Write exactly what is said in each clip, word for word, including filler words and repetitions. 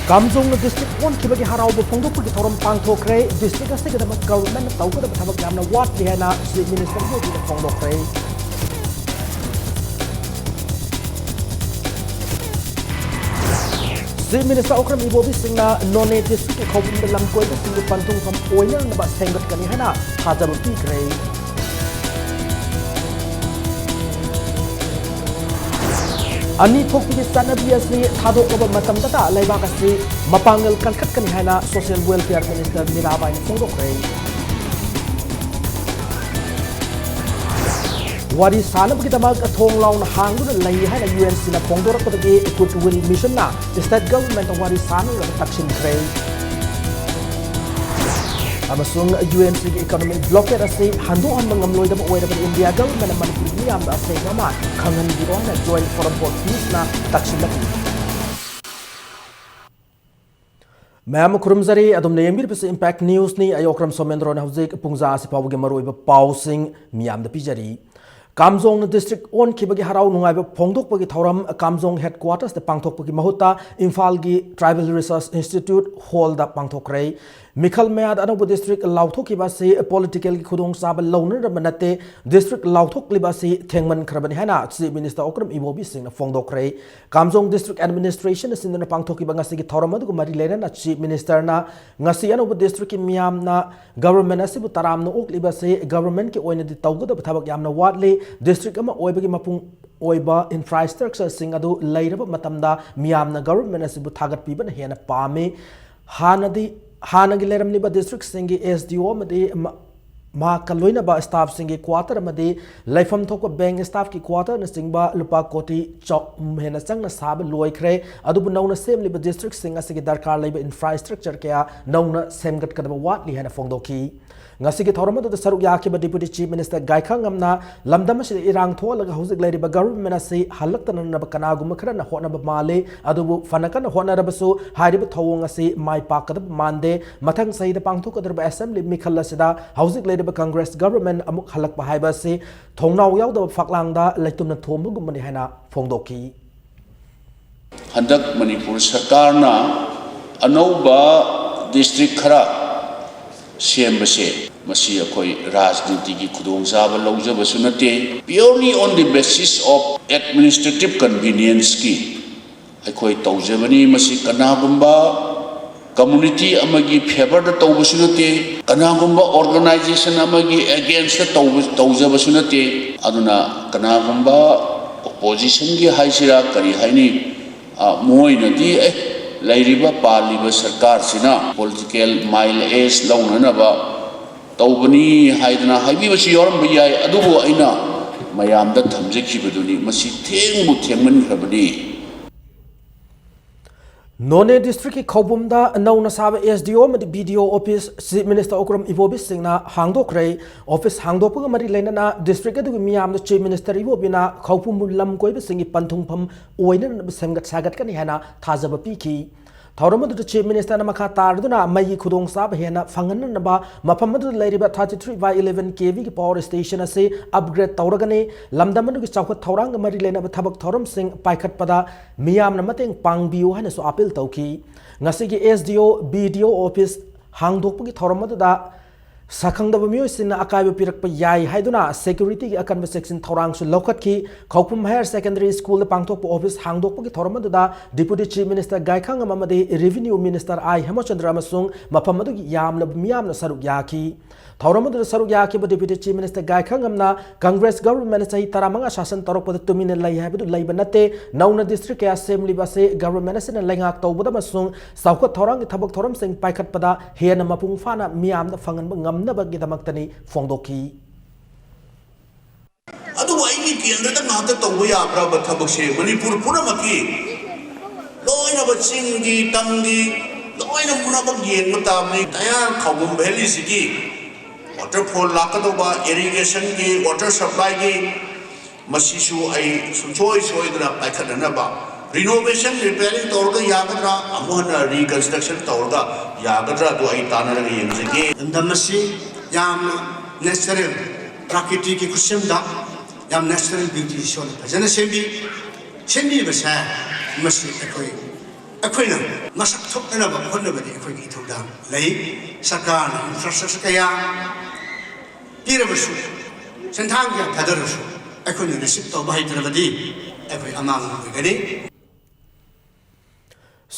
ꯀꯥꯝꯖꯣꯡꯅ district ꯑꯣꯟꯈꯤꯕꯒꯤ ꯍꯔꯥꯎꯕ ꯐꯣꯡꯗꯣꯛꯄꯒꯤ ꯊꯧꯔꯝ ꯄꯥꯡꯊꯣꯛꯈ꯭ꯔꯦ꯫ District ꯑꯁꯤꯒꯤꯗꯃꯛ government ꯇꯧꯒꯗꯕ ꯊꯕꯛ ꯌꯥꯝꯅ ꯋꯥꯠꯂꯤ ꯍꯥꯏꯅ Chief Minister ꯃꯣꯗꯤꯅ ꯐꯣꯡꯗꯣꯛꯈ꯭ꯔꯦ꯫ Chief Minister ꯑꯣꯀ꯭ꯔꯝ ꯏꯕꯣꯕꯤ ꯁꯤꯡꯅ Noney district ꯀꯤ ꯈꯧꯄꯨꯝꯗ ꯂꯝꯀꯣꯏꯕꯁꯤꯡꯒꯤ ꯄꯟꯊꯨꯡꯐꯝ ꯑꯣꯏꯅꯅꯕ ꯁꯦꯝꯒꯠꯀꯅꯤ ꯍꯥꯏꯅ ꯊꯥꯖꯕ ꯄꯤꯈ꯭ꯔꯦ꯫ ꯑꯅꯤ ꯊꯣꯛꯄꯒꯤ ꯆꯠꯅꯕꯤ ꯑꯁꯤ ꯊꯥꯗꯣꯛꯂꯕ ꯃꯇꯝꯗꯇ ꯂꯩꯕꯥꯛ ꯑꯁꯤ ꯃꯄꯥꯡꯒꯜ ꯀꯟꯈꯠꯀꯅꯤ ꯍꯥꯏꯅ Social Welfare Minister ꯃꯤꯔꯥꯕꯥꯏꯅ ꯐꯣꯡꯗꯣꯛꯈ꯭ꯔꯦ꯫ ꯋꯥꯔꯤ ꯁꯥꯅꯕꯒꯤꯗꯃꯛ ꯊꯣꯡ ꯂꯥꯎꯅ ꯍꯥꯡꯗꯨꯅ ꯂꯩ ꯍꯥꯏꯅ UNC ꯅ ꯐꯣꯡꯗꯣꯔꯛꯄꯗꯒꯤ Goodwill Mission ꯅ state government ꯇ ꯋꯥꯔꯤ ꯁꯥꯅꯅꯕ ꯇꯛꯁꯤꯟꯈ꯭ꯔꯦ꯫ ꯑꯃꯁꯨꯡ UNC ꯒꯤ economic blockade ꯑꯁꯤ ꯍꯟꯗꯣꯛꯍꯟꯕ ꯉꯝꯂꯣꯏꯗꯕ ꯑꯣꯏꯔꯕꯗꯤ India government ꯅ ꯃꯅꯤꯄꯨꯔꯒꯤ ꯃꯤꯌꯥꯝꯗ ꯑꯁꯦꯡꯕ ꯑꯃ ꯈꯪꯍꯟꯕꯤꯔꯣ ꯍꯥꯏꯅ Joint Forum for Peace ꯅ ꯇꯛꯁꯤꯜꯂꯛꯂꯤ꯫ ꯃꯌꯥꯝ ꯑꯃ ꯈꯨꯔꯨꯝꯖꯔꯤ꯫ ꯑꯗꯣꯝꯅ ꯌꯦꯡꯕꯤꯔꯤꯕꯁꯤ Impact News ꯅꯤ꯫ ꯑꯩ ꯑꯣꯀ꯭ꯔꯝ ꯁꯣꯃꯦꯟꯗ꯭ꯔꯣꯅ ꯍꯧꯖꯤꯛ ꯄꯨꯡꯖꯥ ꯑꯁꯤ ꯐꯥꯎꯕꯒꯤ ꯃꯔꯨꯑꯣꯏꯕ ꯄꯥꯎꯁꯤꯡ ꯃꯤꯌꯥꯝꯗ ꯄꯤꯖꯔꯤ꯫ ꯀꯥꯝꯖꯣꯡꯅ district ꯑꯣꯟꯈꯤꯕꯒꯤ ꯍꯔꯥꯎ ꯅꯨꯡꯉꯥꯏꯕ ꯐꯣꯡꯗꯣꯛꯄꯒꯤ ꯊꯧꯔꯝ ꯀꯥꯝꯖꯣꯡ headquarters ꯇ ꯄꯥꯡꯊꯣꯛꯄꯒꯤ ꯃꯍꯨꯠꯇ ꯏꯝꯐꯥꯜꯒꯤ Tribal Research Institute hall ꯗ ꯄꯥꯡꯊꯣꯛꯈ꯭ꯔꯦ꯫ ꯃꯤꯈꯜ ꯃꯌꯥꯗ ꯑꯅꯧꯕ district ꯂꯥꯎꯊꯣꯛꯈꯤꯕ ꯑꯁꯤ political ꯒꯤ ꯈꯨꯗꯣꯡꯆꯥꯕ ꯂꯧꯅꯔꯕ ꯅꯠꯇꯦ꯫ District ꯂꯥꯎꯊꯣꯛꯂꯤꯕ ꯑꯁꯤ ꯊꯦꯡꯃꯟꯈ꯭ꯔꯕꯅꯤ ꯍꯥꯏꯅ Chief Minister ꯑꯣꯀ꯭ꯔꯝ ꯏꯕꯣꯕꯤ ꯁꯤꯡꯅ ꯐꯣꯡꯗꯣꯛꯈ꯭ꯔꯦ꯫ ꯀꯥꯝꯖꯣꯡ district administration ꯅ ꯁꯤꯟꯗꯨꯅ ꯄꯥꯡꯊꯣꯛꯈꯤꯕ ꯉꯁꯤꯒꯤ ꯊꯧꯔꯝ ꯑꯗꯨꯒ ꯃꯔꯤ ꯂꯩꯅꯅ Chief Minister ꯅ ꯉꯁꯤ ꯑꯅꯧꯕ district ꯀꯤ ꯃꯤꯌꯥꯝꯅ government ꯑꯁꯤꯕꯨ ꯇꯔꯥꯝꯅ ꯑꯣꯛꯂꯤꯕ ꯑꯁꯤ government ꯀꯤ ꯑꯣꯏꯅꯗꯤ ꯇꯧꯒꯗꯕ ꯊꯕꯛ ꯌꯥꯝꯅ ꯋꯥꯠꯂꯤ꯫ District ꯑꯃ ꯑꯣꯏꯕꯒꯤ ꯃꯄꯨꯡ ꯑꯣꯏꯕ infrastructure ꯁꯤꯡ ꯑꯗꯨ ꯂꯩꯔꯕ ꯃꯇꯝꯗ ꯃꯤꯌꯥꯝꯅ government ꯑꯁꯤꯕꯨ ꯊꯥꯒꯠꯄꯤꯕꯅ ꯍꯦꯟꯅ ꯄꯥꯝꯃꯤ꯫ ꯍꯥꯟꯅꯗꯤ, ꯍꯥꯟꯅꯒꯤ ꯂꯩꯔꯝꯂꯤꯕ district ꯁꯤꯡꯒꯤ SDO ꯑꯃꯗꯤ ꯃ-, ꯃꯍꯥꯛꯀ ꯂꯣꯏꯅꯕ staff ꯁꯤꯡꯒꯤ quarter ꯑꯃꯗꯤ ꯂꯩꯐꯝ ꯊꯣꯛꯄ bank staff ꯀꯤ quarter ꯅꯆꯤꯡꯕ ꯂꯨꯄꯥ ꯀꯣꯇꯤ ꯆꯍꯨꯝ ꯍꯦꯟꯅ ꯆꯪꯅ ꯁꯥꯕ ꯂꯣꯏꯈ꯭ꯔꯦ꯫ ꯑꯗꯨꯕꯨ ꯅꯧꯅ ꯁꯦꯝꯂꯤꯕ district ꯁꯤꯡ ꯑꯁꯤꯒꯤ ꯗꯔꯀꯥꯔ ꯂꯩꯕ infrastructure ꯀꯌꯥ ꯅꯧꯅ ꯁꯦꯝꯒꯠꯀꯗꯕ ꯋꯥꯠꯂꯤ ꯍꯥꯏꯅ ꯐꯣꯡꯗꯣꯛꯈꯤ꯫ ꯉꯁꯤꯒꯤ ꯊꯧꯔꯝ ꯑꯗꯨꯗ ꯁꯔꯨꯛ ꯌꯥꯈꯤꯕ Deputy Chief Minister ꯒꯥꯏꯈꯥꯉꯝꯅ ꯂꯝꯗꯝ ꯑꯁꯤꯗ ꯏꯔꯥꯡ ꯊꯣꯛꯍꯜꯂꯒ ꯍꯧꯖꯤꯛ ꯂꯩꯔꯤꯕ government ꯑꯁꯤ ꯍꯜꯂꯛꯇꯅꯅꯕ ꯀꯅꯥꯒꯨꯝꯕ ꯈꯔꯅ ꯍꯣꯠꯅꯕ ꯃꯥꯜꯂꯤ꯫ ꯑꯗꯨꯕꯨ ꯐꯅ ꯀꯟꯅ ꯍꯣꯠꯅꯔꯕꯁꯨ ꯍꯥꯏꯔꯤꯕ ꯊꯧꯑꯣꯡ ꯑꯁꯤ ꯃꯥꯏ ꯄꯥꯛꯀꯗꯕ ꯃꯥꯟꯗꯦ꯫ ꯃꯊꯪ ꯆꯍꯤꯗ ꯄꯥꯡꯊꯣꯛꯀꯗꯧꯔꯤꯕ assembly ꯃꯤꯈꯜ ꯑꯁꯤꯗ ꯍꯧꯖꯤꯛ ꯂꯩꯔꯤꯕ Congress government ꯑꯃꯨꯛ ꯍꯜꯂꯛꯄ ꯍꯥꯏꯕ ꯑꯁꯤ ꯊꯣꯡꯅꯥꯎ ꯌꯥꯎꯗꯕ ꯐꯛꯂꯥꯡꯗ ꯂꯩꯇꯨꯝꯅ ꯊꯣꯝꯕꯒꯨꯝꯕꯅꯤ ꯍꯥꯏꯅ ꯐꯣꯡꯗꯣꯛꯈꯤ꯫ ꯍꯟꯗꯛ ꯃꯅꯤꯄꯨꯔ ꯁꯔꯀꯥꯔꯅ ꯑꯅꯧꯕ ꯗꯤꯁꯇ꯭ꯔꯤꯛ ꯈꯔ ꯁꯦꯝꯕꯁꯦ, ꯃꯁꯤ ꯑꯩꯈꯣꯏ ꯔꯥꯖꯅꯤꯇꯤꯒꯤ ꯈꯨꯗꯣꯡꯆꯥꯕ ꯂꯧꯖꯕꯁꯨ ꯅꯠꯇꯦ꯫ Purely on the basis of administrative convenienceꯀꯤ ꯑꯩꯈꯣꯏ ꯇꯧꯖꯕꯅꯤ꯫ ꯃꯁꯤ ꯀꯅꯥꯒꯨꯝꯕ community ꯑꯃꯒꯤ favourꯗ ꯇꯧꯕꯁꯨ ꯅꯠꯇꯦ, ꯀꯅꯥꯒꯨꯝꯕ organization ꯑꯃꯒꯤ againstꯇ ꯇꯧꯕ, ꯇꯧꯖꯕꯁꯨ ꯅꯠꯇꯦ꯫ ꯑꯗꯨꯅ ꯀꯅꯥꯒꯨꯝꯕ oppositionꯒꯤ ꯍꯥꯏꯁꯤꯔꯥ, ꯀꯔꯤ ꯍꯥꯏꯅꯤ, ꯑ, ꯃꯣꯏꯅꯗꯤ, "ꯑꯦ, ꯂꯩꯔꯤꯕ, ꯄꯥꯜꯂꯤꯕ ꯁꯔꯀꯥꯔꯁꯤꯅ political mileage ꯂꯧꯅꯅꯕ ꯇꯧꯕꯅꯤ" ꯍꯥꯏꯗꯅ ꯍꯥꯏꯕꯤꯕꯁꯨ ꯌꯥꯎꯔꯝꯕ ꯌꯥꯏ꯫ ꯑꯗꯨꯕꯨ ꯑꯩꯅ ꯃꯌꯥꯝꯗ ꯊꯝꯖꯈꯤꯕꯗꯨꯅꯤ, ꯃꯁꯤ ꯊꯦꯡꯕꯨ ꯊꯦꯡꯃꯟꯈ꯭ꯔꯕꯅꯤ꯫ ꯅꯣꯅꯦ ꯗꯤꯁꯇ꯭ꯔꯤꯛꯀꯤ ꯈꯧꯄꯨꯝꯗ ꯅꯧꯅ ꯁꯥꯕ S D O ꯑꯃꯗꯤ B D O office Chief Minister Okram ꯏꯕꯣꯕꯤ ꯁꯤꯡꯅ ꯍꯥꯡꯗꯣꯛꯈ꯭ꯔꯦ꯫ Office ꯍꯥꯡꯗꯣꯛꯄꯒ ꯃꯔꯤ ꯂꯩꯅꯅ ꯗꯤꯁꯇ꯭ꯔꯤꯛ ꯑꯗꯨꯒꯤ ꯃꯤꯌꯥꯝꯗ Chief Minister ꯏꯕꯣꯕꯤꯅ ꯈꯧꯄꯨꯝꯕꯨ ꯂꯝ ꯀꯣꯏꯕꯁꯤꯡꯒꯤ ꯄꯟꯊꯨꯡꯐꯝ ꯑꯣꯏꯅꯅꯕ ꯁꯦꯝꯒꯠ ꯁꯥꯒꯠꯀꯅꯤ ꯍꯥꯏꯅ ꯊꯥꯖꯕ ꯄꯤꯈꯤ꯫ ꯊꯧꯔꯝ ꯑꯗꯨꯗ Chief Ministerꯅ ꯃꯈꯥ ꯇꯥꯔꯗꯨꯅ ꯃꯩꯒꯤ ꯈꯨꯗꯣꯡꯆꯥꯕ ꯍꯦꯟꯅ ꯐꯪꯍꯟꯅꯅꯕ ꯃꯐꯝ ꯑꯗꯨꯗ ꯂꯩꯔꯤꯕ thirty three by eleven KVꯒꯤ power station ꯑꯁꯤ upgrade ꯇꯧꯔꯒꯅꯤ, ꯂꯝꯗꯝ ꯑꯗꯨꯒꯤ ꯆꯥꯎꯈꯠ ꯊꯧꯔꯥꯡꯒ ꯃꯔꯤ ꯂꯩꯅꯕ ꯊꯕꯛ ꯊꯧꯔꯝꯁꯤꯡ ꯄꯥꯏꯈꯠꯄꯗ ꯃꯤꯌꯥꯝꯅ ꯃꯇꯦꯡ ꯄꯥꯡꯕꯤꯌꯨ ꯍꯥꯏꯅꯁꯨ appeal ꯇꯧꯈꯤ꯫ ꯉꯁꯤꯒꯤ S D O, B D O office ꯍꯥꯡꯗꯣꯛꯄꯒꯤ ꯊꯧꯔꯝ ꯑꯗꯨꯗ ꯁꯛꯈꯪꯗꯕ ꯃꯤꯑꯣꯏꯁꯤꯡꯅ ꯑꯀꯥꯏꯕ ꯄꯤꯔꯛꯄ ꯌꯥꯏ ꯍꯥꯏꯗꯨꯅ securityꯒꯤ ꯑꯀꯟꯕ ꯆꯦꯛꯁꯤꯟ ꯊꯧꯔꯥꯡꯁꯨ ꯂꯧꯈꯠꯈꯤ꯫ ꯈꯧꯄꯨꯝ Higher Secondary Schoolꯗ ꯄꯥꯡꯊꯣꯛꯄ office ꯍꯥꯡꯗꯣꯛꯄꯒꯤ ꯊꯧꯔꯝ ꯑꯗꯨꯗ Deputy Chief Minister ꯒꯥꯏꯈꯥꯉꯝ ꯑꯃꯗꯤ Revenue Minister I ꯍꯦꯃꯆꯟꯗ꯭ꯔ ꯑꯃꯁꯨꯡ ꯃꯐꯝ ꯑꯗꯨꯒꯤ ꯌꯥꯝꯂꯕ ꯃꯤꯌꯥꯝꯅ ꯁꯔꯨꯛ ꯌꯥꯈꯤ꯫ ꯊꯧꯔꯝ ꯑꯗꯨꯗ ꯁꯔꯨꯛ ꯌꯥꯈꯤꯕ Deputy Chief Minister ꯒꯥꯏꯈꯥꯉꯝꯅ Congress governmentꯅ ꯆꯍꯤ ꯇꯔꯥꯃꯉꯥ ꯁꯥꯁꯟ ꯇꯧꯔꯛꯄꯗ ꯇꯨꯃꯤꯟꯅ ꯂꯩ ꯍꯥꯏꯕꯗꯨ ꯂꯩꯕ ꯅꯠꯇꯦ꯫ ꯅꯧꯅ district ꯀꯌꯥ ꯁꯦꯝꯂꯤꯕ ꯑꯁꯤ government ꯑꯁꯤꯅ ꯂꯩꯉꯥꯛ ꯇꯧꯕꯗ ꯑꯃꯁꯨꯡ ꯆꯥꯎꯈꯠ ꯊꯧꯔꯥꯡꯒꯤ ꯊꯕꯛ ꯊꯧꯔꯝꯁꯤꯡ ꯄꯥꯏꯈꯠꯄꯗ ꯍꯦꯟꯅ ꯃꯄꯨꯡ ꯐꯥꯅ ꯃꯤꯌꯥꯝꯗ ꯐꯪꯍꯟꯕ ꯉꯝꯅꯕꯒꯤꯗꯃꯛꯇꯅꯤ ꯐꯣꯡꯗꯣꯛꯈꯤ꯫ ꯑꯗꯨꯕꯨ ꯑꯩꯒꯤ ꯀꯦꯟꯗ꯭ꯔꯗ ꯉꯥꯛꯇ ꯇꯧꯕ ꯌꯥꯕ꯭ꯔꯕ ꯊꯕꯛꯁꯦ? ꯃꯅꯤꯄꯨꯔ ꯄꯨꯝꯅꯃꯛꯀꯤ ꯂꯣꯏꯅꯃꯛ ꯆꯤꯡꯒꯤ, ꯇꯝꯒꯤ, ꯂꯣꯏꯅ ꯄꯨꯝꯅꯃꯛ ꯌꯦꯡꯕ ꯇꯥꯕꯅꯤ꯫ Entire ꯈꯧꯄꯨꯝ valleyꯁꯤꯒꯤ waterfall ꯂꯥꯛꯀꯗꯧꯕ, irrigationꯒꯤ, water supplyꯒꯤ, ꯃꯁꯤꯁꯨ ꯑꯩ ꯁꯨꯡꯁꯣꯏ ꯁꯣꯏꯗꯅ ꯄꯥꯏꯈꯠꯅꯅꯕ, renovation, repairing ꯇꯧꯔꯒ ꯌꯥꯒꯗ꯭ꯔꯥ, ꯑꯃꯨꯛ ꯍꯟꯅ reconstruction ꯇꯧꯔꯒ ꯌꯥꯒꯗ꯭ꯔꯥ, ꯑꯗꯨ ꯑꯩ ꯇꯥꯟꯅꯔꯒ ꯌꯦꯡꯖꯒꯦ꯫ ꯂꯝꯗꯝ ꯑꯁꯤ ꯌꯥꯝꯅ natural, ꯄ꯭ꯔꯀ꯭ꯔꯤꯇꯤꯒꯤ ꯈꯨꯠꯁꯦꯝꯗ ꯌꯥꯝ natural beauty ꯏꯁꯣꯔꯅ ꯐꯖꯅ ꯁꯦꯝꯕꯤ꯫ ꯁꯦꯝꯕꯤꯕꯁꯦ ꯃꯁꯤ ꯑꯩꯈꯣꯏ ꯑꯩꯈꯣꯏꯅ ꯃꯁꯛ ꯊꯣꯛꯅꯅꯕ ꯍꯣꯠꯅꯕꯗꯤ ꯑꯩꯈꯣꯏꯒꯤ ꯏꯊꯧꯗꯥꯡ ꯂꯩ꯫ ꯁꯔꯀꯥꯔꯅ ꯏꯟꯐ꯭ꯔꯥꯁ꯭ꯇ꯭ꯔꯛꯆꯔ ꯀꯌꯥ ꯄꯤꯔꯕꯁꯨ, ꯁꯦꯟꯊꯥꯡ ꯀꯌꯥ ꯊꯥꯗꯔꯁꯨ, ꯑꯩꯈꯣꯏꯅ ꯔꯤꯁꯤꯞ ꯇꯧꯕ ꯍꯩꯇ꯭ꯔꯕꯗꯤ ꯑꯩꯈꯣꯏ ꯑꯃꯥꯡꯕ ꯑꯣꯏꯒꯅꯤ꯫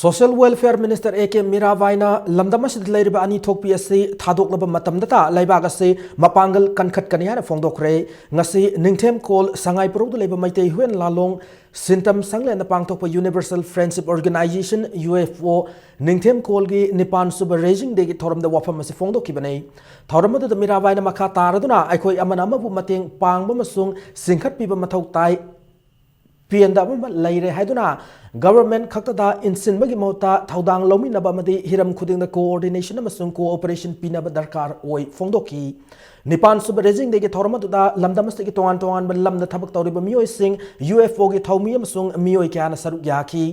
Social Welfare Minister A K ꯃꯤꯔꯥꯕꯥꯏꯅ ꯂꯝꯗꯝ ꯑꯁꯤꯗ ꯂꯩꯔꯤꯕ ꯑꯅꯤ ꯊꯣꯛꯄꯤ ꯑꯁꯤ ꯊꯥꯗꯣꯛꯂꯕ ꯃꯇꯝꯗꯇ ꯂꯩꯕꯥꯛ ꯑꯁꯤ ꯃꯄꯥꯡꯒꯜ ꯀꯟꯈꯠꯀꯅꯤ ꯍꯥꯏꯅ ꯐꯣꯡꯗꯣꯛꯈ꯭ꯔꯦ꯫ ꯉꯁꯤ ꯅꯤꯡꯊꯦꯝꯈꯣꯜ ꯁꯉꯥꯏ ꯄꯨꯔꯧꯗ ꯂꯩꯕ ꯃꯩꯇꯩ ꯍꯨꯏꯌꯦꯟ ꯂꯥꯂꯣꯡ ꯁꯤꯟꯇꯝ ꯁꯪꯂꯦꯟꯗ ꯄꯥꯡꯊꯣꯛꯄ Universal Friendship Organization, U F O, ꯅꯤꯡꯊꯦꯝꯈꯣꯜꯒꯤ ꯅꯤꯄꯥꯟ ꯁꯨꯕ Raising Dayꯒꯤ ꯊꯧꯔꯝꯗ ꯋꯥꯐꯝ ꯑꯁꯤ ꯐꯣꯡꯗꯣꯛꯈꯤꯕꯅꯤ꯫ ꯊꯧꯔꯝ ꯑꯗꯨꯗ ꯃꯤꯔꯥꯕꯥꯏꯅ ꯃꯈꯥ ꯇꯥꯔꯗꯨꯅ ꯑꯩꯈꯣꯏ ꯑꯃꯅ ꯑꯃꯕꯨ ꯃꯇꯦꯡ ꯄꯥꯡꯕ ꯑꯃꯁꯨꯡ ꯆꯤꯡꯈꯠꯄꯤꯕ ꯃꯊꯧ ꯇꯥꯏ꯫ ꯄꯦꯟꯗꯕ ꯑꯃ ꯂꯩꯔꯦ ꯍꯥꯏꯗꯨꯅ government ꯈꯛꯇꯗ ꯏꯟꯁꯤꯟꯕꯒꯤ ꯃꯍꯨꯠꯇ ꯊꯧꯗꯥꯡ ꯂꯧꯃꯤꯟꯅꯕ ꯑꯃꯗꯤ ꯍꯤꯔꯝ ꯈꯨꯗꯤꯡꯗ coordination ꯑꯃꯁꯨꯡ cooperation ꯄꯤꯅꯕ ꯗꯔꯀꯥꯔ ꯑꯣꯏ ꯐꯣꯡꯗꯣꯛꯈꯤ꯫ ꯅꯤꯄꯥꯟ ꯁꯨꯕ Raising Dayꯒꯤ ꯊꯧꯔꯝ ꯑꯗꯨꯗ ꯂꯝꯗꯝ ꯑꯁꯤꯒꯤ ꯇꯣꯉꯥꯟ ꯇꯣꯉꯥꯟꯕ ꯂꯝꯗ ꯊꯕꯛ ꯇꯧꯔꯤꯕ ꯃꯤꯑꯣꯏꯁꯤꯡ, U F Oꯒꯤ ꯊꯧꯃꯤ ꯑꯃꯁꯨꯡ ꯃꯤꯑꯣꯏ ꯀꯌꯥꯅ ꯁꯔꯨꯛ ꯌꯥꯈꯤ꯫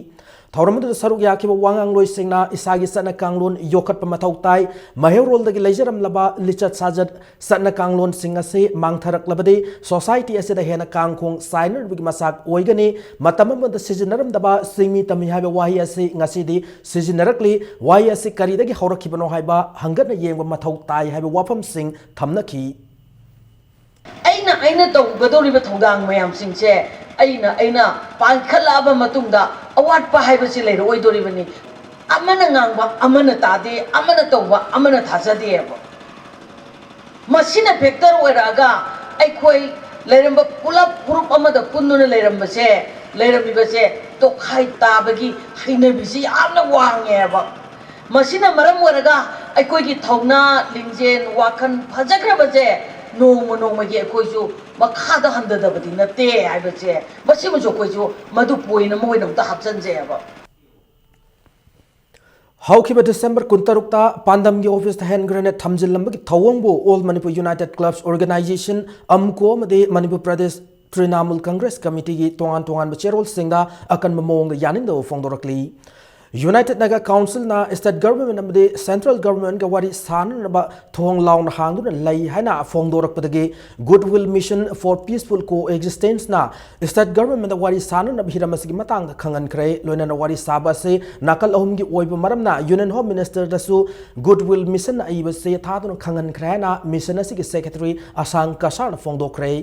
ꯊꯧꯔꯝ ꯑꯗꯨꯗ ꯁꯔꯨꯛ ꯌꯥꯈꯤꯕ ꯋꯥꯉꯥꯡꯂꯣꯏꯁꯤꯡꯅ ꯏꯁꯥꯒꯤ ꯆꯠꯅ ꯀꯥꯡꯂꯣꯟ ꯌꯣꯛꯈꯠꯄ ꯃꯊꯧ ꯇꯥꯏ, ꯃꯩꯍꯧꯔꯣꯜꯗꯒꯤ ꯂꯩꯖꯔꯝꯂꯕ ꯂꯤꯆꯠ ꯁꯥꯖꯠ, ꯆꯠꯅ ꯀꯥꯡꯂꯣꯟꯁꯤꯡ ꯑꯁꯤ ꯃꯥꯡꯊꯔꯛꯂꯕꯗꯤ society ꯑꯁꯤꯗ ꯍꯦꯟꯅ ꯀꯥꯡꯈꯣꯡ ꯆꯥꯏꯅꯔꯤꯕꯒꯤ ꯃꯆꯥꯛ ꯑꯣꯏꯒꯅꯤ꯫ ꯃꯇꯝ ꯑꯃꯗ ꯁꯤꯖꯤꯟꯅꯔꯝꯗꯕ "ꯆꯤꯡꯃꯤ ꯇꯝꯃꯤ" ꯍꯥꯏꯕ ꯋꯥꯍꯩ ꯑꯁꯤ ꯉꯁꯤꯗꯤ ꯁꯤꯖꯤꯟꯅꯔꯛꯂꯤ꯫ ꯋꯥꯍꯩ ꯑꯁꯤ ꯀꯔꯤꯗꯒꯤ ꯍꯧꯔꯛꯈꯤꯕꯅꯣ ꯍꯥꯏꯕ ꯍꯪꯒꯠꯅ ꯌꯦꯡꯕ ꯃꯊꯧ ꯇꯥꯏ ꯍꯥꯏꯕ ꯋꯥꯐꯝꯁꯤꯡ ꯊꯝꯅꯈꯤ꯫ ꯑꯩꯅ, ꯑꯩꯅ ꯇꯧꯒꯗꯧꯔꯤꯕ ꯊꯧꯗꯥꯡ ꯃꯌꯥꯝꯁꯤꯡꯁꯦ ꯑꯩꯅ, ꯑꯩꯅ ꯄꯥꯏꯈꯠꯂꯛꯑꯕ ꯃꯇꯨꯡꯗ ꯑꯋꯥꯠꯄ ꯍꯥꯏꯕꯁꯤ ꯂꯩꯔꯛꯑꯣꯏꯗꯣꯔꯤꯕꯅꯤ꯫ ꯑꯃꯅ ꯉꯥꯡꯕ ꯑꯃꯅ ꯇꯥꯗꯦ, ꯑꯃꯅ ꯇꯧꯕ ꯑꯃꯅ ꯊꯥꯖꯗꯦꯕ꯫ ꯃꯁꯤꯅ factor ꯑꯣꯏꯔꯛꯑꯒ ꯑꯩꯈꯣꯏ ꯂꯩꯔꯝꯕ ꯄꯨꯂꯞ group ꯑꯃꯗ ꯄꯨꯟꯗꯨꯅ ꯂꯩꯔꯝꯕꯁꯦ, ꯂꯩꯔꯝꯃꯤꯕꯁꯦ ꯇꯣꯈꯥꯏ ꯇꯥꯕꯒꯤ ꯍꯩꯅꯕꯤꯁꯤ ꯌꯥꯝꯅ ꯋꯥꯡꯉꯦꯕ꯫ ꯃꯁꯤꯅ ꯃꯔꯝ ꯑꯣꯏꯔꯒ ꯑꯩꯈꯣꯏꯒꯤ ꯊꯧꯅꯥ, ꯂꯤꯡꯖꯦꯜ, ꯋꯥꯈꯜ ꯐꯖꯈ꯭ꯔꯕꯁꯦ ꯅꯣꯡꯃ ꯅꯣꯡꯃꯒꯤ ꯑꯩꯈꯣꯏꯁꯨ ꯃꯈꯥꯗ ꯍꯟꯊꯗꯕꯗꯤ ꯅꯠꯇꯦ ꯍꯥꯏꯕꯁꯦ, ꯃꯁꯤꯃꯁꯨ ꯑꯩꯈꯣꯏꯁꯨ ꯃꯗꯨ point ꯑꯃ ꯑꯣꯏꯅ ꯑꯝꯇ ꯍꯥꯞꯆꯤꯟꯖꯩꯑꯕ꯫ ꯍꯧꯈꯤꯕ December ꯀꯨꯟꯇꯔꯨꯛꯇ ꯄꯥꯟꯗꯝꯒꯤ officeꯇ hand grenade ꯊꯝꯖꯤꯜꯂꯝꯕꯒꯤ ꯊꯧꯑꯣꯡꯕꯨ All Manipur United Clubs Organisation, ꯑꯝꯀꯣ, ꯑꯃꯗꯤ ꯃꯅꯤꯄꯨꯔ ꯄ꯭ꯔꯗꯦꯁ ꯇ꯭ꯔꯤꯅꯥꯃꯨꯜ ꯀꯪꯒ꯭ꯔꯦꯁ ꯀꯃꯤꯇꯤꯒꯤ ꯇꯣꯉꯥꯟ ꯇꯣꯉꯥꯟꯕ ꯆꯦꯔꯣꯜꯁꯤꯡꯗ ꯑꯀꯟꯕ ꯃꯑꯣꯡꯗ ꯌꯥꯅꯤꯡꯗꯕ ꯐꯣꯡꯗꯣꯔꯛꯂꯤ꯫ United Naga Council ꯅ State Government ꯑꯃꯗꯤ Central Government ꯀ ꯋꯥꯔꯤ ꯁꯥꯅꯅꯕ ꯊꯣꯡ ꯂꯥꯎꯅ ꯍꯥꯡꯗꯨꯅ ꯂꯩ ꯍꯥꯏꯅ ꯐꯣꯡꯗꯣꯔꯛꯄꯗꯒꯤ Goodwill Mission for Peaceful Coexistence ꯅ State Government ꯗ ꯋꯥꯔꯤ ꯁꯥꯅꯅꯕ ꯍꯤꯔꯝ ꯑꯁꯤꯒꯤ ꯃꯇꯥꯡꯗ ꯈꯪꯍꯟꯈ꯭ꯔꯦ꯫ ꯂꯣꯏꯅꯅ ꯋꯥꯔꯤ ꯁꯥꯕ ꯑꯁꯤ ꯅꯥꯀꯜ ꯑꯍꯨꯝꯒꯤ ꯑꯣꯏꯕ ꯃꯔꯝꯅ Union Home Minister ꯗꯁꯨ Goodwill Mission ꯅ ꯑꯏꯕ ꯆꯦ ꯊꯥꯗꯨꯅ ꯈꯪꯍꯟꯈ꯭ꯔꯦ ꯍꯥꯏꯅ mission ꯑꯁꯤꯒꯤ Secretary ꯑꯁꯥꯡ ꯀꯁꯥꯔꯅ ꯐꯣꯡꯗꯣꯛꯈ꯭ꯔꯦ꯫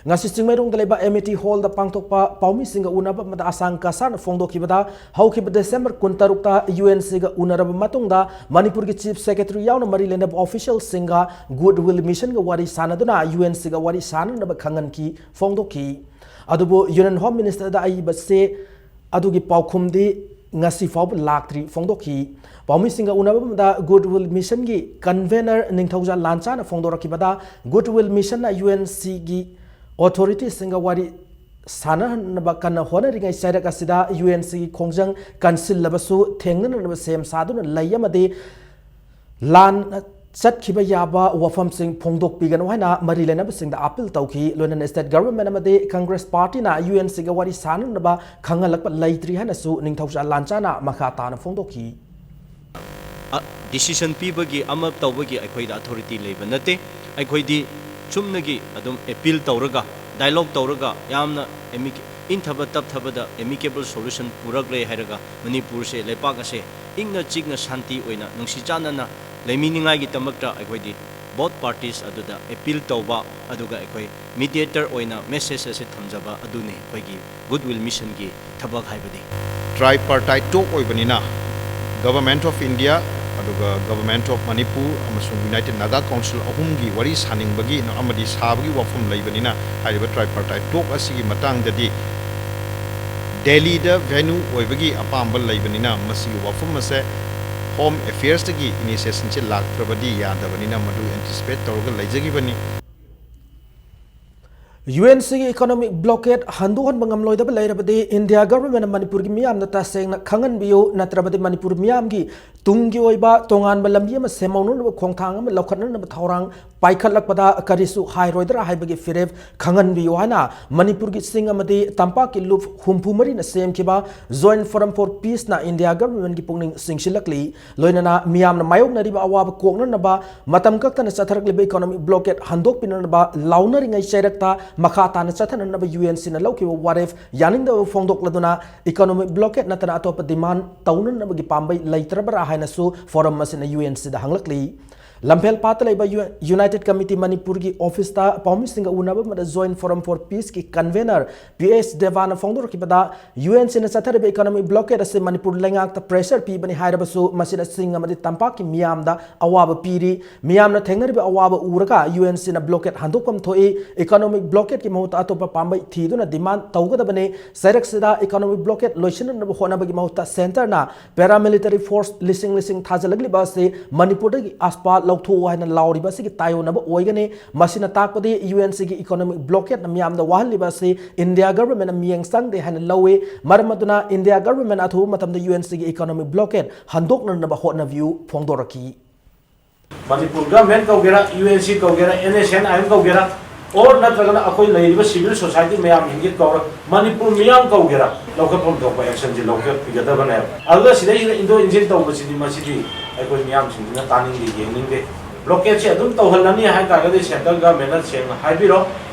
ꯉꯁꯤ ꯆꯤꯡꯃꯩꯔꯣꯡꯗ ꯂꯩꯕ Amity Hall ꯗ ꯄꯥꯡꯊꯣꯛꯄ ꯄꯥꯎꯃꯤꯁꯤꯡꯒ ꯎꯅꯕ ꯑꯃꯗ ꯑꯁꯥꯡ ꯀꯁꯥꯔꯅ ꯐꯣꯡꯗꯣꯛꯈꯤꯕꯗ, ꯍꯧꯈꯤꯕ December ꯀꯨꯟꯇꯔꯨꯛꯇ U N C ꯒ ꯎꯅꯔꯕ ꯃꯇꯨꯡꯗ ꯃꯅꯤꯄꯨꯔꯒꯤ Chief Secretary ꯌꯥꯎꯅ ꯃꯔꯤ ꯂꯩꯅꯕ official ꯁꯤꯡꯒ Goodwill Mission ꯒ ꯋꯥꯔꯤ ꯁꯥꯅꯗꯨꯅ U N C ꯒ ꯋꯥꯔꯤ ꯁꯥꯅꯅꯕ ꯈꯪꯍꯟꯈꯤ, ꯐꯣꯡꯗꯣꯛꯈꯤ꯫ ꯑꯗꯨꯕꯨ Union Home Minister ꯗ ꯑꯏꯕ ꯆꯦ ꯑꯗꯨꯒꯤ ꯄꯥꯎꯈꯨꯝꯗꯤ ꯉꯁꯤ ꯐꯥꯎꯕ ꯂꯥꯛꯇ꯭ꯔꯤ ꯐꯣꯡꯗꯣꯛꯈꯤ꯫ ꯄꯥꯎꯃꯤꯁꯤꯡꯒ ꯎꯅꯕ ꯑꯃꯗ Goodwill Mission ꯒꯤ convener ꯅꯤꯡꯊꯧꯖꯥ ꯂꯥꯟꯆꯥꯅ ꯐꯣꯡꯗꯣꯔꯛꯈꯤꯕꯗ, Goodwill Mission ꯅ U N C ꯒꯤ authority ꯁꯤꯡꯒ ꯋꯥꯔꯤ ꯁꯥꯅꯍꯟꯅꯕ ꯀꯟꯅ ꯍꯣꯠꯅꯔꯤꯉꯩ ꯆꯩꯔꯛ ꯑꯁꯤꯗ U N C ꯒꯤ ꯈꯣꯡꯖꯪ ꯀꯟꯁꯤꯜꯂꯕꯁꯨ ꯊꯦꯡꯅꯅꯅꯕ ꯁꯦꯝ ꯁꯥꯗꯨꯅ ꯂꯩ ꯑꯃꯗꯤ ꯂꯥꯟ ꯆꯠꯈꯤꯕ ꯌꯥꯕ ꯋꯥꯐꯝꯁꯤꯡ ꯐꯣꯡꯗꯣꯛꯄꯤꯒꯅꯨ ꯍꯥꯏꯅ ꯃꯔꯤ ꯂꯩꯅꯕꯁꯤꯡꯗ appeal ꯇꯧꯈꯤ꯫ ꯂꯣꯏꯅꯅ State Government ꯑꯃꯗꯤ Congress Party ꯅ U N C ꯒ ꯋꯥꯔꯤ ꯁꯥꯅꯅꯕ ꯈꯪꯍꯜꯂꯛꯄ ꯂꯩꯇ꯭ꯔꯤ ꯍꯥꯏꯅꯁꯨ ꯅꯤꯡꯊꯧꯖꯥ ꯂꯥꯟꯆꯥꯅ ꯃꯈꯥ ꯇꯥꯅ ꯐꯣꯡꯗꯣꯛꯈꯤ꯫ ꯑ, decision ꯄꯤꯕꯒꯤ, ꯑꯃ ꯇꯧꯕꯒꯤ ꯑꯩꯈꯣꯏꯗ authority ꯂꯩꯕ ꯅꯠꯇꯦ꯫ ꯑꯩꯈꯣꯏꯗꯤ ꯆꯨꯝꯅꯒꯤ ꯑꯗꯨꯝ appeal ꯇꯧꯔꯒ, dialogue ꯇꯧꯔꯒ, ꯌꯥꯝꯅ ꯑꯦꯃꯤꯛ-, ꯏꯪꯊꯕ ꯇꯞꯊꯕꯗ amicable solution ꯄꯨꯔꯛꯂꯦ ꯍꯥꯏꯔꯒ ꯃꯅꯤꯄꯨꯔꯁꯦ, ꯂꯩꯄꯥꯛ ꯑꯁꯦ ꯏꯪꯅ ꯆꯤꯛꯅ ꯁꯥꯟꯇꯤ ꯑꯣꯏꯅ ꯅꯨꯡꯁꯤ ꯆꯥꯟꯅꯅ ꯂꯩꯃꯤꯅꯤꯡꯉꯥꯏꯒꯤ ꯗꯃꯛꯇ ꯑꯩꯈꯣꯏꯗꯤ both parties ꯑꯗꯨꯗ appeal ꯇꯧꯕ, ꯑꯗꯨꯒ ꯑꯩꯈꯣꯏ mediator ꯑꯣꯏꯅ message ꯑꯁꯤ ꯊꯝꯖꯕ ꯑꯗꯨꯅꯤ ꯑꯩꯈꯣꯏꯒꯤ Goodwill Mission ꯒꯤ ꯊꯕꯛ ꯍꯥꯏꯕꯗꯤ꯫ Tripartite talk ꯑꯣꯏꯕꯅꯤꯅ Government of India ꯑꯗꯨꯒ Government of Manipur ꯑꯃꯁꯨꯡ United Naga Council ꯑꯍꯨꯝꯒꯤ ꯋꯥꯔꯤ ꯁꯥꯅꯤꯡꯕꯒꯤ ꯑꯃꯗꯤ ꯁꯥꯕꯒꯤ ꯋꯥꯐꯝ ꯂꯩꯕꯅꯤꯅ, ꯍꯥꯏꯔꯤꯕ Tripartite talk ꯑꯁꯤꯒꯤ ꯃꯇꯥꯡꯗꯗꯤ ꯗꯦꯜꯂꯤꯗ venue ꯑꯣꯏꯕꯒꯤ ꯑꯄꯥꯝꯕ ꯂꯩꯕꯅꯤꯅ, ꯃꯁꯤꯒꯤ ꯋꯥꯐꯝ ꯑꯁꯦ Home Affairs ꯇꯒꯤ initiation ꯁꯦ ꯂꯥꯛꯇ꯭ꯔꯕꯗꯤ ꯌꯥꯗꯕꯅꯤꯅ, ꯃꯗꯨ anticipate ꯇꯧꯔꯒ ꯂꯩꯖꯈꯤꯕꯅꯤ꯫ UNCꯒꯤ economic blockade ꯍꯟꯗꯣꯛꯍꯟꯕ ꯉꯝꯂꯣꯏꯗꯕ ꯂꯩꯔꯕꯗꯤ India governmentꯅ ꯃꯅꯤꯄꯨꯔꯒꯤ ꯃꯤꯌꯥꯝꯗ ꯇꯁꯦꯡꯅ ꯈꯪꯍꯟꯕꯤꯌꯨ, ꯅꯠꯇ꯭ꯔꯕꯗꯤ ꯃꯅꯤꯄꯨꯔ ꯃꯤꯌꯥꯝꯒꯤ ꯇꯨꯡꯒꯤ ꯑꯣꯏꯕ ꯇꯣꯉꯥꯟꯕ ꯂꯝꯕꯤ ꯑꯃ ꯁꯦꯝꯍꯧꯅꯅꯕ ꯈꯣꯡꯊꯥꯡ ꯑꯃ ꯂꯧꯈꯠꯅꯅꯕ ꯊꯧꯔꯥꯡ ꯄꯥꯏꯈꯠꯂꯛꯄꯗ ꯀꯔꯤꯁꯨ ꯍꯥꯏꯔꯣꯏꯗ꯭ꯔꯥ ꯍꯥꯏꯕꯒꯤ ꯐꯤꯔꯦꯞ ꯈꯪꯍꯟꯕꯤꯌꯨ ꯍꯥꯏꯅ ꯃꯅꯤꯄꯨꯔꯒꯤ ꯆꯤꯡ ꯑꯃꯗꯤ ꯇꯝꯄꯥꯛꯀꯤ ꯂꯨꯞ ꯍꯨꯝꯐꯨ ꯃꯔꯤꯅ ꯁꯦꯝꯈꯤꯕ Joint Forum for Peaceꯅ India governmentꯀꯤ ꯄꯨꯛꯅꯤꯡ ꯆꯤꯡꯁꯤꯜꯂꯛꯂꯤ꯫ ꯂꯣꯏꯅꯅ ꯃꯤꯌꯥꯝꯅ ꯃꯥꯌꯣꯛꯅꯔꯤꯕ ꯑꯋꯥꯕ ꯀꯣꯛꯅꯅꯕ ꯃꯇꯝ ꯀꯛꯇꯅ ꯆꯠꯊꯔꯛꯂꯤꯕ economic blockade ꯍꯟꯗꯣꯛꯄꯤꯅꯅꯕ ꯂꯥꯎꯅꯔꯤꯉꯩ ꯆꯩꯔꯛꯇ ꯃꯈꯥ ꯇꯥꯅ ꯆꯠꯊꯅꯅꯕ UNCꯅ ꯂꯧꯈꯤꯕ ꯋꯥꯔꯦꯞ ꯌꯥꯅꯤꯡꯗꯕ ꯐꯣꯡꯗꯣꯛꯂꯗꯨꯅ economic blockade ꯅꯠꯇꯅ ꯑꯇꯣꯞꯄ demand ꯇꯧꯅꯅꯕꯒꯤ ꯄꯥꯝꯕꯩ ꯂꯩꯇ꯭ꯔꯕ꯭ꯔꯥ ꯍꯥꯏꯅꯁꯨ forum ꯑꯁꯤꯅ UNCꯗ ꯍꯪꯂꯛꯂꯤ꯫ ꯂꯝꯐꯦꯜ ꯄꯥꯠꯇ ꯂꯩꯕ ꯌꯨ-, United Committee ꯃꯅꯤꯄꯨꯔꯒꯤ officeꯇ ꯄꯥꯎꯃꯤꯁꯤꯡꯒ ꯎꯅꯕ ꯑꯃꯗ Joint Forum for Peaceꯀꯤ convener P S ꯗꯦꯕꯥꯅ ꯐꯣꯡꯗꯣꯔꯛꯈꯤꯕꯗ, UNCꯅ ꯆꯠꯊꯔꯤꯕ economic blockade ꯑꯁꯤ ꯃꯅꯤꯄꯨꯔ ꯂꯩꯉꯥꯛꯇ pressure ꯄꯤꯕꯅꯤ ꯍꯥꯏꯔꯕꯁꯨ, ꯃꯁꯤꯅ ꯆꯤꯡ ꯑꯃꯗꯤ ꯇꯝꯄꯥꯛꯀꯤ ꯃꯤꯌꯥꯝꯗ ꯑꯋꯥꯕ ꯄꯤꯔꯤ꯫ ꯃꯤꯌꯥꯝꯅ ꯊꯦꯡꯅꯔꯤꯕ ꯑꯋꯥꯕ ꯎꯔꯒ UNCꯅ blockade ꯍꯟꯗꯣꯛꯐꯝ ꯊꯣꯛꯏ꯫ Economic blockadeꯀꯤ ꯃꯍꯨꯠꯇ ꯑꯇꯣꯞꯄ ꯄꯥꯝꯕꯩ ꯊꯤꯗꯨꯅ demand ꯇꯧꯒꯗꯕꯅꯤ꯫ ꯆꯩꯔꯛꯁꯤꯗ economic blockade ꯂꯣꯏꯁꯤꯟꯅꯅꯕ ꯍꯣꯠꯅꯕꯒꯤ ꯃꯍꯨꯠꯇ centreꯅ paramilitary force ꯂꯤꯁꯤꯡ ꯂꯤꯁꯤꯡ ꯊꯥꯖꯤꯜꯂꯛꯂꯤꯕ ꯑꯁꯤ ꯃꯅꯤꯄꯨꯔꯗꯒꯤ ꯑꯁꯄꯥ ꯂꯧꯊꯣꯛꯎ ꯍꯥꯏꯅ ꯂꯥꯎꯔꯤꯕ ꯑꯁꯤꯒꯤ ꯇꯥꯏꯑꯣꯟꯅꯕ ꯑꯣꯏꯒꯅꯤ꯫ ꯃꯁꯤꯅ ꯇꯥꯛꯄꯗꯤ UNCꯒꯤ economic blockadeꯅ ꯃꯤꯌꯥꯝꯗ ꯋꯥꯍꯜꯂꯤꯕ ꯑꯁꯤ India governmentꯅ ꯃꯤꯠꯌꯦꯡ ꯆꯪꯗꯦ ꯍꯥꯏꯅ ꯂꯧꯏ꯫ ꯃꯔꯝ ꯑꯗꯨꯅ India government ꯑꯊꯨꯕ ꯃꯇꯝꯗ UNCꯒꯤ economic blockade ꯍꯟꯗꯣꯛꯅꯅꯕ ꯍꯣꯠꯅꯕꯤꯌꯨ ꯐꯣꯡꯗꯣꯔꯛꯈꯤ꯫ Manipur government ꯀꯧꯒꯦꯔꯥ, UNC ꯀꯧꯒꯦꯔꯥ, NSCN-IM ꯀꯧꯒꯦꯔꯥ, or ꯅꯠꯇ꯭ꯔꯒꯅ ꯑꯩꯈꯣꯏ ꯂꯩꯔꯤꯕ civil society ꯃꯌꯥꯝꯁꯤꯡꯁꯦ ꯀꯧꯔ ꯃꯅꯤꯄꯨꯔ ꯃꯤꯌꯥꯝ ꯀꯧꯒꯦꯔꯥ, ꯂꯧꯈꯠꯐꯝ ꯊꯣꯛꯄ actionꯁꯤ ꯂꯧꯈꯠꯄꯤꯒꯗꯕꯅꯦꯕ꯫ ꯑꯗꯨꯒ ꯁꯤꯗꯩꯁꯤꯗ ꯏꯟꯗꯣꯛ ꯏꯟꯁꯤꯟ ꯇꯧꯕꯁꯤꯗꯤ, ꯃꯁꯤꯗꯤ ꯑꯩꯈꯣꯏ ꯃꯤꯌꯥꯝꯁꯤꯡꯁꯤꯅ ꯇꯥꯅꯤꯡꯗꯦ, ꯌꯦꯡꯅꯤꯡꯗꯦ꯫ Blockadeꯁꯦ ꯑꯗꯨꯝ ꯇꯧꯍꯜꯂꯅꯤ ꯍꯥꯏ ꯇꯥꯔꯒꯗꯤ central governmentꯅ ꯁꯦꯡꯅ ꯍꯥꯏꯕꯤꯔꯣ꯫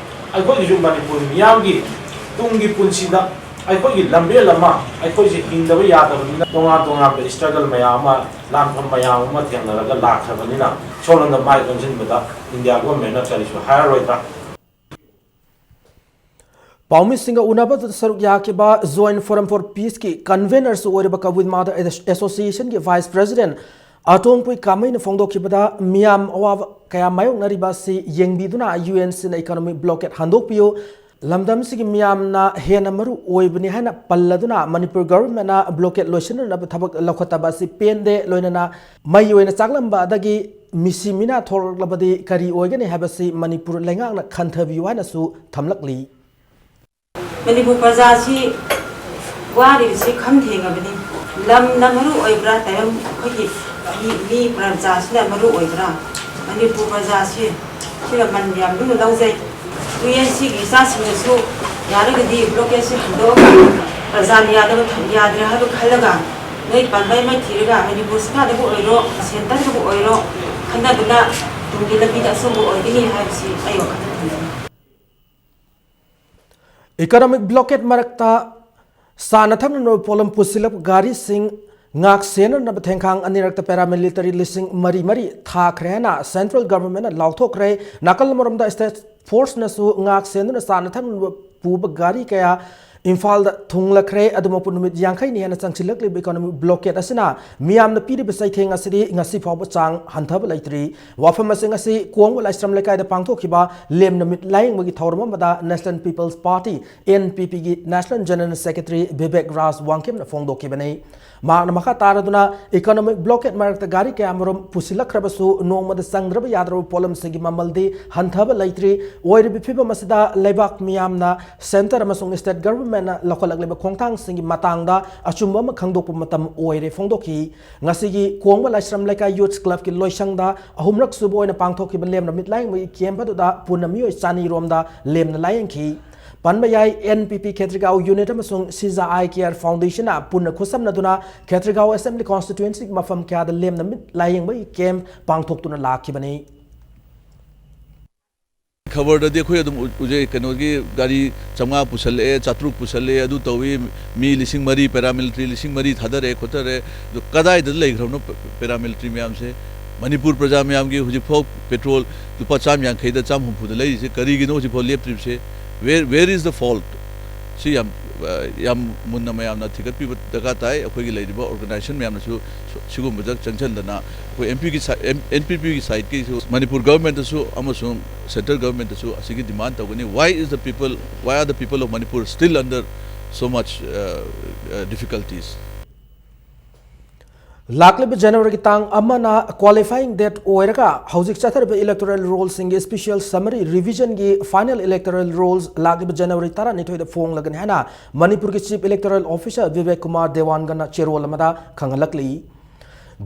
ꯑꯩꯈꯣꯏꯒꯤꯁꯨ ꯃꯅꯤꯄꯨꯔ ꯃꯤꯌꯥꯝꯒꯤ ꯇꯨꯡꯒꯤ ꯄꯨꯟꯁꯤꯗ ꯑꯩꯈꯣꯏꯒꯤ ꯂꯝꯕꯦꯜ ꯑꯃ, ꯑꯩꯈꯣꯏꯁꯦ ꯍꯤꯡꯗꯕ ꯌꯥꯗꯕꯅꯤꯅ, ꯇꯣꯉꯥꯟ ꯇꯣꯉꯥꯟꯕ struggle ꯃꯌꯥꯝ ꯑꯃ, ꯂꯥꯟꯐꯝ ꯃꯌꯥꯝ ꯑꯃ ꯊꯦꯡꯅꯔꯒ ꯂꯥꯛꯈ꯭ꯔꯕꯅꯤꯅ, ꯁꯣꯝꯂꯣꯝꯗ ꯃꯥꯏ ꯑꯣꯟꯁꯤꯟꯕꯗ India governmentꯅ ꯀꯔꯤꯁꯨ ꯍꯥꯏꯔꯔꯣꯏꯗ꯭ꯔꯥ? ꯄꯥꯎꯃꯤꯁꯤꯡꯒ ꯎꯅꯕꯗ ꯁꯔꯨꯛ ꯌꯥꯈꯤꯕ Joint Forum for Peaceꯀꯤ convenerꯁꯨ ꯑꯣꯏꯔꯤꯕ Kawil Mother Associationꯒꯤ vice president ꯑꯇꯣꯡꯄꯨꯏ ꯀꯥꯃꯩꯅ ꯐꯣꯡꯗꯣꯛꯈꯤꯕꯗ, ꯃꯤꯌꯥꯝ ꯑꯋꯥꯕ ꯀꯌꯥ ꯃꯥꯌꯣꯛꯅꯔꯤꯕ ꯑꯁꯤ ꯌꯦꯡꯕꯤꯗꯨꯅ UNCꯅ economic blockade ꯍꯟꯗꯣꯛꯄꯤꯌꯨ, ꯂꯝꯗꯝꯁꯤꯒꯤ ꯃꯤꯌꯥꯝꯅ ꯍꯦꯟꯅ ꯃꯔꯨ ꯑꯣꯏꯕꯅꯤ ꯍꯥꯏꯅ ꯄꯜꯂꯗꯨꯅ ꯃꯅꯤꯄꯨꯔ ꯒꯚꯔꯟꯃꯦꯟꯅ ꯕ꯭ꯂꯣꯀꯦꯠ ꯂꯣꯏꯁꯤꯟꯅꯅꯕ ꯊꯕꯛ ꯂꯧꯈꯠꯇꯕ ꯑꯁꯤ ꯄꯦꯟꯗꯦ, ꯂꯣꯏꯅꯅ ꯃꯩ ꯑꯣꯏꯅ ꯆꯥꯛꯂꯝꯕ ꯑꯗꯒꯤ ꯃꯤꯁꯤ ꯃꯤꯅꯥ ꯊꯣꯛꯂꯛꯂꯕꯗꯤ ꯀꯔꯤ ꯑꯣꯏꯒꯅꯤ ꯍꯥꯏꯕꯁꯤ ꯃꯅꯤꯄꯨꯔ ꯂꯩꯉꯥꯛꯅ ꯈꯟꯊꯕꯤꯌꯨ ꯍꯥꯏꯅꯁꯨ ꯊꯝꯂꯛꯂꯤ꯫ ꯃꯅꯤꯄꯨꯔ ꯄ꯭ꯔꯖꯥꯁꯤ ꯋꯥꯔꯤꯕꯁꯤ ꯈꯝ ꯊꯦꯡꯉꯕꯅꯤ꯫ ꯂꯝꯅ ꯃꯔꯨ ꯑꯣꯏꯕ꯭ꯔꯥ, ꯇꯥꯏꯕꯪ ꯑꯩꯈꯣꯏꯒꯤ ꯃꯤ, ꯃꯤ ꯄ꯭ꯔꯖꯥꯁꯤꯅ ꯃꯔꯨ ꯑꯣꯏꯕ꯭ꯔꯥ? ꯃꯅꯤꯄꯨꯔ ꯄ꯭ꯔꯖꯥꯁꯤ ꯁꯤꯅ ꯃꯟ ꯌꯥꯝ ꯂꯨꯝꯅ ꯂꯧꯖꯩ꯫ ꯌꯨ ꯑꯦꯟ ꯁꯤꯒꯤ ꯏꯆꯥꯁꯤꯡꯅꯁꯨ ꯌꯥꯔꯒꯗꯤ ꯕ꯭ꯂꯣꯀꯦꯠꯁꯤ ꯍꯟꯗꯣꯛꯑꯒ ꯄ꯭ꯔꯖꯥꯅ ꯌꯥꯗꯕ ꯊꯝ-, ꯌꯥꯗ꯭ꯔꯦ ꯍꯥꯏꯕ ꯈꯜꯂꯒ ꯅꯣꯏ ꯄꯥꯟꯕꯩ ꯃꯩ ꯊꯤꯔꯒ ꯃꯅꯤꯄꯨꯔ ꯁꯔꯀꯥꯔꯗꯕꯨ ꯑꯣꯏꯔꯣ, ꯁꯦꯟꯇꯔꯗꯕꯨ ꯑꯣꯏꯔꯣ, ꯈꯟꯅꯗꯨꯅ ꯇꯨꯡꯒꯤ ꯂꯝꯕꯤꯗ ꯑꯆꯨꯝꯕ ꯑꯣꯏꯒꯅꯤ ꯍꯥꯏꯕꯁꯤ ꯑꯩ ꯋꯥꯈꯜꯗ ꯊꯝꯖꯩ꯫ Economic blockade ꯃꯔꯛꯇ ꯆꯥꯅ ꯊꯛꯅꯅꯕ ꯄꯣꯠꯂꯝ ꯄꯨꯁꯤꯜꯂꯛꯄ ꯒꯥꯔꯤꯁꯤꯡ ꯉꯥꯛ ꯁꯦꯟꯅꯅꯕ ꯊꯦꯡꯈꯥꯡ ꯑꯅꯤꯔꯛꯇ paramilitary ꯂꯤꯁꯤꯡ ꯃꯔꯤ ꯃꯔꯤ ꯊꯥꯈ꯭ꯔꯦ ꯍꯥꯏꯅ central governmentꯅ ꯂꯥꯎꯊꯣꯛꯈ꯭ꯔꯦ꯫ ꯅꯥꯀꯜ ꯑꯃꯔꯣꯝꯗ state forceꯅꯁꯨ ꯉꯥꯛ ꯁꯦꯟꯗꯨꯅ ꯆꯥꯅ ꯊꯛꯅꯅꯕ ꯄꯨꯕ ꯒꯥꯔꯤ ꯀꯌꯥ ꯏꯝꯐꯥꯜꯗ ꯊꯨꯡꯂꯈ꯭ꯔꯦ꯫ ꯑꯗꯨꯃꯛꯄꯨ ꯅꯨꯃꯤꯠ ꯌꯥꯡꯈꯩꯅꯤ ꯍꯦꯟꯅ ꯆꯪꯁꯤꯜꯂꯛꯂꯤꯕ economic blockade ꯑꯁꯤꯅ ꯃꯤꯌꯥꯝꯅ ꯄꯤꯔꯤꯕ ꯆꯩꯊꯦꯡ ꯑꯁꯤꯗꯤ ꯉꯁꯤ ꯐꯥꯎꯕ ꯆꯥꯡ ꯍꯟꯊꯕ ꯂꯩꯇ꯭ꯔꯤ꯫ ꯋꯥꯐꯝ ꯑꯁꯤ ꯉꯁꯤ ꯀꯣꯡꯕ ꯂꯥꯏꯁ꯭ꯔꯝ ꯂꯩꯀꯥꯏꯗ ꯄꯥꯡꯊꯣꯛꯈꯤꯕ ꯂꯦꯝꯅ ꯃꯤꯠ ꯂꯥꯌꯦꯡꯕꯒꯤ ꯊꯧꯔꯝ ꯑꯃꯗ National People's Party, N P Pꯒꯤ National General Secretary Bibek ꯔꯥꯖ ꯋꯥꯡꯈꯦꯝꯅ ꯐꯣꯡꯗꯣꯛꯈꯤꯕꯅꯤ꯫ ꯃꯍꯥꯛꯅ ꯃꯈꯥ ꯇꯥꯔꯗꯨꯅ economic blockade ꯃꯔꯛꯇ ꯒꯥꯔꯤ ꯀꯌꯥꯃꯔꯨꯝ ꯄꯨꯁꯤꯜꯂꯛꯈ꯭ꯔꯕꯁꯨ ꯅꯣꯡꯃꯗ ꯆꯪꯗ꯭ꯔꯕ ꯌꯥꯗ꯭ꯔꯕ ꯄꯣꯠꯂꯝꯁꯤꯡꯒꯤ ꯃꯃꯜꯗꯤ ꯍꯟꯊꯕ ꯂꯩꯇ꯭ꯔꯤ꯫ ꯑꯣꯏꯔꯤꯕ ꯐꯤꯕꯝ ꯑꯁꯤꯗ ꯂꯩꯕꯥꯛ ꯃꯤꯌꯥꯝꯅ centre ꯑꯃꯁꯨꯡ state governmentꯅ ꯂꯧꯈꯠꯂꯛꯂꯤꯕ ꯈꯣꯡꯊꯥꯡꯁꯤꯡꯒꯤ ꯃꯇꯥꯡꯗ ꯑꯆꯨꯝꯕ ꯑꯃ ꯈꯪꯗꯣꯛꯄ ꯃꯇꯝ ꯑꯣꯏꯔꯦ ꯐꯣꯡꯗꯣꯛꯈꯤ꯫ ꯉꯁꯤꯒꯤ ꯀꯣꯡꯕ ꯂꯥꯏꯁ꯭ꯔꯝ ꯂꯩꯀꯥꯏ Youth Clubꯀꯤ ꯂꯣꯏꯁꯪꯗ ꯑꯍꯨꯝꯔꯛ ꯁꯨꯕ ꯑꯣꯏꯅ ꯄꯥꯡꯊꯣꯛꯈꯤꯕ ꯂꯦꯝꯅ ꯃꯤꯠ ꯂꯥꯌꯦꯡꯕꯒꯤ camp ꯑꯗꯨꯗ ꯄꯨꯟꯅ ꯃꯤꯑꯣꯏ ꯆꯅꯤ ꯔꯣꯝꯗ ꯂꯦꯝꯅ ꯂꯥꯌꯦꯡꯈꯤ꯫ ꯄꯟꯕ ꯌꯥꯏ, N P P ꯈꯦꯇ꯭ꯔꯤꯒꯥꯎ unit ꯑꯃꯁꯨꯡ ꯁꯤꯖꯥ Eye Care Foundationꯅ ꯄꯨꯟꯅ ꯈꯨꯠꯁꯝꯅꯗꯨꯅ ꯈꯦꯇ꯭ꯔꯤꯒꯥꯎ assembly constituencyꯒꯤ ꯃꯐꯝ ꯀꯌꯥꯗ ꯂꯦꯝꯅ ꯃꯤꯠ ꯂꯥꯌꯦꯡꯕꯒꯤ camp ꯄꯥꯡꯊꯣꯛꯇꯨꯅ ꯂꯥꯛꯈꯤꯕꯅꯤ꯫ ꯈꯕꯔꯗꯗꯤ ꯑꯩꯈꯣꯏ ꯑꯗꯨꯝ ꯎ-, ꯎꯖꯩ, ꯀꯩꯅꯣꯒꯤ ꯒꯥꯔꯤ ꯆꯥꯝꯃꯉꯥ ꯄꯨꯁꯜꯂꯛꯑꯦ, ꯆꯥꯇ꯭ꯔꯨꯛ ꯄꯨꯁꯜꯂꯛꯑꯦ, ꯑꯗꯨ ꯇꯧꯏ, ꯃꯤ ꯂꯤꯁꯤꯡ ꯃꯔꯤ, paramilitary ꯂꯤꯁꯤꯡ ꯃꯔꯤ ꯊꯥꯗꯔꯛꯑꯦ ꯈꯣꯠꯊꯔꯦ꯫ ꯑꯗꯨ ꯀꯗꯥꯏꯗ ꯂꯩꯈ꯭ꯔꯕꯅꯣ ꯄ-, paramilitary ꯃꯌꯥꯝꯁꯦ? ꯃꯅꯤꯄꯨꯔ ꯄ꯭ꯔꯖꯥ ꯃꯌꯥꯝꯒꯤ ꯍꯧꯖꯤꯛꯐꯥꯎ petrol ꯂꯨꯄꯥ ꯆꯥꯝ ꯌꯥꯡꯈꯩꯗ, ꯆꯥꯝ ꯍꯨꯝꯐꯨꯗ ꯂꯩꯔꯤꯁꯦ ꯀꯔꯤꯒꯤꯅꯣ ꯍꯧꯖꯤꯛꯐꯥꯎ ꯂꯦꯞꯇ꯭ꯔꯤꯕꯁꯦ? Where, where is the fault? ꯁꯤ ꯌꯥꯝ, ꯑ, ꯌꯥꯝ ꯃꯨꯟꯅ ꯃꯌꯥꯝꯅ ꯊꯤꯒꯠꯄꯤꯕ ꯗꯔꯀꯥꯔ ꯇꯥꯏ꯫ ꯑꯩꯈꯣꯏꯒꯤ ꯂꯩꯔꯤꯕ organization ꯃꯌꯥꯝꯅꯁꯨ ꯁꯨ-, ꯁꯤꯒꯨꯝꯕꯗ ꯆꯪꯁꯤꯟꯗꯅ ꯑꯩꯈꯣꯏ ꯑꯦꯟ ꯄꯤꯒꯤ ꯁꯥꯏ-, ꯑꯦꯟ-, ꯑꯦꯟ ꯄꯤ ꯄꯤꯒꯤ sideꯀꯤꯁꯨ ꯃꯅꯤꯄꯨꯔ governmentꯇꯁꯨ ꯑꯃꯁꯨꯡ central governmentꯇꯁꯨ ꯑꯁꯤꯒꯤ demand ꯇꯧꯒꯅꯤ꯫ Why is the people, why are the people of Manipur still under so much, uh, uh, difficulties? ꯂꯥꯛꯂꯤꯕ ꯖꯅꯋꯥꯔꯤꯒꯤ ꯇꯥꯡ ꯑꯃꯅ qualifying date ꯑꯣꯏꯔꯒ ꯍꯧꯖꯤꯛ ꯆꯠꯊꯔꯤꯕ electoral rollꯁꯤꯡꯒꯤ special summary revisionꯒꯤ final electoral rolls ꯂꯥꯛꯂꯤꯕ ꯖꯅꯋꯥꯔꯤ ꯇꯔꯥꯅꯤꯊꯣꯏꯗ ꯐꯣꯡꯂꯒꯅꯤ ꯍꯥꯏꯅ ꯃꯅꯤꯄꯨꯔꯒꯤ Chief Electoral Officer Bibek Kumar ꯗꯦꯋꯥꯟꯒꯅ ꯆꯦꯔꯣꯜ ꯑꯃꯗ ꯈꯪꯍꯜꯂꯛꯂꯤ꯫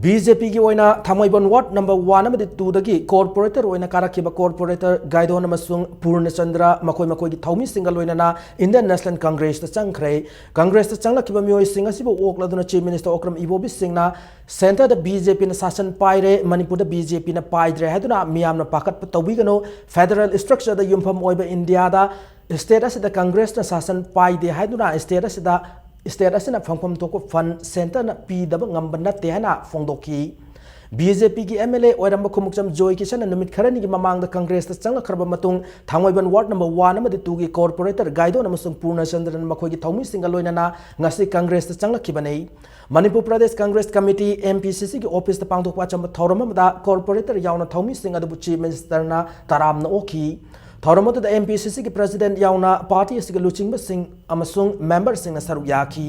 ꯕꯤ ꯖꯦ ꯄꯤꯒꯤ ꯑꯣꯏꯅ ꯊꯥꯡꯃꯩꯕꯟ ward number one ꯑꯃꯗꯤ twoꯗꯒꯤ corporator ꯑꯣꯏꯅ ꯀꯥꯔꯛꯈꯤꯕ corporator ꯒꯥꯏꯗꯣꯟ ꯑꯃꯁꯨꯡ ꯄꯨꯔꯅꯆꯟꯗ꯭ꯔ ꯃꯈꯣꯏ ꯃꯈꯣꯏꯒꯤ ꯊꯧꯃꯤꯁꯤꯡꯒ ꯂꯣꯏꯅꯅ Indian National Congressꯇ ꯆꯪꯈ꯭ꯔꯦ꯫ Congressꯇ ꯆꯪꯂꯛꯈꯤꯕ ꯃꯤꯑꯣꯏꯁꯤꯡ ꯑꯁꯤꯕꯨ ꯑꯣꯛꯂꯗꯨꯅ Chief Minister ꯑꯣꯀ꯭ꯔꯝ ꯏꯕꯣꯕꯤ ꯁꯤꯡꯅ centreꯗ ꯕꯤ ꯖꯦ ꯄꯤꯅ ꯁꯥꯁꯟ ꯄꯥꯏꯔꯦ, ꯃꯅꯤꯄꯨꯔꯗ ꯕꯤ ꯖꯦ ꯄꯤꯅ ꯄꯥꯏꯗ꯭ꯔꯦ ꯍꯥꯏꯗꯨꯅ ꯃꯤꯌꯥꯝꯅ ꯄꯥꯈꯠꯄ ꯇꯧꯕꯤꯒꯅꯨ꯫ Federal structureꯗ ꯌꯨꯝꯐꯝ ꯑꯣꯏꯕ ꯏꯟꯗꯤꯌꯥꯗ state ꯑꯁꯤꯗ Congressꯅ ꯁꯥꯁꯟ ꯄꯥꯏꯗꯦ ꯍꯥꯏꯗꯨꯅ state ꯑꯁꯤꯗ, state ꯑꯁꯤꯅ ꯐꯪꯐꯝ ꯊꯣꯛꯄ fund centreꯅ ꯄꯤꯗꯕ ꯉꯝꯕ ꯅꯠꯇꯦ ꯍꯥꯏꯅ ꯐꯣꯡꯗꯣꯛꯈꯤ꯫ ꯕꯤ ꯖꯦ ꯄꯤꯒꯤ ꯑꯦꯝ ꯑꯦꯜ ꯑꯦ ꯑꯣꯏꯔꯝꯕ ꯈꯨꯃꯨꯛꯆꯝ ꯖꯣꯏ ꯀꯤꯁꯟꯅ ꯅꯨꯃꯤꯠ ꯈꯔꯅꯤꯒꯤ ꯃꯃꯥꯡꯗ Congressꯇ ꯆꯪꯂꯛꯈ꯭ꯔꯕ ꯃꯇꯨꯡ ꯊꯥꯡꯃꯩꯕꯟ ward number one ꯑꯃꯗꯤ twoꯒꯤ corporator ꯒꯥꯏꯗꯣꯟ ꯑꯃꯁꯨꯡ ꯄꯨꯔꯅꯆꯟꯗ꯭ꯔꯟ ꯃꯈꯣꯏꯒꯤ ꯊꯧꯃꯤꯁꯤꯡꯒ ꯂꯣꯏꯅꯅ ꯉꯁꯤ Congressꯇ ꯆꯪꯂꯛꯈꯤꯕꯅꯤ꯫ Manipur Pradesh Congress Committee, M P C Cꯒꯤ officeꯇ ꯄꯥꯡꯊꯣꯛꯄ ꯑꯆꯝꯕ ꯊꯧꯔꯝ ꯑꯃꯗ corporator ꯌꯥꯎꯅ ꯊꯧꯃꯤꯁꯤꯡ ꯑꯗꯨꯕꯨ Chief Ministerꯅ ꯇꯔꯥꯝꯅ ꯑꯣꯛꯈꯤ꯫ ꯊꯧꯔꯝ ꯑꯗꯨꯗ M P C Cꯒꯤ president ꯌꯥꯎꯅ party ꯑꯁꯤꯒꯤ ꯂꯨꯆꯤꯡꯕꯁꯤꯡ ꯑꯃꯁꯨꯡ memberꯁꯤꯡꯅ ꯁꯔꯨꯛ ꯌꯥꯈꯤ꯫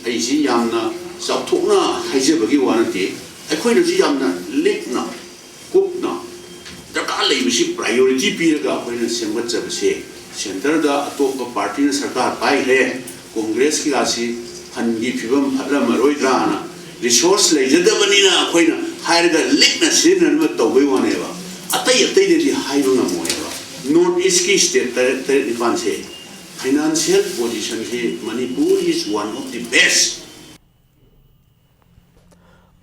ꯑꯩꯁꯤ ꯌꯥꯝꯅ ꯆꯥꯎꯊꯣꯛꯅ ꯍꯥꯏꯖꯕꯒꯤ ꯋꯥ ꯅꯠꯇꯦ, ꯑꯩꯈꯣꯏꯅꯁꯨ ꯌꯥꯝꯅ ꯂꯤꯛꯅ ꯀꯨꯞꯅ ꯗꯔꯀꯥꯔ ꯂꯩꯕꯁꯤ priority ꯄꯤꯔꯒ ꯑꯩꯈꯣꯏꯅ ꯁꯦꯝꯒꯠꯆꯕꯁꯦ꯫ Centreꯗ ꯑꯇꯣꯞꯄ partyꯅ ꯁꯔꯀꯥꯔ ꯄꯥꯏꯈ꯭ꯔꯦ, Congressꯀꯤ ꯑꯁꯤ fundꯀꯤ ꯐꯤꯕꯝ ꯐꯠꯂꯝꯃꯔꯣꯏꯗ꯭ꯔꯥꯅ resource ꯂꯩꯖꯗꯕꯅꯤꯅ ꯑꯩꯈꯣꯏꯅ ꯍꯥꯏꯔꯒ ꯂꯤꯛꯅ ꯁꯤꯖꯤꯟꯅꯅꯕ ꯇꯧꯕꯩ ꯋꯥꯅꯦꯕ꯫ ꯑꯇꯩ ꯑꯇꯩꯗꯗꯤ ꯍꯥꯏꯕ ꯉꯝꯃꯣꯏꯕ꯫ North Eastꯀꯤ state ꯇꯔꯦꯠ, ꯇꯔꯦꯠ ꯅꯤꯄꯥꯟꯁꯦ financial positionꯁꯤ Manipur is one of the best꯫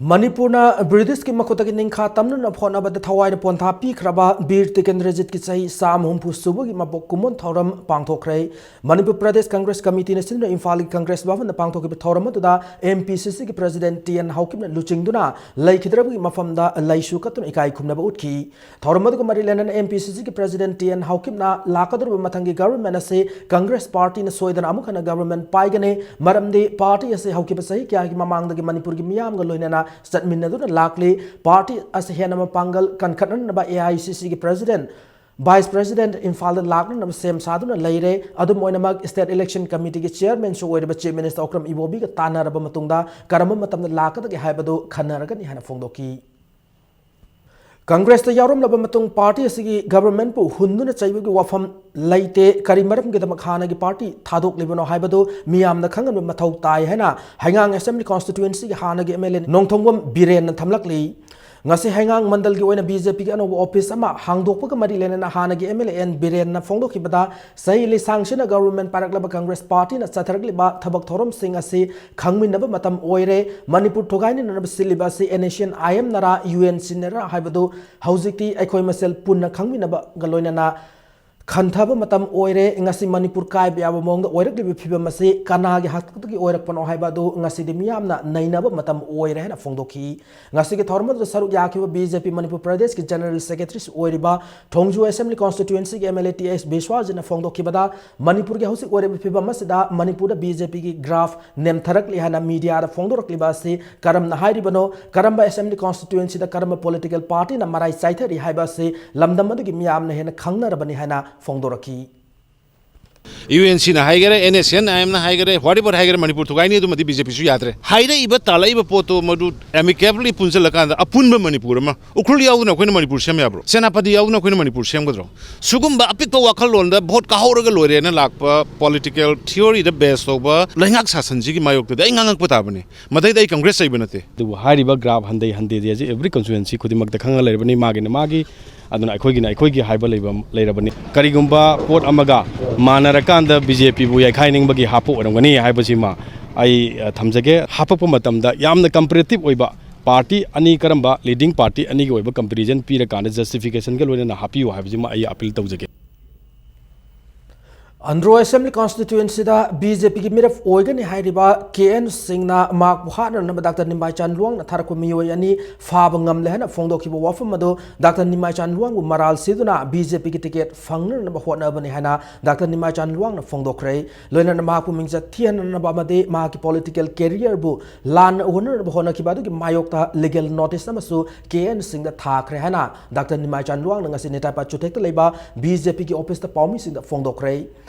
ꯃꯅꯤꯄꯨꯔꯅ ꯕ꯭ꯔꯤꯇꯤꯁꯀꯤ ꯃꯈꯨꯠꯇꯒꯤ ꯅꯤꯡꯈꯥ ꯇꯝꯅꯅꯕ ꯍꯣꯠꯅꯕꯗ ꯊꯋꯥꯏꯅ ꯄꯣꯟꯊꯥ ꯄꯤꯈ꯭ꯔꯕ ꯕꯤꯔ ꯇꯤꯀꯦꯟꯗ꯭ꯔꯖꯤꯠꯀꯤ ꯆꯍꯤ ꯆꯥꯝꯃ ꯍꯨꯝꯐꯨ ꯁꯨꯕꯒꯤ ꯃꯄꯣꯛ ꯀꯨꯝꯑꯣꯟ ꯊꯧꯔꯝ ꯄꯥꯡꯊꯣꯛꯈ꯭ꯔꯦ꯫ ꯃꯅꯤꯄꯨꯔ ꯄ꯭ꯔꯗꯦꯁ ꯀꯪꯒ꯭ꯔꯦꯁ ꯀꯃꯤꯇꯤꯅ ꯁꯤꯟꯗꯨꯅ ꯏꯝꯐꯥꯜꯒꯤ ꯀꯪꯒ꯭ꯔꯦꯁ ꯚꯕꯟꯗ ꯄꯥꯡꯊꯣꯛꯈꯤꯕ ꯊꯧꯔꯝ ꯑꯗꯨꯗ M P C C ꯒꯤ ꯄ꯭ꯔꯁꯤꯗꯦꯟꯠ ꯇꯤ ꯑꯦꯟ ꯍꯥꯎꯀꯤꯞꯅ ꯂꯨꯆꯤꯡꯗꯨꯅ ꯂꯩꯈꯤꯗ꯭ꯔꯕꯒꯤ ꯃꯐꯝꯗ ꯂꯩꯁꯨ ꯀꯠꯇꯨꯅ ꯏꯀꯥꯏ ꯈꯨꯝꯅꯕ ꯎꯠꯈꯤ꯫ ꯊꯧꯔꯝ ꯑꯗꯨꯒ ꯃꯔꯤ ꯂꯩꯅꯅ M P C C ꯒꯤ ꯄ꯭ꯔꯁꯤꯗꯦꯟꯠ ꯇꯤ ꯑꯦꯟ ꯍꯥꯎꯀꯤꯞꯅ ꯂꯥꯛꯀꯗꯧꯔꯤꯕ ꯃꯊꯪꯒꯤ ꯒꯚꯔꯟꯃꯦꯟꯠ ꯑꯁꯤ ꯀꯪꯒ꯭ꯔꯦꯁ ꯄꯥꯔꯇꯤꯅ ꯁꯣꯏꯗꯅ ꯑꯃꯨꯛ ꯍꯟꯅ ꯒꯚꯔꯟꯃꯦꯟꯠ ꯄꯥꯏꯒꯅꯤ, ꯃꯔꯝꯗꯤ ꯄꯥꯔꯇꯤ ꯑꯁꯤ ꯍꯧꯈꯤꯕ ꯆꯍꯤ ꯀꯌꯥꯒꯤ ꯃꯃꯥꯡꯗꯒꯤ ꯃꯅꯤꯄꯨꯔꯒꯤ ꯃꯤꯌꯥꯝꯒ ꯂꯣꯏꯅꯅ ꯆꯠꯃꯤꯟꯅꯗꯨꯅ ꯂꯥꯛꯂꯤ꯫ ꯄꯥꯔꯇꯤ ꯑꯁꯤ ꯍꯦꯟꯅ ꯃꯄꯥꯡꯒꯜ ꯀꯟꯈꯠꯍꯟꯅꯕ A I C C ꯒꯤ ꯄ꯭ꯔꯁꯤꯗꯦꯟꯠ, ꯚꯥꯏꯁ ꯄ꯭ꯔꯁꯤꯗꯦꯟꯠ ꯏꯝꯐꯥꯜꯗ ꯂꯥꯛꯅꯅꯕ ꯁꯦꯝ ꯁꯥꯗꯨꯅ ꯂꯩꯔꯦ꯫ ꯑꯗꯨꯝ ꯑꯣꯏꯅꯃꯛ, ꯁ꯭ꯇꯦꯠ ꯏꯂꯦꯛꯁꯟ ꯀꯃꯤꯇꯤꯒꯤ ꯆꯤꯌꯔꯃꯦꯟꯁꯨ ꯑꯣꯏꯔꯤꯕ ꯆꯤꯐ ꯃꯤꯅꯤꯁꯇꯔ ꯑꯣꯀ꯭ꯔꯝ ꯏꯕꯣꯕꯤꯒ ꯇꯥꯟꯅꯔꯕ ꯃꯇꯨꯡꯗ ꯀꯔꯝꯕ ꯃꯇꯝꯗ ꯂꯥꯛꯀꯗꯒꯦ ꯍꯥꯏꯕꯗꯨ ꯈꯟꯅꯔꯒꯅꯤ ꯍꯥꯏꯅ ꯐꯣꯡꯗꯣꯛꯈꯤ꯫ ꯀꯪꯒ꯭ꯔꯦꯁꯇ ꯌꯥꯎꯔꯝꯂꯕ ꯃꯇꯨꯡ ꯄꯥꯔꯇꯤ ꯑꯁꯤꯒꯤ ꯒꯚꯔꯟꯃꯦꯟꯠꯄꯨ ꯍꯨꯟꯗꯨꯅ ꯆꯩꯕꯒꯤ ꯋꯥꯐꯝ ꯂꯩꯇꯦ꯫ ꯀꯔꯤ ꯃꯔꯝꯒꯤꯗꯃꯛ ꯍꯥꯟꯅꯒꯤ ꯄꯥꯔꯇꯤ ꯊꯥꯗꯣꯛꯂꯤꯕꯅꯣ ꯍꯥꯏꯕꯗꯨ ꯃꯤꯌꯥꯝꯅ ꯈꯪꯍꯟꯕ ꯃꯊꯧ ꯇꯥꯏ ꯍꯥꯏꯅ ꯍꯩꯉꯥꯡ ꯑꯦꯁꯦꯝꯕ꯭ꯂꯤ ꯀꯣꯟꯁꯇꯤꯇ꯭ꯋꯦꯟꯁꯤꯒꯤ ꯍꯥꯟꯅꯒꯤ M L A ꯅꯣꯡꯊꯣꯡꯕꯝ ꯕꯤꯔꯦꯟꯅ ꯊꯝꯂꯛꯂꯤ꯫ ꯉꯁꯤ ꯍꯩꯉꯥꯡ ꯃꯟꯗꯜꯒꯤ ꯑꯣꯏꯅ B J P ꯒꯤ ꯑꯅꯧꯕ ꯑꯣꯐꯤꯁ ꯑꯃ ꯍꯥꯡꯗꯣꯛꯄꯒ ꯃꯔꯤ ꯂꯩꯅꯅ ꯍꯥꯟꯅꯒꯤ M L A N ꯕꯤꯔꯦꯟꯅ ꯐꯣꯡꯗꯣꯛꯈꯤꯕꯗ, ꯆꯍꯤ ꯂꯤꯁꯥꯡꯁꯤꯠꯅ ꯒꯚꯔꯟꯃꯦꯟꯠ ꯄꯥꯏꯔꯛꯂꯕ ꯀꯪꯒ꯭ꯔꯦꯁ ꯄꯥꯔꯇꯤꯅ ꯆꯠꯊꯔꯛꯂꯤꯕ ꯊꯕꯛ ꯊꯧꯔꯝꯁꯤꯡ ꯑꯁꯤ ꯈꯪꯃꯤꯟꯅꯕ ꯃꯇꯝ ꯑꯣꯏꯔꯦ꯫ ꯃꯅꯤꯄꯨꯔ ꯊꯨꯒꯥꯏꯅꯅꯕ ꯁꯤꯜꯂꯤꯕ ꯑꯁꯤ N S C N ꯅ ꯍꯥꯏꯕꯗꯨ ꯍꯧꯖꯤꯛꯇꯤ ꯑꯩꯈꯣꯏ ꯃꯁꯦꯜ ꯄꯨꯟꯅ ꯈꯪꯃꯤꯟꯅꯕꯒ ꯂꯣꯏꯅꯅ ꯈꯟꯊꯕ ꯃꯇꯝ ꯑꯣꯏꯔꯦ꯫ ꯉꯁꯤ ꯃꯅꯤꯄꯨꯔ ꯀꯥꯏꯕ ꯌꯥꯕ ꯃꯑꯣꯡꯗ ꯑꯣꯏꯔꯛꯂꯤꯕ ꯐꯤꯕꯝ ꯑꯁꯤ ꯀꯅꯥꯒꯤ ꯍꯥꯛꯇꯛꯇꯒꯤ ꯑꯣꯏꯔꯛꯄꯅꯣ ꯍꯥꯏꯕ ꯑꯗꯨ ꯉꯁꯤꯗꯤ ꯃꯤꯌꯥꯝꯅ ꯅꯩꯅꯕ ꯃꯇꯝ ꯑꯣꯏꯔꯦ ꯍꯥꯏꯅ ꯐꯣꯡꯗꯣꯛꯈꯤ꯫ ꯉꯁꯤꯒꯤ ꯊꯧꯔꯝ ꯑꯗꯨꯗ ꯁꯔꯨꯛ ꯌꯥꯈꯤꯕ B J P ꯃꯅꯤꯄꯨꯔ ꯄ꯭ꯔꯗꯦꯁꯀꯤ ꯖꯦꯅꯔꯦꯜ ꯁꯦꯀ꯭ꯔꯦꯇꯔꯤꯁꯨ ꯑꯣꯏꯔꯤꯕ ꯊꯣꯡꯖꯨ ꯑꯦꯁꯦꯝꯕ꯭ꯂꯤ ꯀꯣꯟꯁꯇꯤꯇ꯭ꯋꯦꯟꯁꯤꯒꯤ M L A T S ꯕꯤꯁ꯭ꯋꯥꯖꯤꯠꯅ ꯐꯣꯡꯗꯣꯛꯈꯤꯕꯗ, ꯃꯅꯤꯄꯨꯔꯒꯤ ꯍꯧꯖꯤꯛ ꯑꯣꯏꯔꯤꯕ ꯐꯤꯕꯝ ꯑꯁꯤꯗ ꯃꯅꯤꯄꯨꯔꯗ B J P ꯒꯤ ꯒ꯭ꯔꯥꯐ ꯅꯦꯝꯊꯔꯛꯂꯤ ꯍꯥꯏꯅ ꯃꯤꯗꯤꯌꯥꯗ ꯐꯣꯡꯗꯣꯔꯛꯂꯤꯕ ꯑꯁꯤ ꯀꯔꯝꯅ ꯍꯥꯏꯔꯤꯕꯅꯣ, ꯀꯔꯝꯕ ꯑꯦꯁꯦꯝꯕ꯭ꯂꯤ ꯀꯣꯟꯁꯇꯤꯇ꯭ꯋꯦꯟꯁꯤꯗ ꯀꯔꯝꯕ ꯄꯣꯂꯤꯇꯤꯀꯦꯜ ꯄꯥꯔꯇꯤꯅ ꯃꯔꯥꯏ ꯆꯥꯏꯊꯔꯤ ꯍꯥꯏꯕ ꯑꯁꯤ ꯂꯝꯗꯝ ꯑꯗꯨꯒꯤ ꯃꯤꯌꯥꯝꯅ ꯍꯦꯟꯅ ꯈꯪꯅꯔꯕꯅꯤ ꯍꯥꯏꯅ ꯐꯣꯡꯗꯣꯔꯛꯈꯤ꯫ U N C ꯅ ꯍꯥꯏꯒꯦꯔꯥ, N S C N I M ꯅ ꯍꯥꯏꯒꯦꯔꯥ, whatever ꯍꯥꯏꯒꯦꯔꯥ, ꯃꯅꯤꯄꯨꯔ ꯊꯨꯒꯥꯏꯅꯤ, ꯑꯗꯨꯃꯗꯤ B J P ꯁꯨ ꯌꯥꯗ꯭ꯔꯦ꯫ ꯍꯥꯏꯔꯛꯏꯕ, ꯇꯥꯜꯂꯛꯏꯕ ꯄꯣꯠꯇꯣ ꯃꯗꯨ amicably ꯄꯨꯟꯁꯤꯜꯂꯀꯥꯟꯗ ꯑꯄꯨꯟꯕ ꯃꯅꯤꯄꯨꯔ ꯑꯃ, ꯎꯈ꯭ꯔꯨꯜ ꯌꯥꯎꯗꯅ ꯑꯩꯈꯣꯏꯅ ꯃꯅꯤꯄꯨꯔ ꯁꯦꯝ ꯌꯥꯕ꯭ꯔꯣ? ꯁꯦꯅꯥꯄꯇꯤ ꯌꯥꯎꯗꯅ ꯑꯩꯈꯣꯏꯅ ꯃꯅꯤꯄꯨꯔ ꯁꯦꯝꯒꯗ꯭ꯔꯣ? ꯁꯤꯒꯨꯝꯕ ꯑꯄꯤꯛꯄ ꯋꯥꯈꯜꯂꯣꯟꯗ ꯚꯣꯠ ꯀꯥꯍꯧꯔꯒ ꯂꯣꯏꯔꯦꯅ ꯂꯥꯛꯄ political theory ꯗ base ꯇꯧꯕ ꯂꯩꯉꯥꯛ ꯁꯥꯁꯟꯁꯤꯒꯤ ꯃꯥꯌꯣꯛꯇꯗꯤ ꯑꯩ ꯉꯥꯡꯉꯛꯄ ꯇꯥꯕꯅꯤ꯫ ꯃꯗꯩꯗ ꯑꯩ ꯀꯪꯒ꯭ꯔꯦꯁ ꯆꯩꯕ ꯅꯠꯇꯦ꯫ ꯑꯗꯨꯕꯨ ꯍꯥꯏꯔꯤꯕ ꯒ꯭ꯔꯥꯐ ꯍꯟꯊꯩ ꯍꯟꯊꯦꯗꯤ ꯑꯁꯤ every constituency ꯈꯨꯗꯤꯡꯃꯛꯇ ꯈꯪꯉ ꯂꯩꯔꯕꯅꯤ, ꯃꯥꯒꯤꯅ ꯃꯥꯒꯤ, ꯑꯗꯨꯅ ꯑꯩꯈꯣꯏꯒꯤꯅ ꯑꯩꯈꯣꯏꯒꯤ ꯍꯥꯏꯕ ꯂꯩꯕ ꯂꯩꯔꯕꯅꯤ꯫ ꯀꯔꯤꯒꯨꯝꯕ ꯄꯣꯠ ꯑꯃꯒ ꯃꯥꯟꯅꯔꯀꯥꯟꯗ B J P ꯕꯨ ꯌꯩꯈꯥꯏꯅꯤꯡꯕꯒꯤ ꯍꯥꯞꯄ ꯑꯣꯏꯔꯝꯒꯅꯤ ꯍꯥꯏꯕꯁꯤꯃ ꯑꯩ, ꯑ, ꯊꯝꯖꯒꯦ꯫ ꯍꯥꯞꯄꯛꯄ ꯃꯇꯝꯗ ꯌꯥꯝꯅ comparative ꯑꯣꯏꯕ ꯄꯥꯔꯇꯤ ꯑꯅꯤ ꯀꯔꯝꯕ, ꯂꯤꯗꯤꯡ ꯄꯥꯔꯇꯤ ꯑꯅꯤꯒꯤ ꯑꯣꯏꯕ ꯀꯝꯄꯦꯔꯤꯖꯟ ꯄꯤꯔꯀꯥꯟꯗ ꯖꯁꯇꯤꯐꯤꯀꯦꯁꯟꯒ ꯂꯣꯏꯅꯅ ꯍꯥꯞꯄꯤꯌꯨ ꯍꯥꯏꯕꯁꯤꯃ ꯑꯩ ꯑꯄꯤꯜ ꯇꯧꯖꯒꯦ꯫ ꯑꯟꯗ꯭ꯔꯣ ꯑꯦꯁꯦꯝꯕ꯭ꯂꯤ ꯀꯣꯟꯁꯇꯤꯇ꯭ꯋꯦꯟꯁꯤꯗ ꯕꯤ ꯖꯦ ꯄꯤꯒꯤ ꯃꯤꯔꯦꯞ ꯑꯣꯏꯒꯅꯤ ꯍꯥꯏꯔꯤꯕ ꯀꯦ ꯑꯦꯟ ꯁꯤꯡꯅ ꯃꯍꯥꯛꯄꯨ ꯍꯥꯠꯅꯅꯕ ꯗꯥꯛꯇꯔ ꯅꯤꯃꯥꯏꯆꯥꯟ ꯂꯨꯋꯥꯡꯅ ꯊꯥꯔꯛꯄ ꯃꯤꯑꯣꯏ ꯑꯅꯤ ꯐꯥꯕ ꯉꯝꯂꯦ ꯍꯥꯏꯅ ꯐꯣꯡꯗꯣꯛꯈꯤꯕ ꯋꯥꯐꯝ ꯑꯗꯨ ꯗꯥꯛꯇꯔ ꯅꯤꯃꯥꯏꯆꯥꯟ ꯂꯨꯋꯥꯡꯕꯨ ꯃꯔꯥꯜ ꯁꯤꯗꯨꯅ ꯕꯤ ꯖꯦ ꯄꯤꯒꯤ ꯇꯤꯀꯦꯠ ꯐꯪꯅꯅꯕ ꯍꯣꯠꯅꯕꯅꯤ ꯍꯥꯏꯅ ꯗꯥꯛꯇꯔ ꯅꯤꯃꯥꯏꯆꯥꯟ ꯂꯨꯋꯥꯡꯅ ꯐꯣꯡꯗꯣꯛꯈ꯭ꯔꯦ꯫ ꯂꯣꯏꯅꯅ ꯃꯍꯥꯛꯄꯨ ꯃꯤꯡꯆꯠ ꯊꯤꯍꯟꯅꯅꯕ ꯑꯃꯗꯤ ꯃꯍꯥꯛꯀꯤ ꯄꯣꯂꯤꯇꯤꯀꯦꯜ ꯀꯦꯔꯤꯌꯔꯕꯨ ꯂꯥꯟꯅ ꯎꯍꯟꯅꯅꯕ ꯍꯣꯠꯅꯈꯤꯕ ꯑꯗꯨꯒꯤ ꯃꯥꯌꯣꯛꯇ ꯂꯤꯒꯦꯜ ꯅꯣꯇꯤꯁ ꯑꯃꯁꯨ ꯀꯦ ꯑꯦꯟ ꯁꯤꯡꯗ ꯊꯥꯈ꯭ꯔꯦ ꯍꯥꯏꯅ ꯗꯥꯛꯇꯔ ꯅꯤꯃꯥꯏꯆꯥꯟ ꯂꯨꯋꯥꯡꯅ ꯉꯁꯤ ꯅꯤꯇꯥꯏꯄꯥꯠ ꯆꯨꯊꯦꯛꯇ ꯂꯩꯕ ꯕꯤ ꯖꯦ ꯄꯤꯒꯤ ꯑꯣꯐꯤꯁꯇ ꯄꯥꯎꯃꯤꯁꯤꯡꯗ ꯐꯣꯡꯗꯣꯛꯈ꯭ꯔꯦ꯫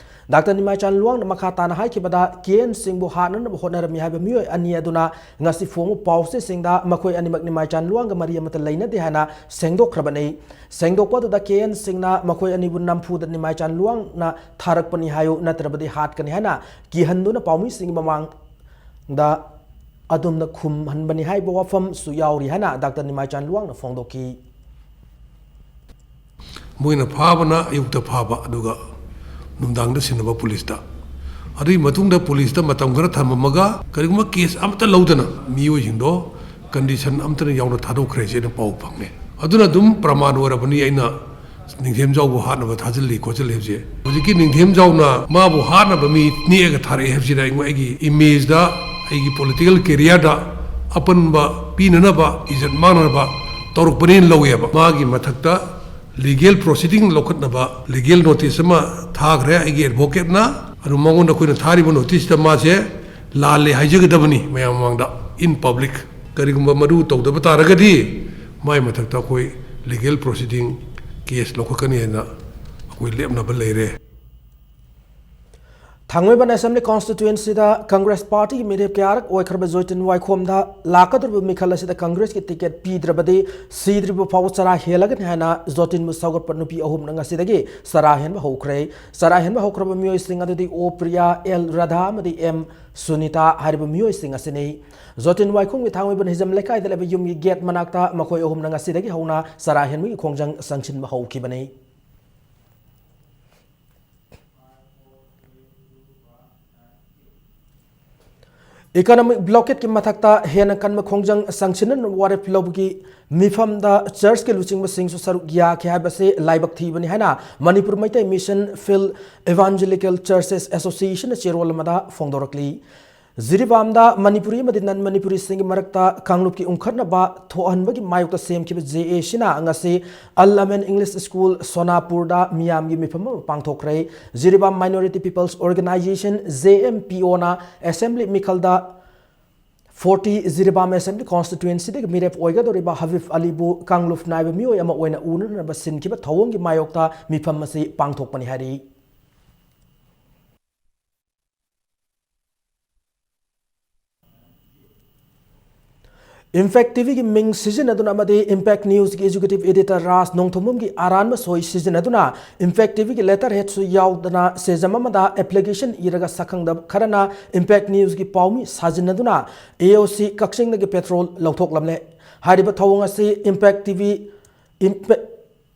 ꯗꯥꯛꯇꯔ ꯅꯤꯃꯥꯏꯆꯥꯟ ꯂꯨꯋꯥꯡꯅ ꯃꯈꯥ ꯇꯥꯅ ꯍꯥꯏꯈꯤꯕꯗ, ꯀꯦ ꯑꯦꯟ ꯁꯤꯡꯕꯨ ꯍꯥꯠꯅꯅꯕ ꯍꯣꯠꯅꯔꯝꯃꯤ ꯍꯥꯏꯕ ꯃꯤꯑꯣꯏ ꯑꯅꯤ ꯑꯗꯨꯅ ꯉꯁꯤ ꯐꯣꯡꯕ ꯄꯥꯎꯆꯦꯁꯤꯡꯗ ꯃꯈꯣꯏ ꯑꯅꯤꯃꯛ ꯅꯤꯃꯥꯏꯆꯥꯟ ꯂꯨꯋꯥꯡꯒ ꯃꯔꯤ ꯑꯃꯠꯇ ꯂꯩꯅꯗꯦ ꯍꯥꯏꯅ ꯁꯦꯡꯗꯣꯛꯈ꯭ꯔꯕꯅꯤ꯫ ꯁꯦꯡꯗꯣꯛꯄ ꯑꯗꯨꯗ ꯀꯦ ꯑꯦꯟ ꯁꯤꯡꯅ ꯃꯈꯣꯏ ꯑꯅꯤꯕꯨ ꯅꯝꯐꯨꯗ ꯅꯤꯃꯥꯏꯆꯥꯟ ꯂꯨꯋꯥꯡꯅ ꯊꯥꯔꯛꯄꯅꯤ ꯍꯥꯏꯌꯨ, ꯅꯠꯇ꯭ꯔꯕꯗꯤ ꯍꯥꯠꯀꯅꯤ ꯍꯥꯏꯅ ꯀꯤꯍꯟꯗꯨꯅ ꯄꯥꯎꯃꯤꯁꯤꯡꯒꯤ ꯃꯃꯥꯡꯗ ꯑꯗꯨꯝꯅ ꯈꯨꯝꯍꯟꯕꯅꯤ ꯍꯥꯏꯕ ꯋꯥꯐꯝꯁꯨ ꯌꯥꯎꯔꯤ ꯍꯥꯏꯅ ꯗꯥꯛꯇꯔ ꯅꯤꯃꯥꯏꯆꯥꯟ ꯂꯨꯋꯥꯡꯅ ꯐꯣꯡꯗꯣꯛꯈꯤ꯫ ꯃꯣꯏꯅ ꯐꯥꯕꯅ ꯑꯌꯨꯛꯇ ꯐꯥꯕ, ꯑꯗꯨꯒ ꯅꯨꯡꯗꯥꯡꯗ ꯁꯤꯟꯅꯕ ꯄꯨꯂꯤꯁꯇ꯫ ꯑꯗꯨꯒꯤ ꯃꯇꯨꯡꯗ ꯄꯨꯂꯤꯁꯇ ꯃꯇꯝ ꯈꯔ ꯊꯝꯃꯝꯃꯒ, ꯀꯔꯤꯒꯨꯝꯕ ꯀꯦꯁ ꯑꯃꯠꯇ ꯂꯧꯗꯅ ꯃꯤꯑꯣꯏꯁꯤꯡꯗꯣ ꯀꯟꯗꯤꯁꯟ ꯑꯃꯠꯇꯅ ꯌꯥꯎꯅ ꯊꯥꯗꯣꯛꯈ꯭ꯔꯦ ꯍꯥꯏꯅ ꯄꯥꯎ ꯐꯪꯉꯦ꯫ ꯑꯗꯨꯅ ꯑꯗꯨꯝ ꯄ꯭ꯔꯃꯥꯟ ꯑꯣꯏꯔꯕꯅꯤ꯫ ꯑꯩꯅ ꯅꯤꯡꯊꯦꯝꯖꯥꯎꯕꯨ ꯍꯥꯠꯅꯕ ꯊꯥꯖꯤꯜꯂꯤ ꯈꯣꯠꯆꯤꯜꯂꯤ ꯍꯥꯏꯕꯁꯦ, ꯍꯧꯖꯤꯛꯀꯤ ꯅꯤꯡꯊꯦꯝꯖꯥꯎꯅ ꯃꯥꯕꯨ ꯍꯥꯠꯅꯕ ꯃꯤ ꯅꯦꯛꯑꯒ ꯊꯥꯔꯛꯑꯦ ꯍꯥꯏꯕꯁꯤꯅ ꯑꯩꯉꯣꯟ-, ꯑꯩꯒꯤ ꯏꯃꯦꯖꯇ, ꯑꯩꯒꯤ ꯄꯣꯂꯤꯇꯤꯀꯦꯜ ꯀꯦꯔꯤꯌꯔꯗ ꯑꯄꯟꯕ ꯄꯤꯅꯅꯕ, ꯏꯖꯠ ꯃꯥꯡꯅꯅꯕ ꯇꯧꯔꯛꯄꯅꯦꯅ ꯂꯧꯋꯦꯕ꯫ ꯃꯥꯒꯤ ꯃꯊꯛꯇ ꯂꯤꯒꯦꯜ ꯄ꯭ꯔꯣꯁꯤꯗꯤꯡ ꯂꯧꯈꯠꯅꯕ ꯂꯤꯒꯦꯜ ꯅꯣꯇꯤꯁ ꯑꯃ ꯊꯥꯈ꯭ꯔꯦ ꯑꯩꯒꯤ ꯑꯦꯗꯚꯣꯀꯦꯠꯅ꯫ ꯑꯗꯨ ꯃꯉꯣꯟꯗ ꯑꯩꯈꯣꯏꯅ ꯊꯥꯔꯤꯕ ꯅꯣꯇꯤꯁꯇ ꯃꯥꯁꯦ ꯂꯥꯜꯂꯦ ꯍꯥꯏꯖꯒꯗꯕꯅꯤ ꯃꯌꯥꯝ ꯃꯃꯥꯡꯗ, in public꯫ ꯀꯔꯤꯒꯨꯝꯕ ꯃꯗꯨ ꯇꯧꯗꯕ ꯇꯥꯔꯒꯗꯤ ꯃꯥꯏ ꯃꯊꯛꯇ ꯑꯩꯈꯣꯏ ꯂꯤꯒꯦꯜ ꯄ꯭ꯔꯣꯁꯤꯗꯤꯡ, ꯀꯦꯁ ꯂꯧꯈꯠꯀꯅꯤ ꯍꯥꯏꯅ ꯑꯩꯈꯣꯏ ꯂꯦꯞꯅꯕ ꯂꯩꯔꯦ꯫ ꯊꯥꯡꯃꯩꯕꯟ ꯑꯦꯁꯦꯝꯕ꯭ꯂꯤ ꯀꯣꯟꯁꯇꯤꯇ꯭ꯋꯦꯟꯁꯤꯗ ꯀꯪꯒ꯭ꯔꯦꯁ ꯄꯥꯔꯇꯤꯒꯤ ꯃꯤꯔꯦꯞ ꯀꯌꯥꯔꯛ ꯑꯣꯏꯈ꯭ꯔꯕ ꯖꯣꯏꯇꯤꯟ ꯋꯥꯏꯈꯣꯝꯗ ꯂꯥꯛꯀꯗꯧꯔꯤꯕ ꯃꯤꯈꯜ ꯑꯁꯤꯗ ꯀꯪꯒ꯭ꯔꯦꯁꯀꯤ ꯇꯤꯀꯦꯠ ꯄꯤꯗ꯭ꯔꯕꯗꯤ ꯁꯤꯗ꯭ꯔꯤꯕ ꯐꯥꯎꯕ ꯆꯔꯥ ꯍꯦꯜꯂꯒꯅꯤ ꯍꯥꯏꯅ ꯖꯣꯏꯇꯤꯟꯕꯨ ꯁꯧꯒꯠꯄ ꯅꯨꯄꯤ ꯑꯍꯨꯝꯅ ꯉꯁꯤꯗꯒꯤ ꯆꯔꯥ ꯍꯦꯟꯕ ꯍꯧꯈ꯭ꯔꯦ꯫ ꯆꯔꯥ ꯍꯦꯟꯕ ꯍꯧꯈ꯭ꯔꯕ ꯃꯤꯑꯣꯏꯁꯤꯡ ꯑꯗꯨꯗꯤ ꯑꯣ ꯄ꯭ꯔꯤꯌꯥ, ꯑꯦꯜ ꯔꯥꯙꯥ ꯑꯃꯗꯤ ꯑꯦꯝ ꯁꯨꯅꯤꯇꯥ ꯍꯥꯏꯔꯤꯕ ꯃꯤꯑꯣꯏꯁꯤꯡ ꯑꯁꯤꯅꯤ꯫ ꯖꯣꯏꯇꯤꯟ ꯋꯥꯏꯈꯣꯝꯒꯤ ꯊꯥꯡꯃꯩꯕꯟ ꯍꯤꯖꯝ ꯂꯩꯀꯥꯏꯗ ꯂꯩꯕ ꯌꯨꯝꯒꯤ ꯒꯦꯠ ꯃꯅꯥꯛꯇ ꯃꯈꯣꯏ ꯑꯍꯨꯝꯅ ꯉꯁꯤꯗꯒꯤ ꯍꯧꯅ ꯆꯔꯥ ꯍꯦꯟꯕꯒꯤ ꯈꯣꯡꯖꯪ ꯆꯪꯁꯤꯟꯕ ꯍꯧꯈꯤꯕꯅꯤ꯫ Economic blockade ꯀꯤ ꯃꯊꯛꯇ ꯍꯦꯟꯅ ꯀꯟꯕ ꯈꯣꯡꯖꯪ ꯆꯪꯁꯤꯟꯅꯅꯕ ꯋꯥꯔꯦꯞ ꯂꯧꯕꯒꯤ ꯃꯤꯐꯝꯗ church ꯀꯤ ꯂꯨꯆꯤꯡꯕꯁꯤꯡꯁꯨ ꯁꯔꯨꯛ ꯌꯥꯈꯤ ꯍꯥꯏꯕꯁꯤ ꯂꯥꯏꯕꯛ ꯊꯤꯕꯅꯤ ꯍꯥꯏꯅ Manipur Meitei Mission Field Evangelical Churches Association ꯅ ꯆꯦꯔꯣꯜ ꯑꯃꯗ ꯐꯣꯡꯗꯣꯔꯛꯂꯤ꯫ ꯖꯤꯔꯤꯕꯥꯝꯗ ꯃꯅꯤꯄꯨꯔꯤ ꯑꯃꯗꯤ non ꯃꯅꯤꯄꯨꯔꯤꯁꯤꯡꯒꯤ ꯃꯔꯛꯇ ꯀꯥꯡꯂꯨꯞꯀꯤ ꯎꯪꯈꯠꯅꯕ ꯊꯣꯛꯍꯟꯕꯒꯤ ꯃꯥꯌꯣꯛꯇ ꯁꯦꯝꯈꯤꯕ JAC ꯅ ꯉꯁꯤ Al Amin English School ꯁꯣꯅꯥꯄꯨꯔꯗ ꯃꯤꯌꯥꯝꯒꯤ ꯃꯤꯐꯝ ꯑꯃ ꯄꯥꯡꯊꯣꯛꯈ꯭ꯔꯦ꯫ Jiribam Minority People's Organisation, JMPO ꯅ assembly ꯃꯤꯈꯜꯗ forty Jiribam assembly constituency ꯗꯒꯤ ꯃꯤꯔꯦꯞ ꯑꯣꯏꯒꯗꯧꯔꯤꯕ ꯍꯕꯤꯕ ꯑꯂꯤꯕꯨ ꯀꯥꯡꯂꯨꯞ ꯅꯥꯏꯕ ꯃꯤꯑꯣꯏ ꯑꯃ ꯑꯣꯏꯅ ꯎꯅꯅꯕ ꯁꯤꯟꯈꯤꯕ ꯊꯧꯑꯣꯡꯒꯤ ꯃꯥꯌꯣꯛꯇ ꯃꯤꯐꯝ ꯑꯁꯤ ꯄꯥꯡꯊꯣꯛꯄꯅꯤ ꯍꯥꯏꯔꯤ꯫ Impact TVꯒꯤ ꯃꯤꯡ ꯁꯤꯖꯤꯟꯅꯗꯨꯅ ꯑꯃꯗꯤ Impact Newsꯒꯤ executive editor ꯔꯥꯖ ꯅꯣꯡꯊꯣꯝꯕꯝꯒꯤ ꯑꯔꯥꯟꯕ ꯁꯣꯏ ꯁꯤꯖꯤꯟꯅꯗꯨꯅ Impact TVꯒꯤ letterheadꯁꯨ ꯌꯥꯎꯗꯅ ꯁꯦꯖꯝ ꯑꯃꯗ application ꯏꯔꯒ ꯁꯛꯈꯪꯗꯕ ꯈꯔꯅ Impact Newsꯒꯤ ꯄꯥꯎꯃꯤ ꯁꯥꯖꯤꯟꯅꯗꯨꯅ AOC ꯀꯛꯆꯤꯡꯗꯒꯤ petrol ꯂꯧꯊꯣꯛꯂꯝꯂꯦ꯫ ꯍꯥꯏꯔꯤꯕ ꯊꯧꯑꯣꯡ ꯑꯁꯤ Impact TV, Impact,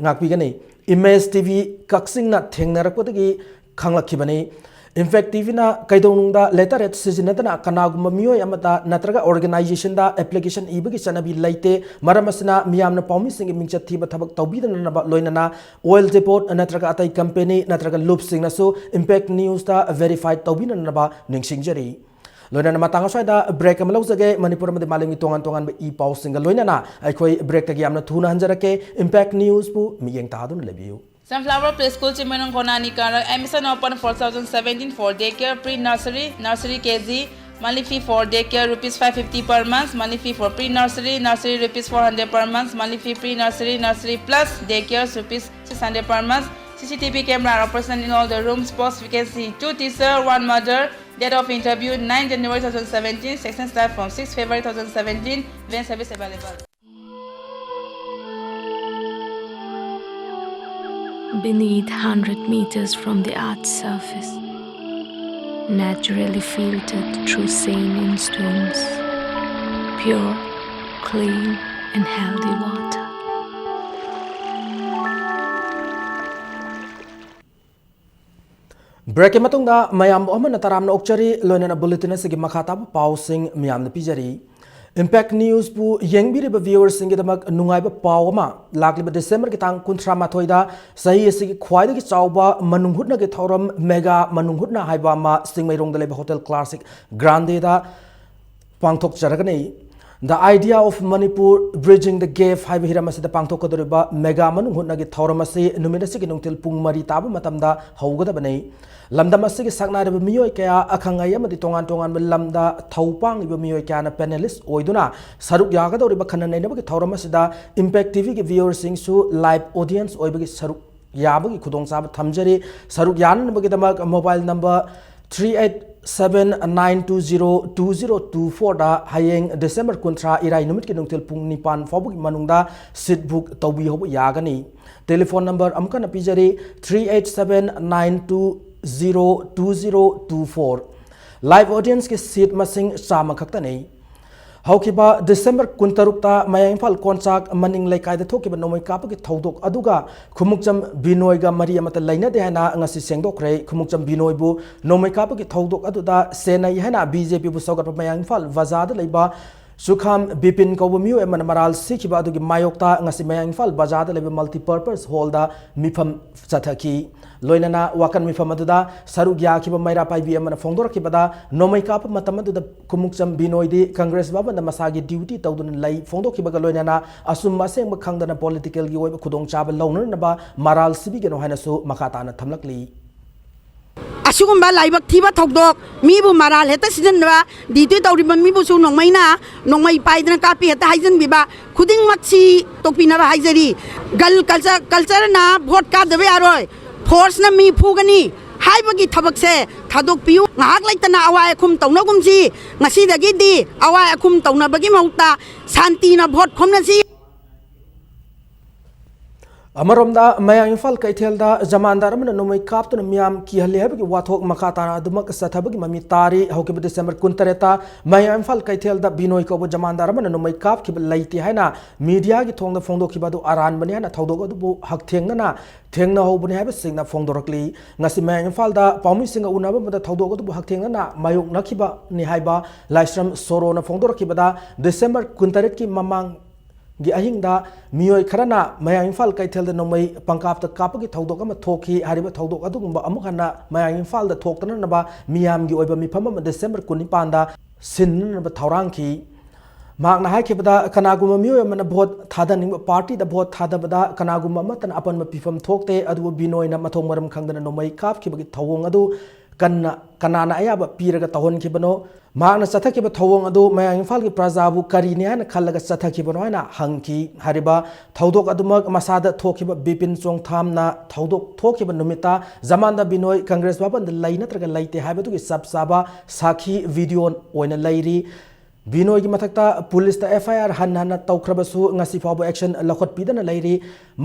ꯉꯥꯛꯄꯤꯒꯅꯤ, Image TV ꯀꯛꯆꯤꯡꯅ ꯊꯦꯡꯅꯔꯛꯄꯗꯒꯤ ꯈꯪꯂꯛꯈꯤꯕꯅꯤ꯫ Impact TVꯅ ꯀꯩꯗꯧꯅꯨꯡꯗ letterhead ꯁꯤꯖꯤꯟꯅꯗꯅ ꯀꯅꯥꯒꯨꯝꯕ ꯃꯤꯑꯣꯏ ꯑꯃꯗ ꯅꯠꯇ꯭ꯔꯒ organizationꯗ application ꯏꯕꯒꯤ ꯆꯠꯅꯕꯤ ꯂꯩꯇꯦ꯫ ꯃꯔꯝ ꯑꯁꯤꯅ ꯃꯤꯌꯥꯝꯅ ꯄꯥꯎꯃꯤꯁꯤꯡꯒꯤ ꯃꯤꯡꯆꯠ ꯊꯤꯕ ꯊꯕꯛ ꯇꯧꯕꯤꯗꯅꯕ, ꯂꯣꯏꯅꯅ oil depot ꯅꯠꯇ꯭ꯔꯒ ꯑꯇꯩ company ꯅꯠꯇ꯭ꯔꯒ ꯂꯨꯞꯁꯤꯡꯅꯁꯨ Impact Newsꯇ verify ꯇꯧꯕꯤꯅꯅꯕ ꯅꯤꯡꯁꯤꯡꯖꯔꯤ꯫ ꯂꯣꯏꯅꯅ ꯃꯇꯥꯡ ꯑꯁ꯭ꯋꯥꯏꯗ break ꯑꯃ ꯂꯧꯖꯒꯦ꯫ ꯃꯅꯤꯄꯨꯔ ꯑꯃꯗꯤ ꯃꯥꯂꯦꯝꯒꯤ ꯇꯣꯉꯥꯟ ꯇꯣꯉꯥꯟꯕ ꯏ ꯄꯥꯎꯁꯤꯡꯒ ꯂꯣꯏꯅꯅ ꯑꯩꯈꯣꯏ breakꯇꯒꯤ ꯌꯥꯝꯅ ꯊꯨꯅ ꯍꯟꯖꯔꯛꯀꯦ꯫ Impact Newsꯄꯨ ꯃꯤꯠꯌꯦꯡ ꯇꯥꯗꯨꯅ ꯂꯩꯕꯤꯌꯨ꯫ Sunflower Preschool Chimainong Konani Karak, admission open for two thousand seventeen for daycare, pre-nursery, nursery K G, monthly fee for daycare rupees five fifty per month, monthly fee for pre-nursery, nursery rupees four hundred per month, monthly fee pre-nursery, nursery plus daycare rupees six hundred per month. C C T V camera are operational in all the rooms. Post vacancy, two teacher, one mother. Date of interview, nine January two thousand seventeen, section start from six February two thousand seventeen, van service available. Beneath, hundred meters from the earth's surface, naturally filtered through saline stones, pure, clean, and healthy water. ꯕ꯭ꯔꯦꯛꯀꯤ ꯃꯇꯨꯡꯗ ꯃꯌꯥꯝꯕꯨ ꯑꯃꯅ ꯇꯔꯥꯝꯅ ꯑꯣꯛꯆꯔꯤ꯫ ꯂꯣꯏꯅꯅ bulletin ꯑꯁꯤꯒꯤ ꯃꯈꯥ ꯇꯥꯕ ꯄꯥꯎꯁꯤꯡ ꯃꯌꯥꯝꯗ ꯄꯤꯖꯔꯤ꯫ ꯏꯝꯄꯦꯛ ꯅ꯭ꯌꯨꯁꯄꯨ ꯌꯦꯡꯕꯤꯔꯤꯕ ꯚꯤꯌꯨꯋꯔꯁꯤꯡꯒꯤꯗꯃꯛ ꯅꯨꯡꯉꯥꯏꯕ ꯄꯥꯎ ꯑꯃ, ꯂꯥꯛꯂꯤꯕ ꯗꯤꯁꯦꯝꯕꯔꯒꯤ ꯇꯥꯡ ꯀꯨꯟꯊ꯭ꯔꯥ ꯃꯥꯊꯣꯏꯗ ꯆꯍꯤ ꯑꯁꯤꯒꯤ ꯈ꯭ꯋꯥꯏꯗꯒꯤ ꯆꯥꯎꯕ ꯃꯅꯨꯡ ꯍꯨꯠꯅꯒꯤ ꯊꯧꯔꯝ, ꯃꯦꯒꯥ ꯃꯅꯨꯡ ꯍꯨꯠꯅ ꯍꯥꯏꯕ ꯑꯃ ꯆꯤꯡꯃꯩꯔꯣꯡꯗ ꯂꯩꯕ ꯍꯣꯇꯦꯜ ꯀ꯭ꯂꯥꯁꯤꯛ ꯒ꯭ꯔꯥꯟꯗꯦꯗ ꯄꯥꯡꯊꯣꯛꯆꯔꯒꯅꯤ꯫ The Idea of Manipur, Bridging the Gap ꯍꯥꯏꯕ ꯍꯤꯔꯝ ꯑꯁꯤꯗ ꯄꯥꯡꯊꯣꯛꯀꯗꯧꯔꯤꯕ ꯃꯦꯒꯥ ꯃꯅꯨꯡ ꯍꯨꯠꯅꯒꯤ ꯊꯧꯔꯝ ꯑꯁꯤ ꯅꯨꯃꯤꯠ ꯑꯁꯤꯒꯤ ꯅꯨꯡꯊꯤꯜ ꯄꯨꯡ ꯃꯔꯤ ꯇꯥꯕ ꯃꯇꯝꯗ ꯍꯧꯒꯗꯕꯅꯤ꯫ ꯂꯝꯗꯝ ꯑꯁꯤꯒꯤ ꯁꯛꯅꯥꯏꯔꯕ ꯃꯤꯑꯣꯏ ꯀꯌꯥ, ꯑꯈꯪ ꯑꯍꯩ ꯑꯃꯗꯤ ꯇꯣꯉꯥꯟ ꯇꯣꯉꯥꯟꯕ ꯂꯝꯗ ꯊꯧ ꯄꯥꯡꯂꯤꯕ ꯃꯤꯑꯣꯏ ꯀꯌꯥꯅ ꯄꯦꯅꯦꯂꯤꯁ ꯑꯣꯏꯗꯨꯅ ꯁꯔꯨꯛ ꯌꯥꯒꯗꯧꯔꯤꯕ ꯈꯟꯅ ꯅꯩꯅꯕꯒꯤ ꯊꯧꯔꯝ ꯑꯁꯤꯗ ꯏꯝꯄꯦꯛ ꯇꯤꯚꯤꯒꯤ ꯚꯤꯌꯨꯋꯔꯁꯤꯡꯁꯨ ꯂꯥꯏꯚ ꯑꯣꯗꯤꯌꯦꯟꯁ ꯑꯣꯏꯕꯒꯤ ꯁꯔꯨꯛ ꯌꯥꯕꯒꯤ ꯈꯨꯗꯣꯡꯆꯥꯕ ꯊꯝꯖꯔꯤ꯫ ꯁꯔꯨꯛ ꯌꯥꯅꯅꯕꯒꯤꯗꯃꯛ mobile number three eight seven nine two zero two zero two fourꯗ ꯍꯌꯦꯡ ꯗꯤꯁꯦꯝꯕꯔ ꯀꯨꯟꯊ꯭ꯔꯥ, ꯏꯔꯥꯏ ꯅꯨꯃꯤꯠꯀꯤ ꯅꯨꯡꯊꯤꯜ ꯄꯨꯡ ꯅꯤꯄꯥꯟ ꯐꯥꯎꯕꯒꯤ ꯃꯅꯨꯡꯗ ꯁꯤꯠ ꯕꯨꯛ ꯇꯧꯕꯤꯍꯧꯕ ꯌꯥꯒꯅꯤ꯫ ꯇꯦꯂꯤꯐꯣꯟ ꯅꯝꯕꯔ ꯑꯃꯨꯛ ꯍꯟꯅ ꯄꯤꯖꯔꯤ, three eight seven nine two zero two zero two four꯫ Live ꯑꯣꯗꯤꯌꯦꯟꯁꯀꯤ ꯁꯤꯠ ꯃꯁꯤꯡ ꯆꯥꯝꯃ ꯈꯛꯇꯅꯤ꯫ ꯍꯧꯈꯤꯕ ꯗꯤꯁꯦꯝꯕꯔ ꯀꯨꯟꯇꯔꯨꯛꯇ ꯃꯌꯥꯡ ꯏꯝꯐꯥꯜ ꯀꯣꯟꯆꯥꯛ ꯃꯅꯤꯡ ꯂꯩꯀꯥꯏꯗ ꯊꯣꯛꯈꯤꯕ ꯅꯣꯡꯃꯩ ꯀꯥꯞꯄꯒꯤ ꯊꯧꯗꯣꯛ ꯑꯗꯨꯒ ꯈꯨꯃꯨꯛꯆꯝ ꯕꯤꯅꯣꯏꯒ ꯃꯔꯤ ꯑꯃꯠꯇ ꯂꯩꯅꯗꯦ ꯍꯥꯏꯅ ꯉꯁꯤ ꯁꯦꯡꯗꯣꯛꯈ꯭ꯔꯦ꯫ ꯈꯨꯃꯨꯛꯆꯝ ꯕꯤꯅꯣꯏꯕꯨ ꯅꯣꯡꯃꯩ ꯀꯥꯞꯄꯒꯤ ꯊꯧꯗꯣꯛ ꯑꯗꯨꯗ ꯁꯦꯟꯅꯩ ꯍꯥꯏꯅ ꯕꯤ ꯖꯦ ꯄꯤꯕꯨ ꯁꯧꯒꯠꯄ ꯃꯌꯥꯡ ꯏꯝꯐꯥꯜ ꯕꯖꯥꯔꯗ ꯂꯩꯕ ꯆꯨꯈꯥꯝ ꯕꯤꯄꯤꯟ ꯀꯧꯕ ꯃꯤꯑꯣꯏ ꯑꯃꯅ ꯃꯔꯥꯜ ꯁꯤꯈꯤꯕ ꯑꯗꯨꯒꯤ ꯃꯥꯌꯣꯛꯇ ꯉꯁꯤ ꯃꯌꯥꯡ ꯏꯝꯐꯥꯜ ꯕꯖꯥꯔꯗ ꯂꯩꯕ ꯃꯜꯇꯤꯄꯔꯄꯁ ꯍꯣꯜꯗ ꯃꯤꯐꯝ ꯆꯠꯊꯈꯤ꯫ ꯂꯣꯏꯅꯅ ꯋꯥꯀꯠ ꯃꯤꯐꯝ ꯑꯗꯨꯗ ꯁꯔꯨꯛ ꯌꯥꯈꯤꯕ ꯃꯩꯔꯥ ꯄꯥꯏꯕꯤ ꯑꯃꯅ ꯐꯣꯡꯗꯣꯔꯛꯈꯤꯕꯗ, ꯅꯣꯡꯃꯩ ꯀꯥꯞꯄ ꯃꯇꯝ ꯑꯗꯨꯗ ꯈꯨꯃꯨꯛꯆꯝ ꯕꯤꯅꯣꯏꯗꯤ ꯀꯪꯒ꯭ꯔꯦꯁ ꯚꯕꯟꯗ ꯃꯁꯥꯒꯤ ꯗ꯭ꯌꯨꯇꯤ ꯇꯧꯗꯨꯅ ꯂꯩ ꯐꯣꯡꯗꯣꯛꯈꯤꯕꯒ ꯂꯣꯏꯅꯅ ꯑꯆꯨꯝꯕ ꯑꯁꯦꯡꯕ ꯈꯪꯗꯅ ꯄꯣꯂꯤꯇꯤꯀꯦꯜꯒꯤ ꯑꯣꯏꯕ ꯈꯨꯗꯣꯡꯆꯥꯕ ꯂꯧꯅꯅꯕ ꯃꯔꯥꯜ ꯁꯤꯕꯤꯒꯅꯨ ꯍꯥꯏꯅꯁꯨ ꯃꯈꯥ ꯇꯥꯅ ꯊꯝꯂꯛꯂꯤ꯫ ꯑꯁꯤꯒꯨꯝꯕ ꯂꯥꯏꯕꯛ ꯊꯤꯕ ꯊꯧꯗꯣꯛ, ꯃꯤꯕꯨ ꯃꯔꯥꯜ ꯍꯦꯛꯇ ꯁꯤꯖꯤꯟꯅꯕ, ꯗ꯭ꯌꯨꯇꯤ ꯇꯧꯔꯤꯕ ꯃꯤꯕꯨꯁꯨ ꯅꯣꯡꯃꯩꯅ, ꯅꯣꯡꯃꯩ ꯄꯥꯏꯗꯅ ꯀꯥꯞꯄꯤ ꯍꯦꯛꯇ ꯍꯥꯏꯖꯤꯟꯕꯤꯕ, ꯈꯨꯗꯤꯡꯃꯛꯁꯤ ꯇꯣꯛꯄꯤꯅꯕ ꯍꯥꯏꯖꯔꯤ꯫ ꯒꯟ ꯀꯜꯆꯔ, ꯀꯜꯆꯔꯅ ꯚꯣꯠ ꯀꯥꯗꯕ ꯌꯥꯔꯣꯏ, ꯐꯣꯔꯁꯅ ꯃꯤ ꯐꯨꯒꯅꯤ ꯍꯥꯏꯕꯒꯤ ꯊꯕꯛꯁꯦ ꯊꯥꯗꯣꯛꯄꯤꯌꯨ꯫ ꯉꯥꯏꯍꯥꯛ ꯂꯩꯇꯅ ꯑꯋꯥꯏ ꯑꯈꯨꯝ ꯇꯧꯅꯒꯨꯝꯁꯤ꯫ ꯉꯁꯤꯗꯒꯤꯗꯤ ꯑꯋꯥꯏ ꯑꯈꯨꯝ ꯇꯧꯅꯕꯒꯤ ꯃꯍꯨꯠꯇ ꯁꯥꯟꯇꯤꯅ ꯚꯣꯠ ꯈꯣꯝꯅꯁꯤ꯫ ꯑꯃꯔꯣꯝꯗ, ꯃꯌꯥꯡ ꯏꯝꯐꯥꯜ ꯀꯩꯊꯦꯜꯗ ꯖꯃꯥꯟꯗꯥꯔ ꯑꯃꯅ ꯅꯣꯡꯃꯩ ꯀꯥꯞꯇꯨꯅ ꯃꯤꯌꯥꯝ ꯀꯤꯍꯜꯂꯤ ꯍꯥꯏꯕꯒꯤ ꯋꯥꯊꯣꯛ ꯃꯈꯥ ꯇꯥꯅ ꯑꯗꯨꯃꯛ ꯆꯠꯊꯕꯒꯤ ꯃꯃꯤ ꯇꯥꯔꯤ꯫ ꯍꯧꯈꯤꯕ ꯗꯤꯁꯦꯝꯕꯔ ꯀꯨꯟꯇꯔꯦꯠꯇ ꯃꯌꯥꯡ ꯏꯝꯐꯥꯜ ꯀꯩꯊꯦꯜꯗ ꯕꯤꯅꯣꯏ ꯀꯧꯕ ꯖꯃꯥꯟꯗꯥꯔ ꯑꯃꯅ ꯅꯣꯡꯃꯩ ꯀꯥꯞꯈꯤꯕ ꯂꯩꯇꯦ ꯍꯥꯏꯅ ꯃꯤꯗꯤꯌꯥꯒꯤ ꯊꯣꯡꯗ ꯐꯣꯡꯗꯣꯛꯈꯤꯕ ꯑꯗꯨ ꯑꯔꯥꯟꯕꯅꯤ ꯍꯥꯏꯅ ꯊꯧꯗꯣꯛ ꯑꯗꯨꯕꯨ ꯍꯛꯊꯦꯡꯅꯅ ꯊꯦꯡꯅꯍꯧꯕꯅꯤ ꯍꯥꯏꯕꯁꯤꯡꯅ ꯐꯣꯡꯗꯣꯔꯛꯂꯤ꯫ ꯉꯁꯤ ꯃꯌꯥꯡ ꯏꯝꯐꯥꯜꯗ ꯄꯥꯎꯃꯤꯁꯤꯡꯒ ꯎꯅꯕ ꯑꯃꯗ ꯊꯧꯗꯣꯛ ꯑꯗꯨꯕꯨ ꯍꯛꯊꯦꯡꯅꯅ ꯃꯥꯌꯣꯛꯅꯈꯤꯕꯅꯤ ꯍꯥꯏꯕ ꯂꯥꯏꯁ꯭ꯔꯝ ꯁꯣꯔꯣꯅ ꯐꯣꯡꯗꯣꯔꯛꯈꯤꯕꯗ, ꯗꯤꯁꯦꯝꯕꯔ ꯀꯨꯟꯇꯔꯦꯠꯀꯤ ꯃꯃꯥꯡ ꯒꯤ ꯑꯍꯤꯡꯗ ꯃꯤꯑꯣꯏ ꯈꯔꯅ ꯃꯌꯥꯡ ꯏꯝꯐꯥꯜ ꯀꯩꯊꯦꯜꯗ ꯅꯣꯡꯃꯩ ꯄꯪꯀꯥꯞꯇ ꯀꯥꯞꯄꯒꯤ ꯊꯧꯗꯣꯛ ꯑꯃ ꯊꯣꯛꯈꯤ꯫ ꯍꯥꯏꯔꯤꯕ ꯊꯧꯗꯣꯛ ꯑꯗꯨꯒꯨꯝꯕ ꯑꯃꯨꯛ ꯍꯟꯅ ꯃꯌꯥꯡ ꯏꯝꯐꯥꯜꯗ ꯊꯣꯛꯇꯅꯅꯕ ꯃꯤꯌꯥꯝꯒꯤ ꯑꯣꯏꯕ ꯃꯤꯐꯝ ꯑꯃ ꯗꯤꯁꯦꯝꯕꯔ ꯀꯨꯟꯅꯤꯄꯥꯟꯗ ꯁꯤꯟꯅꯅꯕ ꯊꯧꯔꯥꯡꯈꯤ꯫ ꯃꯍꯥꯛꯅ ꯍꯥꯏꯈꯤꯕꯗ, ꯀꯅꯥꯒꯨꯝꯕ ꯃꯤꯑꯣꯏ ꯑꯃꯅ ꯚꯣꯠ ꯊꯥꯗꯅꯤꯡꯕ ꯄꯥꯔꯇꯤꯗ ꯚꯣꯠ ꯊꯥꯗꯕꯗ ꯀꯅꯥꯒꯨꯝꯕ ꯑꯃꯠꯇꯅ ꯑꯄꯟꯕ ꯄꯤꯐꯝ ꯊꯣꯛꯇꯦ, ꯑꯗꯨꯕꯨ ꯕꯤꯅꯣꯏꯅ ꯃꯊꯣꯡ ꯃꯔꯝ ꯈꯪꯗꯅ ꯅꯣꯡꯃꯩ ꯀꯥꯞꯈꯤꯕꯒꯤ ꯊꯧꯑꯣꯡ ꯑꯗꯨ ꯀꯟꯅ, ꯀꯅꯥꯅ ꯑꯌꯥꯕ ꯄꯤꯔꯒ ꯇꯧꯍꯟꯈꯤꯕꯅꯣ? ꯃꯍꯥꯛꯅ ꯆꯠꯊꯈꯤꯕ ꯊꯧꯑꯣꯡ ꯑꯗꯨ ꯃꯌꯥꯡ ꯏꯝꯐꯥꯜꯒꯤ ꯄ꯭ꯔꯖꯥꯕꯨ ꯀꯔꯤꯅꯤ ꯍꯥꯏꯅ ꯈꯜꯂꯒ ꯆꯠꯊꯈꯤꯕꯅꯣ ꯍꯥꯏꯅ ꯍꯪꯈꯤ꯫ ꯍꯥꯏꯔꯤꯕ ꯊꯧꯗꯣꯛ ꯑꯗꯨꯃꯛ ꯃꯁꯥꯗ ꯊꯣꯛꯈꯤꯕ ꯕꯤꯄꯤꯟ ꯆꯣꯡꯊꯥꯝꯅ ꯊꯧꯗꯣꯛ ꯊꯣꯛꯈꯤꯕ ꯅꯨꯃꯤꯠꯇ ꯖꯃꯥꯟꯗ ꯕꯤꯅꯣꯏ ꯀꯪꯒ꯭ꯔꯦꯁ ꯚꯕꯟꯗ ꯂꯩ ꯅꯠꯇ꯭ꯔꯒ ꯂꯩꯇꯦ ꯍꯥꯏꯕꯗꯨꯒꯤ ꯆꯞ ꯆꯥꯕ ꯁꯥꯈꯤ ꯚꯤꯗꯤꯑꯣ ꯑꯣꯏꯅ ꯂꯩꯔꯤ꯫ ꯕꯤꯅꯣꯏꯒꯤ ꯃꯊꯛꯇ ꯄꯨꯂꯤꯁꯇ ꯑꯦꯐ ꯑꯥꯏ ꯑꯥꯔ ꯍꯟꯅ ꯍꯟꯅ ꯇꯧꯈ꯭ꯔꯕꯁꯨ ꯉꯁꯤ ꯐꯥꯎꯕ ꯑꯦꯛꯁꯟ ꯂꯧꯈꯠꯄꯤꯗꯅ ꯂꯩꯔꯤ꯫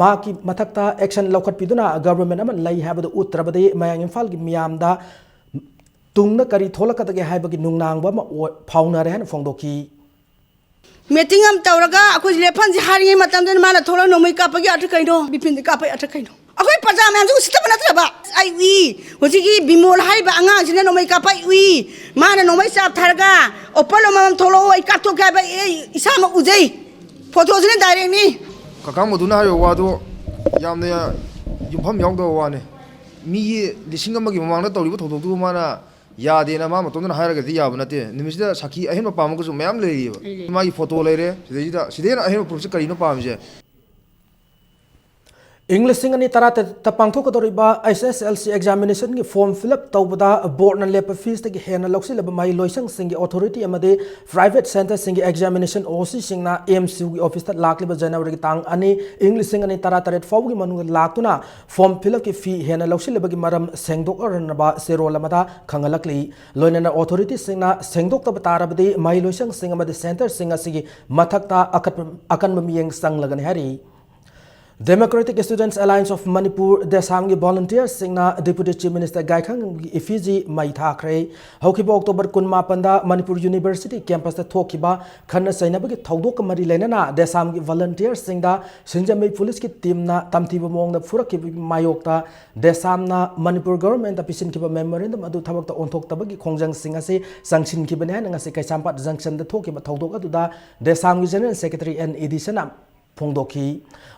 ꯃꯍꯥꯛꯀꯤ ꯃꯊꯛꯇ ꯑꯦꯛꯁꯟ ꯂꯧꯈꯠꯄꯤꯗꯨꯅ ꯒꯚꯔꯟꯃꯦꯟ ꯑꯃ ꯂꯩ ꯍꯥꯏꯕꯗꯨ ꯎꯠꯇ꯭ꯔꯕꯗꯤ ꯃꯌꯥꯡ ꯏꯝꯐꯥꯜꯒꯤ ꯃꯤꯌꯥꯝꯗ ꯇꯨꯡꯗ ꯀꯔꯤ ꯊꯣꯛꯂꯛꯀꯗꯒꯦ ꯍꯥꯏꯕꯒꯤ ꯅꯨꯡꯅꯥꯡꯕ ꯑꯃ ꯑꯣꯏ-, ꯐꯥꯎꯅꯔꯦ ꯍꯥꯏꯅ ꯐꯣꯡꯗꯣꯛꯈꯤ꯫ ꯃꯤꯇꯤꯡ ꯑꯃ ꯇꯧꯔꯒ ꯑꯩꯈꯣꯏ ꯂꯦꯞꯐꯝꯁꯤ ꯍꯥꯏꯔꯤꯉꯩ ꯃꯇꯝꯗ ꯃꯥꯅ ꯊꯣꯛꯂꯛ ꯅꯣꯡꯃꯩ ꯀꯥꯞꯄꯒꯤ ꯑꯥꯔꯊ ꯀꯩꯅꯣ? ꯕꯤꯄꯤꯟꯗ ꯀꯥꯞꯄꯒꯤ ꯑꯥꯔꯊ ꯀꯩꯅꯣ? ꯑꯩꯈꯣꯏ ꯄ꯭ꯔꯖꯥ ꯃꯌꯥꯝꯁꯤ ꯎꯁꯤꯠꯇꯕ ꯅꯠꯇ꯭ꯔꯕ? ꯑꯩ ꯎꯏ, ꯍꯧꯖꯤꯛꯀꯤ ꯕꯤꯃꯣꯜ ꯍꯥꯏꯔꯤꯕ ꯑꯉꯥꯡꯁꯤꯅ ꯅꯣꯡꯃꯩ ꯀꯥꯞꯄ ꯑꯩ ꯎꯏ꯫ ꯃꯥꯅ ꯅꯣꯡꯃꯩ ꯆꯥꯞ ꯊꯥꯔꯒ, "ꯑꯣꯄꯜ ꯑꯃꯃꯝ ꯊꯣꯛꯂꯛꯑꯣ, ꯑꯩ ꯀꯥꯞꯊꯣꯛꯀꯦ" ꯍꯥꯏꯕ ꯑꯩ ꯏꯁꯥꯃꯛ ꯎꯖꯩ꯫ ꯐꯣꯇꯣꯁꯤꯅ ꯗꯥꯏꯔꯦꯛꯅꯤ꯫ ꯀꯀꯥ ꯃꯗꯨꯅ ꯍꯥꯏꯔꯤꯕ ꯋꯥꯗꯨ ꯌꯥꯝꯅ ꯌꯨꯝꯐꯝ ꯌꯥꯎꯗꯕ ꯋꯥꯅꯤ꯫ ꯃꯤꯒꯤ ꯂꯤꯁꯤꯡ ꯑꯃꯒꯤ ꯃꯃꯥꯡꯗ ꯇꯧꯔꯤꯕ ꯊꯧꯗꯣꯛꯇꯨꯕꯨ ꯃꯥꯅ ꯌꯥꯗꯦꯅ ꯃꯥ ꯃꯇꯣꯝꯗꯅ ꯍꯥꯏꯔꯒꯗꯤ ꯌꯥꯕ ꯅꯠꯇꯦ꯫ ꯅꯨꯃꯤꯠꯁꯤꯗ ꯁꯥꯈꯤ ꯑꯍꯦꯟꯕ ꯄꯥꯝꯃꯒꯁꯨ ꯃꯌꯥꯝ ꯂꯩꯔꯤꯑꯕ꯫ ꯂꯩ, ꯂꯩ꯫ ꯃꯥꯒꯤ ꯐꯣꯇꯣ ꯂꯩꯔꯦ, ꯁꯤꯗꯩꯁꯤꯗ, ꯁꯤꯗꯩ ꯍꯦꯟꯅ ꯑꯍꯦꯟꯕ ꯄ꯭ꯔꯨꯐꯁꯦ ꯀꯔꯤꯅꯣ ꯄꯥꯝꯃꯤꯁꯦ? ꯏꯪ ꯂꯤꯁꯤꯡ ꯑꯅꯤ ꯇꯔꯥꯇꯔꯦꯠꯇ ꯄꯥꯡꯊꯣꯛꯀꯗꯧꯔꯤꯕ ꯑꯩꯆ ꯑꯦꯁ L C ꯑꯦꯛꯖꯥꯃꯤꯅꯦꯁꯟꯒꯤ form fill up ꯇꯧꯕꯗ ꯕꯣꯔꯗꯅ ꯂꯦꯞꯄ ꯐꯤꯁꯇꯒꯤ ꯍꯦꯟꯅ ꯂꯧꯁꯤꯜꯂꯕ ꯃꯍꯩꯂꯣꯏꯁꯪꯁꯤꯡꯒꯤ ꯑꯣꯊꯣꯔꯤꯇꯤ ꯑꯃꯗꯤ ꯄ꯭ꯔꯥꯏꯚꯦꯠ ꯁꯦꯟꯇꯔꯁꯤꯡꯒꯤ ꯑꯦꯛꯖꯥꯃꯤꯅꯦꯁꯟ ꯑꯣ ꯁꯤꯁꯤꯡꯅ ꯑꯦꯝ ꯁꯤ ꯌꯨꯒꯤ ꯑꯣꯐꯤꯁꯇ ꯂꯥꯛꯂꯤꯕ ꯖꯅꯋꯥꯔꯤꯒꯤ ꯇꯥꯡ ꯑꯅꯤ, ꯏꯪ ꯂꯤꯁꯤꯡ ꯑꯅꯤ ꯇꯔꯥꯇꯔꯦꯠ ꯐꯥꯎꯕꯒꯤ ꯃꯅꯨꯡꯗ ꯂꯥꯛꯇꯨꯅ ꯐꯣꯔꯝ ꯐꯤꯜ ꯑꯞꯀꯤ ꯐꯤ ꯍꯦꯟꯅ ꯂꯧꯁꯤꯜꯂꯕꯒꯤ ꯃꯔꯝ ꯁꯦꯡꯗꯣꯛꯅꯅꯕ ꯆꯦꯔꯣꯜ ꯑꯃꯗ ꯈꯪꯍꯜꯂꯛꯂꯤ꯫ ꯂꯣꯏꯅꯅ ꯑꯣꯊꯣꯔꯤꯇꯤꯁꯤꯡꯅ ꯁꯦꯡꯗꯣꯛꯇꯕ ꯇꯥꯔꯕꯗꯤ ꯃꯍꯩꯂꯣꯏꯁꯪꯁꯤꯡ ꯑꯃꯗꯤ ꯁꯦꯟꯇꯔꯁꯤꯡ ꯑꯁꯤꯒꯤ ꯃꯊꯛꯇ ꯑꯀꯠꯄ-, ꯑꯀꯟꯕ ꯃꯤꯠꯌꯦꯡ ꯆꯪꯂꯒꯅꯤ ꯍꯥꯏꯔꯤ꯫ Democratic Students Alliance of Manipur, ꯗꯦꯁꯥꯝꯒꯤ ꯚꯣꯂꯨꯟꯇꯤꯌꯔꯁꯤꯡꯅ Deputy Chief Minister ꯒꯥꯏꯈꯪꯒꯤ effigy ꯃꯩ ꯊꯥꯈ꯭ꯔꯦ꯫ ꯍꯧꯈꯤꯕ ꯑꯣꯛꯇꯣꯕꯔ ꯀꯨꯟꯃꯥꯄꯟꯗ ꯃꯅꯤꯄꯨꯔ ꯌꯨꯅꯤꯚꯔꯁꯤꯇꯤ ꯀꯦꯝꯄꯁꯇ ꯊꯣꯛꯈꯤꯕ ꯈꯠꯅ ꯆꯩꯅꯕꯒꯤ ꯊꯧꯗꯣꯛꯀ ꯃꯔꯤ ꯂꯩꯅꯅ ꯗꯦꯁꯥꯝꯒꯤ ꯚꯣꯂꯨꯟꯇꯤꯌꯔꯁꯤꯡꯗ ꯁꯤꯡꯖꯃꯩ ꯄꯨꯂꯤꯁꯀꯤ ꯇꯤꯝꯅ ꯇꯝꯊꯤꯕ ꯃꯑꯣꯡꯗ ꯐꯨꯔꯛꯈꯤꯕꯒꯤ ꯃꯥꯌꯣꯛꯇ ꯗꯦꯁꯥꯝꯅ ꯃꯅꯤꯄꯨꯔ ꯒꯚꯔꯟꯃꯦꯟꯠꯇ ꯄꯤꯁꯤꯟꯈꯤꯕ ꯃꯦꯃꯣꯔꯦꯟꯗꯝ ꯑꯗꯨ ꯊꯕꯛꯇ ꯑꯣꯟꯊꯣꯛꯇꯕꯒꯤ ꯈꯣꯡꯖꯪꯁꯤꯡ ꯑꯁꯤ ꯆꯪꯁꯤꯟꯈꯤꯕꯅꯤ ꯍꯥꯏꯅ ꯉꯁꯤ ꯀꯩꯁꯥꯝꯄꯥꯠ ꯖꯪꯁꯟꯗ ꯊꯣꯛꯈꯤꯕ ꯊꯧꯗꯣꯛ ꯑꯗꯨꯗ ꯗꯦꯁꯥꯝꯒꯤ ꯖꯦꯅꯔꯦꯜ ꯁꯦꯀ꯭ꯔꯦꯇꯔꯤ ꯑꯦꯟ ꯏꯗꯤꯁꯟꯅ ꯐꯣꯡꯗꯣꯛꯈꯤ꯫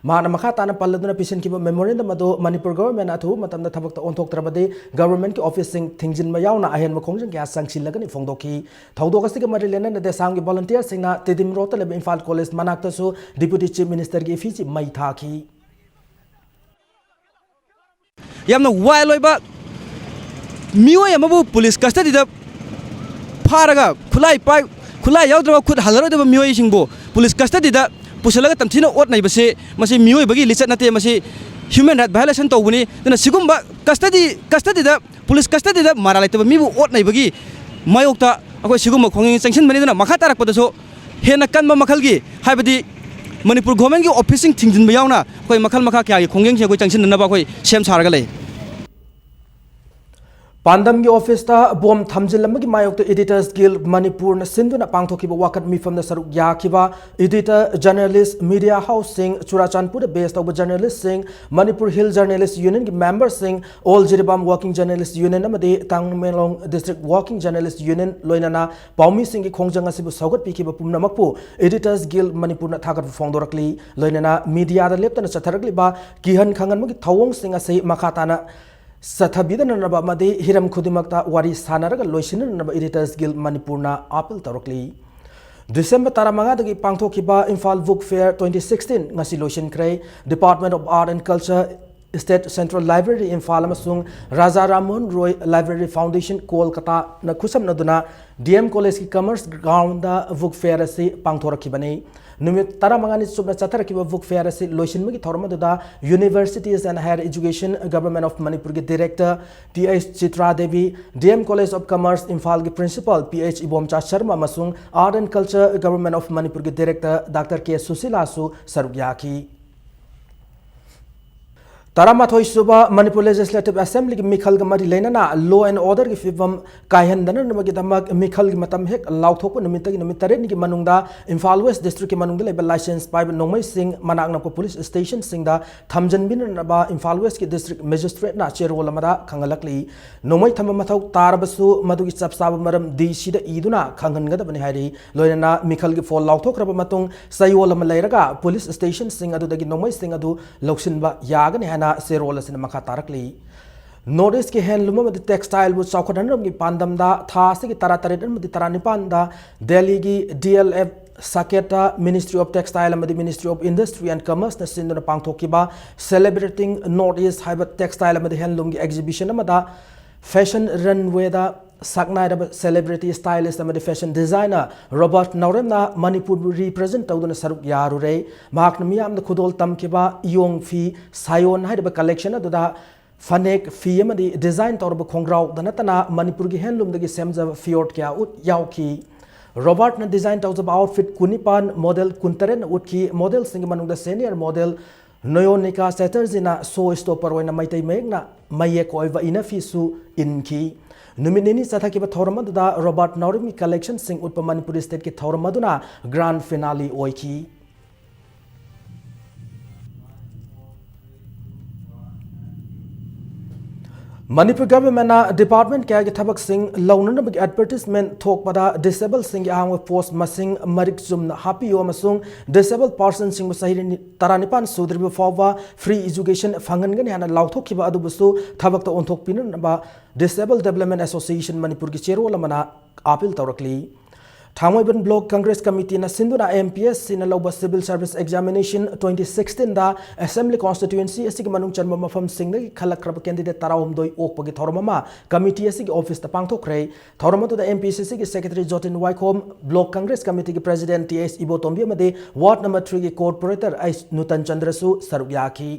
ꯃꯍꯥꯛꯅ ꯃꯈꯥ ꯇꯥꯅ ꯄꯜꯂꯗꯨꯅ ꯄꯤꯁꯤꯟꯈꯤꯕ ꯃꯦꯃꯣꯔꯦꯟꯗꯝ ꯑꯗꯨ ꯃꯅꯤꯄꯨꯔ ꯒꯚꯔꯟꯃꯦꯟꯠꯅ ꯑꯊꯨꯕ ꯃꯇꯝꯗ ꯊꯕꯛꯇ ꯑꯣꯟꯊꯣꯛꯇ꯭ꯔꯕꯗꯤ ꯒꯚꯔꯟꯃꯦꯟꯠꯀꯤ ꯑꯣꯐꯤꯁꯁꯤꯡ ꯊꯤꯡꯖꯤꯟꯕ ꯌꯥꯎꯅ ꯑꯍꯦꯟꯕ ꯈꯣꯡꯖꯪ ꯀꯌꯥ ꯆꯪꯁꯤꯜꯂꯒꯅꯤ ꯐꯣꯡꯗꯣꯛꯈꯤ꯫ ꯊꯧꯗꯣꯛ ꯑꯁꯤꯒ ꯃꯔꯤ ꯂꯩꯅꯅ ꯗꯦꯁꯥꯝꯒꯤ ꯚꯣꯂꯨꯟꯇꯤꯌꯔꯁꯤꯡꯅ ꯇꯤꯗꯤꯝ ꯔꯣꯗꯇ ꯂꯩꯕ ꯏꯝꯐꯥꯜ ꯀꯣꯂꯦꯖ ꯃꯅꯥꯛꯇꯁꯨ Deputy Chief Ministerꯒꯤ effigy ꯃꯩ ꯊꯥꯈꯤ꯫ ꯌꯥꯝꯅ ꯋꯥꯏꯜ ꯑꯣꯏꯕ ꯃꯤꯑꯣꯏ ꯑꯃꯕꯨ ꯄꯨꯂꯤꯁ ꯀꯁꯇꯗꯤꯗ ꯐꯥꯔꯒ ꯈꯨꯠꯂꯥꯏ ꯄꯥꯏ ꯈꯨꯠꯂꯥꯏ ꯌꯥꯎꯗ꯭ꯔꯕ ꯈꯨꯠ ꯍꯜꯂꯔꯣꯏꯗꯕ ꯃꯤꯑꯣꯏꯁꯤꯡꯕꯨ ꯄꯨꯂꯤꯁ ꯀꯁꯇꯗꯤꯗ ꯄꯨꯁꯤꯜꯂꯒ ꯇꯝꯊꯤꯅ ꯑꯣꯠ ꯅꯩꯕꯁꯤ ꯃꯁꯤ ꯃꯤꯑꯣꯏꯕꯒꯤ ꯂꯤꯆꯠ ꯅꯠꯇꯦ, ꯃꯁꯤ human right violation ꯇꯧꯕꯅꯤ꯫ ꯑꯗꯨꯅ ꯁꯤꯒꯨꯝꯕ ꯀꯁꯇꯗꯤ ꯀꯁꯇꯗꯤꯗ ꯄꯨꯂꯤꯁ ꯀꯁꯇꯗꯤꯗ ꯃꯔꯥꯜ ꯂꯩꯇꯕ ꯃꯤꯕꯨ ꯑꯣꯠ ꯅꯩꯕꯒꯤ ꯃꯥꯌꯣꯛꯇ ꯑꯩꯈꯣꯏ ꯁꯤꯒꯨꯝꯕ ꯈꯣꯡꯖꯪ ꯆꯪꯁꯤꯟꯕꯅꯤ꯫ ꯑꯗꯨꯅ ꯃꯈꯥ ꯇꯥꯔꯛꯄꯗꯁꯨ ꯍꯦꯟꯅ ꯀꯟꯕ ꯃꯈꯜꯒꯤ ꯍꯥꯏꯕꯗꯤ ꯃꯅꯤꯄꯨꯔ ꯒꯣꯔꯃꯦꯟꯒꯤ ꯑꯣꯐꯤꯁꯁꯤꯡ ꯊꯤꯡꯖꯤꯟꯕ ꯌꯥꯎꯅ ꯑꯩꯈꯣꯏ ꯃꯈꯜ ꯃꯈꯥ ꯀꯌꯥꯒꯤ ꯈꯣꯡꯖꯪꯁꯤꯡ ꯑꯩꯈꯣꯏ ꯁꯦꯝ ꯁꯥꯔꯒ ꯂꯩ꯫ ꯄꯥꯟꯗꯝꯒꯤ ꯑꯣꯐꯤꯁꯇ ꯕꯣꯝ ꯊꯝꯖꯤꯜꯂꯝꯕꯒꯤ ꯃꯥꯌꯣꯛꯇ Editors Guild ꯃꯅꯤꯄꯨꯔꯅ ꯁꯤꯟꯗꯨꯅ ꯄꯥꯡꯊꯣꯛꯈꯤꯕ ꯋꯥꯀꯠ ꯃꯤꯐꯝꯗ ꯁꯔꯨꯛ ꯌꯥꯈꯤꯕ editor, journalist, media houseꯁꯤꯡ ꯆꯨꯔꯥꯆꯥꯟꯄꯨꯔꯗ base ꯇꯧꯕ journalistꯁꯤꯡ, Manipur Hill Journalist Unionꯒꯤ memberꯁꯤꯡ, All Jiribam Working Journalist Union ꯑꯃꯗꯤ Tamenglong District Working Journalist Union ꯂꯣꯏꯅꯅ ꯄꯥꯎꯃꯤꯁꯤꯡꯒꯤ ꯈꯣꯡꯖꯪ ꯑꯁꯤꯕꯨ ꯁꯧꯒꯠꯄꯤꯈꯤꯕ ꯄꯨꯝꯅꯃꯛꯄꯨ Editors Guild ꯃꯅꯤꯄꯨꯔꯅ ꯊꯥꯒꯠꯄ ꯐꯣꯡꯗꯣꯔꯛꯂꯤ꯫ ꯂꯣꯏꯅꯅ ꯃꯤꯗꯤꯌꯥꯗ ꯂꯦꯞꯇꯅ ꯆꯠꯊꯔꯛꯂꯤꯕ ꯀꯤꯍꯟ ꯈꯪꯍꯟꯕꯒꯤ ꯊꯧꯑꯣꯡꯁꯤꯡ ꯑꯁꯤ ꯃꯈꯥ ꯇꯥꯅ ꯆꯠꯊꯕꯤꯗꯅꯅꯕ ꯑꯃꯗꯤ ꯍꯤꯔꯝ ꯈꯨꯗꯤꯡꯃꯛꯇ ꯋꯥꯔꯤ ꯁꯥꯟꯅꯔꯒ ꯂꯣꯏꯁꯤꯟꯅꯅꯕ Editors Guild ꯃꯅꯤꯄꯨꯔꯅ appeal ꯇꯧꯔꯛꯂꯤ꯫ ꯗꯤꯁꯦꯝꯕꯔ ꯇꯔꯥꯃꯉꯥꯗꯒꯤ ꯄꯥꯡꯊꯣꯛꯈꯤꯕ Imphal Book Fair twenty sixteen ꯉꯁꯤ ꯂꯣꯏꯁꯤꯟꯈ꯭ꯔꯦ꯫ Department of Art and Culture, State Central Library Imphal ꯑꯃꯁꯨꯡ ꯔꯥꯖꯥ ꯔꯥꯝꯃꯣꯍꯟ ꯔꯣꯏ Library Foundation ꯀꯣꯜꯀꯇꯥꯅ ꯈꯨꯠꯁꯝꯅꯗꯨꯅ D M Collegeꯀꯤ Commerce Groundꯗ Book Fair ꯑꯁꯤ ꯄꯥꯡꯊꯣꯔꯛꯈꯤꯕꯅꯤ꯫ ꯅꯨꯃꯤꯠ ꯇꯔꯥꯃꯉꯥꯅꯤ ꯆꯨꯞꯅ ꯆꯠꯊꯔꯛꯈꯤꯕ Book Fair ꯑꯁꯤ ꯂꯣꯏꯁꯤꯟꯕꯒꯤ ꯊꯧꯔꯝ ꯑꯗꯨꯗ Universities and Higher Education Government of ꯃꯅꯤꯄꯨꯔꯒꯤ Director Th Chitra Devi, D M College of Commerce ꯏꯝꯐꯥꯜꯒꯤ Principal Ph ꯏꯕꯣꯝꯆꯥ ꯁꯔꯃ ꯑꯃꯁꯨꯡ Art and Culture Government of ꯃꯅꯤꯄꯨꯔꯒꯤ Director Doctor K ꯁꯨꯁꯤꯂꯥꯁꯨ ꯁꯔꯨꯛ ꯌꯥꯈꯤ꯫ ꯇꯔꯥꯃꯥꯊꯣꯏ ꯁꯨꯕ ꯃꯅꯤꯄꯨꯔ ꯂꯦꯖꯤꯁꯂꯦꯇꯤꯚ ꯑꯦꯁꯦꯝꯕ꯭ꯂꯤꯒꯤ ꯃꯤꯈꯜꯒ ꯃꯔꯤ ꯂꯩꯅꯅ law and orderꯒꯤ ꯐꯤꯕꯝ ꯀꯥꯏꯍꯟꯗꯅꯅꯕꯒꯤꯗꯃꯛ ꯃꯤꯈꯜꯒꯤ ꯃꯇꯝ ꯍꯦꯛ ꯂꯥꯎꯊꯣꯛꯄ ꯅꯨꯃꯤꯠꯇꯒꯤ ꯅꯨꯃꯤꯠ ꯇꯔꯦꯠꯅꯤꯒꯤ ꯃꯅꯨꯡꯗ ꯏꯝꯐꯥꯜ ꯋꯦꯁ ꯗꯤꯁꯇ꯭ꯔꯤꯛꯀꯤ ꯃꯅꯨꯡꯗ ꯂꯩꯕ ꯂꯥꯏꯁꯦꯟꯁ ꯄꯥꯏꯕ ꯅꯣꯡꯃꯩꯁꯤꯡ ꯃꯅꯥꯛ ꯅꯛꯄ ꯄꯨꯂꯤꯁ ꯁ꯭ꯇꯦꯁꯟꯁꯤꯡꯗ ꯊꯝꯖꯤꯟꯕꯤꯅꯅꯕ ꯏꯝꯐꯥꯜ ꯋꯦꯁꯀꯤ ꯗꯤꯁꯇ꯭ꯔꯤꯛ ꯃꯦꯖꯤꯁꯇ꯭ꯔꯦꯠꯅ ꯆꯦꯔꯣꯜ ꯑꯃꯗ ꯈꯪꯍꯜꯂꯛꯂꯤ꯫ ꯅꯣꯡꯃꯩ ꯊꯝꯕ ꯃꯊꯧ ꯇꯥꯔꯕꯁꯨ ꯃꯗꯨꯒꯤ ꯆꯞ ꯆꯥꯕ ꯃꯔꯝ ꯗꯤ ꯁꯤꯗ ꯏꯗꯨꯅ ꯈꯪꯍꯟꯒꯗꯕꯅꯤ ꯍꯥꯏꯔꯤ꯫ ꯂꯣꯏꯅꯅ ꯃꯤꯈꯜꯒꯤ ꯐꯣꯜ ꯂꯥꯎꯊꯣꯛꯈ꯭ꯔꯕ ꯃꯇꯨꯡ ꯆꯌꯣꯜ ꯑꯃ ꯂꯩꯔꯒ ꯄꯨꯂꯤꯁ ꯁ꯭ꯇꯦꯁꯟꯁꯤꯡ ꯑꯗꯨꯗꯒꯤ ꯅꯣꯡꯃꯩꯁꯤꯡ ꯑꯗꯨ ꯂꯧꯁꯤꯟꯕ ꯌꯥꯒꯅꯤ ꯍꯥꯏꯅ ꯆꯦꯔꯣꯜ ꯑꯁꯤꯅ ꯃꯈꯥ ꯇꯥꯔꯛꯂꯤ꯫ ꯅꯣꯔꯠ ꯏꯁꯀꯤ ꯍꯦꯟꯂꯨꯝ ꯑꯃꯗꯤ ꯇꯦꯛꯁꯇꯥꯏꯜꯕꯨ ꯆꯥꯎꯈꯠꯍꯟꯅꯕꯒꯤ ꯄꯥꯟꯗꯝꯗ ꯊꯥ ꯑꯁꯤꯒꯤ ꯇꯔꯥꯇꯔꯦꯠ ꯑꯃꯗꯤ ꯇꯔꯥꯅꯤꯄꯥꯟꯗ ꯗꯦꯜꯂꯤꯒꯤ ꯗꯤ ꯑꯦꯜ ꯑꯦꯐ ꯁꯥꯀꯦꯠꯇ Ministry of Textile ꯑꯃꯗꯤ Ministry of Industry and Commerceꯅ ꯁꯤꯟꯗꯨꯅ ꯄꯥꯡꯊꯣꯛꯈꯤꯕ Celebrating North East ꯍꯥꯏꯕ ꯇꯦꯛꯁꯇꯥꯏꯜ ꯑꯃꯗꯤ ꯍꯦꯟꯂꯨꯝꯒꯤ ꯑꯦꯛꯖꯤꯕꯤꯁꯟ ꯑꯃꯗ ꯐꯦꯁꯟ ꯔꯟꯋꯦꯗ ꯁꯛꯅꯥꯏꯔꯕ ꯁꯦꯂꯦꯕ꯭ꯔꯤꯇꯤ ꯁ꯭ꯇꯥꯏꯂꯤꯁ ꯑꯃꯗꯤ ꯐꯦꯁꯟ ꯗꯤꯖꯥꯏꯅꯔ ꯔꯣꯕꯥꯔꯠ ꯅꯥꯎꯔꯦꯝꯅ ꯃꯅꯤꯄꯨꯔꯕꯨ ꯔꯤꯄ꯭ꯔꯖꯦꯟ ꯇꯧꯗꯨꯅ ꯁꯔꯨꯛ ꯌꯥꯔꯨꯔꯦ꯫ ꯃꯍꯥꯛꯅ ꯃꯤꯌꯥꯝꯗ ꯈꯨꯗꯣꯜ ꯇꯝꯈꯤꯕ ꯏꯌꯣꯡ ꯐꯤ ꯁꯥꯌꯣꯟ ꯍꯥꯏꯔꯤꯕ ꯀꯂꯦꯛꯁꯟ ꯑꯗꯨꯗ ꯐꯅꯦꯛ, ꯐꯤ ꯑꯃꯗꯤ ꯗꯤꯖꯥꯏꯟ ꯇꯧꯔꯕ ꯈꯣꯡꯒ꯭ꯔꯥꯎꯗ ꯅꯠꯇꯅ ꯃꯅꯤꯄꯨꯔꯒꯤ ꯍꯦꯟꯂꯨꯝꯗꯒꯤ ꯁꯦꯝꯖꯕ ꯐꯤꯌꯣꯔꯠ ꯀꯌꯥ ꯎꯠ ꯌꯥꯎꯈꯤ꯫ ꯔꯣꯕꯥꯔꯠꯅ ꯗꯤꯖꯥꯏꯟ ꯇꯧꯖꯕ ꯑꯥꯎꯠꯐꯤꯠ ꯀꯨꯟꯅꯤꯄꯥꯟ ꯃꯣꯗꯦꯜ ꯀꯨꯟꯇꯔꯦꯠꯅ ꯎꯠꯈꯤ꯫ ꯃꯣꯗꯦꯜꯁꯤꯡꯒꯤ ꯃꯅꯨꯡꯗ ꯁꯦꯅꯤꯌꯔ ꯃꯣꯗꯦꯜ ꯅꯣꯌꯣꯅꯤꯀꯥ ꯆꯦꯇꯔꯖꯤꯅ ꯁꯣ ꯁ꯭ꯇꯣꯄꯔ ꯑꯣꯏꯅ ꯃꯩꯇꯩ ꯃꯌꯦꯛꯅ ꯃꯌꯦꯛ ꯑꯣꯏꯕ ꯏꯅꯐꯤꯁꯨ ꯏꯟꯈꯤ꯫ ꯅꯨꯃꯤꯠ ꯅꯤꯅꯤ ꯆꯠꯊꯈꯤꯕ ꯊꯧꯔꯝ ꯑꯗꯨꯗ ꯔꯣꯕꯥꯔꯠ ꯅꯥꯎꯔꯦꯝꯒꯤ ꯀꯂꯦꯛꯁꯟꯁꯤꯡ ꯎꯠꯄ ꯃꯅꯤꯄꯨꯔꯤ ꯁ꯭ꯇꯦꯠꯀꯤ ꯊꯧꯔꯝ ꯑꯗꯨꯅ ꯒ꯭ꯔꯥꯟ ꯐꯤꯅꯥꯂꯤ ꯑꯣꯏꯈꯤ꯫ ꯃꯅꯤꯄꯨꯔ ꯒꯚꯔꯟꯃꯦꯟꯠꯅ ꯗꯤꯄꯥꯔꯠꯃꯦꯟꯠ ꯀꯌꯥꯒꯤ ꯊꯕꯛꯁꯤꯡ ꯂꯧꯅꯅꯕꯒꯤ ꯑꯦꯗꯚꯔꯇꯤꯁꯃꯦꯟꯠ ꯊꯣꯛꯄꯗ ꯗꯤꯁꯦꯕꯜꯁꯤꯡꯒꯤ ꯑꯍꯥꯡꯕ ꯄꯣꯁꯠ ꯃꯁꯤꯡ ꯃꯔꯤꯛ ꯆꯨꯝꯅ ꯍꯥꯞꯄꯤꯌꯨ ꯑꯃꯁꯨꯡ ꯗꯤꯁꯦꯕꯜ ꯄꯥꯔꯁꯟꯁꯤꯡꯕꯨ ꯆꯍꯤ ꯇꯔꯥꯅꯤꯄꯥꯟ ꯁꯨꯗ꯭ꯔꯤꯕ ꯐꯥꯎꯕ ꯐ꯭ꯔꯤ ꯑꯦꯖꯨꯀꯦꯁꯟ ꯐꯪꯍꯟꯒꯅꯤ ꯍꯥꯏꯅ ꯂꯥꯎꯊꯣꯛꯈꯤꯕ ꯑꯗꯨꯕꯨꯁꯨ ꯊꯕꯛꯇ ꯑꯣꯟꯊꯣꯛꯄꯤꯅꯅꯕ ꯗꯤꯁꯦꯕꯜ ꯗꯦꯕꯂꯞꯃꯦꯟꯠ ꯑꯦꯁꯣꯁꯤꯌꯦꯁꯟ ꯃꯅꯤꯄꯨꯔꯒꯤ ꯆꯦꯔꯣꯜ ꯑꯃꯅ ꯑꯥꯄꯤꯜ ꯇꯧꯔꯛꯂꯤ꯫ ꯊꯥꯡꯃꯩꯕꯟ ꯕ꯭ꯂꯣꯛ ꯀꯪꯒ꯭ꯔꯦꯁ ꯀꯃꯤꯇꯤꯅ ꯁꯤꯟꯗꯨꯅ ꯑꯦꯝ ꯄꯤ ꯑꯦꯁ ꯁꯤꯅ ꯂꯧꯕ ꯁꯤꯚꯤꯜ ꯁꯔꯚꯤꯁ ꯑꯦꯛꯖꯥꯃꯤꯅꯦꯁꯟ ꯇ꯭ꯋꯦꯟꯇꯤ ꯁꯤꯛꯁꯇꯤꯟꯗ ꯑꯦꯁꯦꯝꯕ꯭ꯂꯤ ꯀꯣꯟꯁꯇꯤꯇ꯭ꯌꯨꯌꯦꯟꯁꯤ ꯑꯁꯤꯒꯤ ꯃꯅꯨꯡ ꯆꯟꯕ ꯃꯐꯝꯁꯤꯡꯗꯒꯤ ꯈꯜꯂꯛꯈ꯭ꯔꯕ ꯀꯦꯟꯗꯤꯗꯦꯠ ꯇꯔꯥꯍꯨꯝꯗꯣꯏ ꯑꯣꯛꯄꯒꯤ ꯊꯧꯔꯝ ꯑꯃ ꯀꯃꯤꯇꯤ ꯑꯁꯤꯒꯤ ꯑꯣꯐꯤꯁꯇ ꯄꯥꯡꯊꯣꯛꯈ꯭ꯔꯦ꯫ ꯊꯧꯔꯝ ꯑꯗꯨꯗ ꯑꯦꯝ ꯄꯤ ꯁꯤ ꯁꯤꯒꯤ ꯁꯦꯀ꯭ꯔꯦꯇꯔꯤ ꯖꯣꯇꯤꯟ ꯋꯥꯏꯈꯣꯝ, ꯕ꯭ꯂꯣꯛ ꯀꯪꯒ꯭ꯔꯦꯁ ꯀꯃꯤꯇꯤꯒꯤ ꯄ꯭ꯔꯦꯁꯤꯗꯦꯟꯠ ꯇꯤ ꯑꯦꯁ ꯏꯕꯣꯇꯣꯝꯕꯤ ꯑꯃꯗꯤ ꯋꯥꯔꯗ ꯅꯝꯕꯔ ꯊ꯭ꯔꯤꯒꯤ ꯀꯣꯔꯄꯣꯔꯦꯇꯔ ꯑꯩꯆ ꯅꯨꯇꯟ ꯆꯟꯗ꯭ꯔꯁꯨ ꯁꯔꯨꯛ ꯌꯥꯈꯤ꯫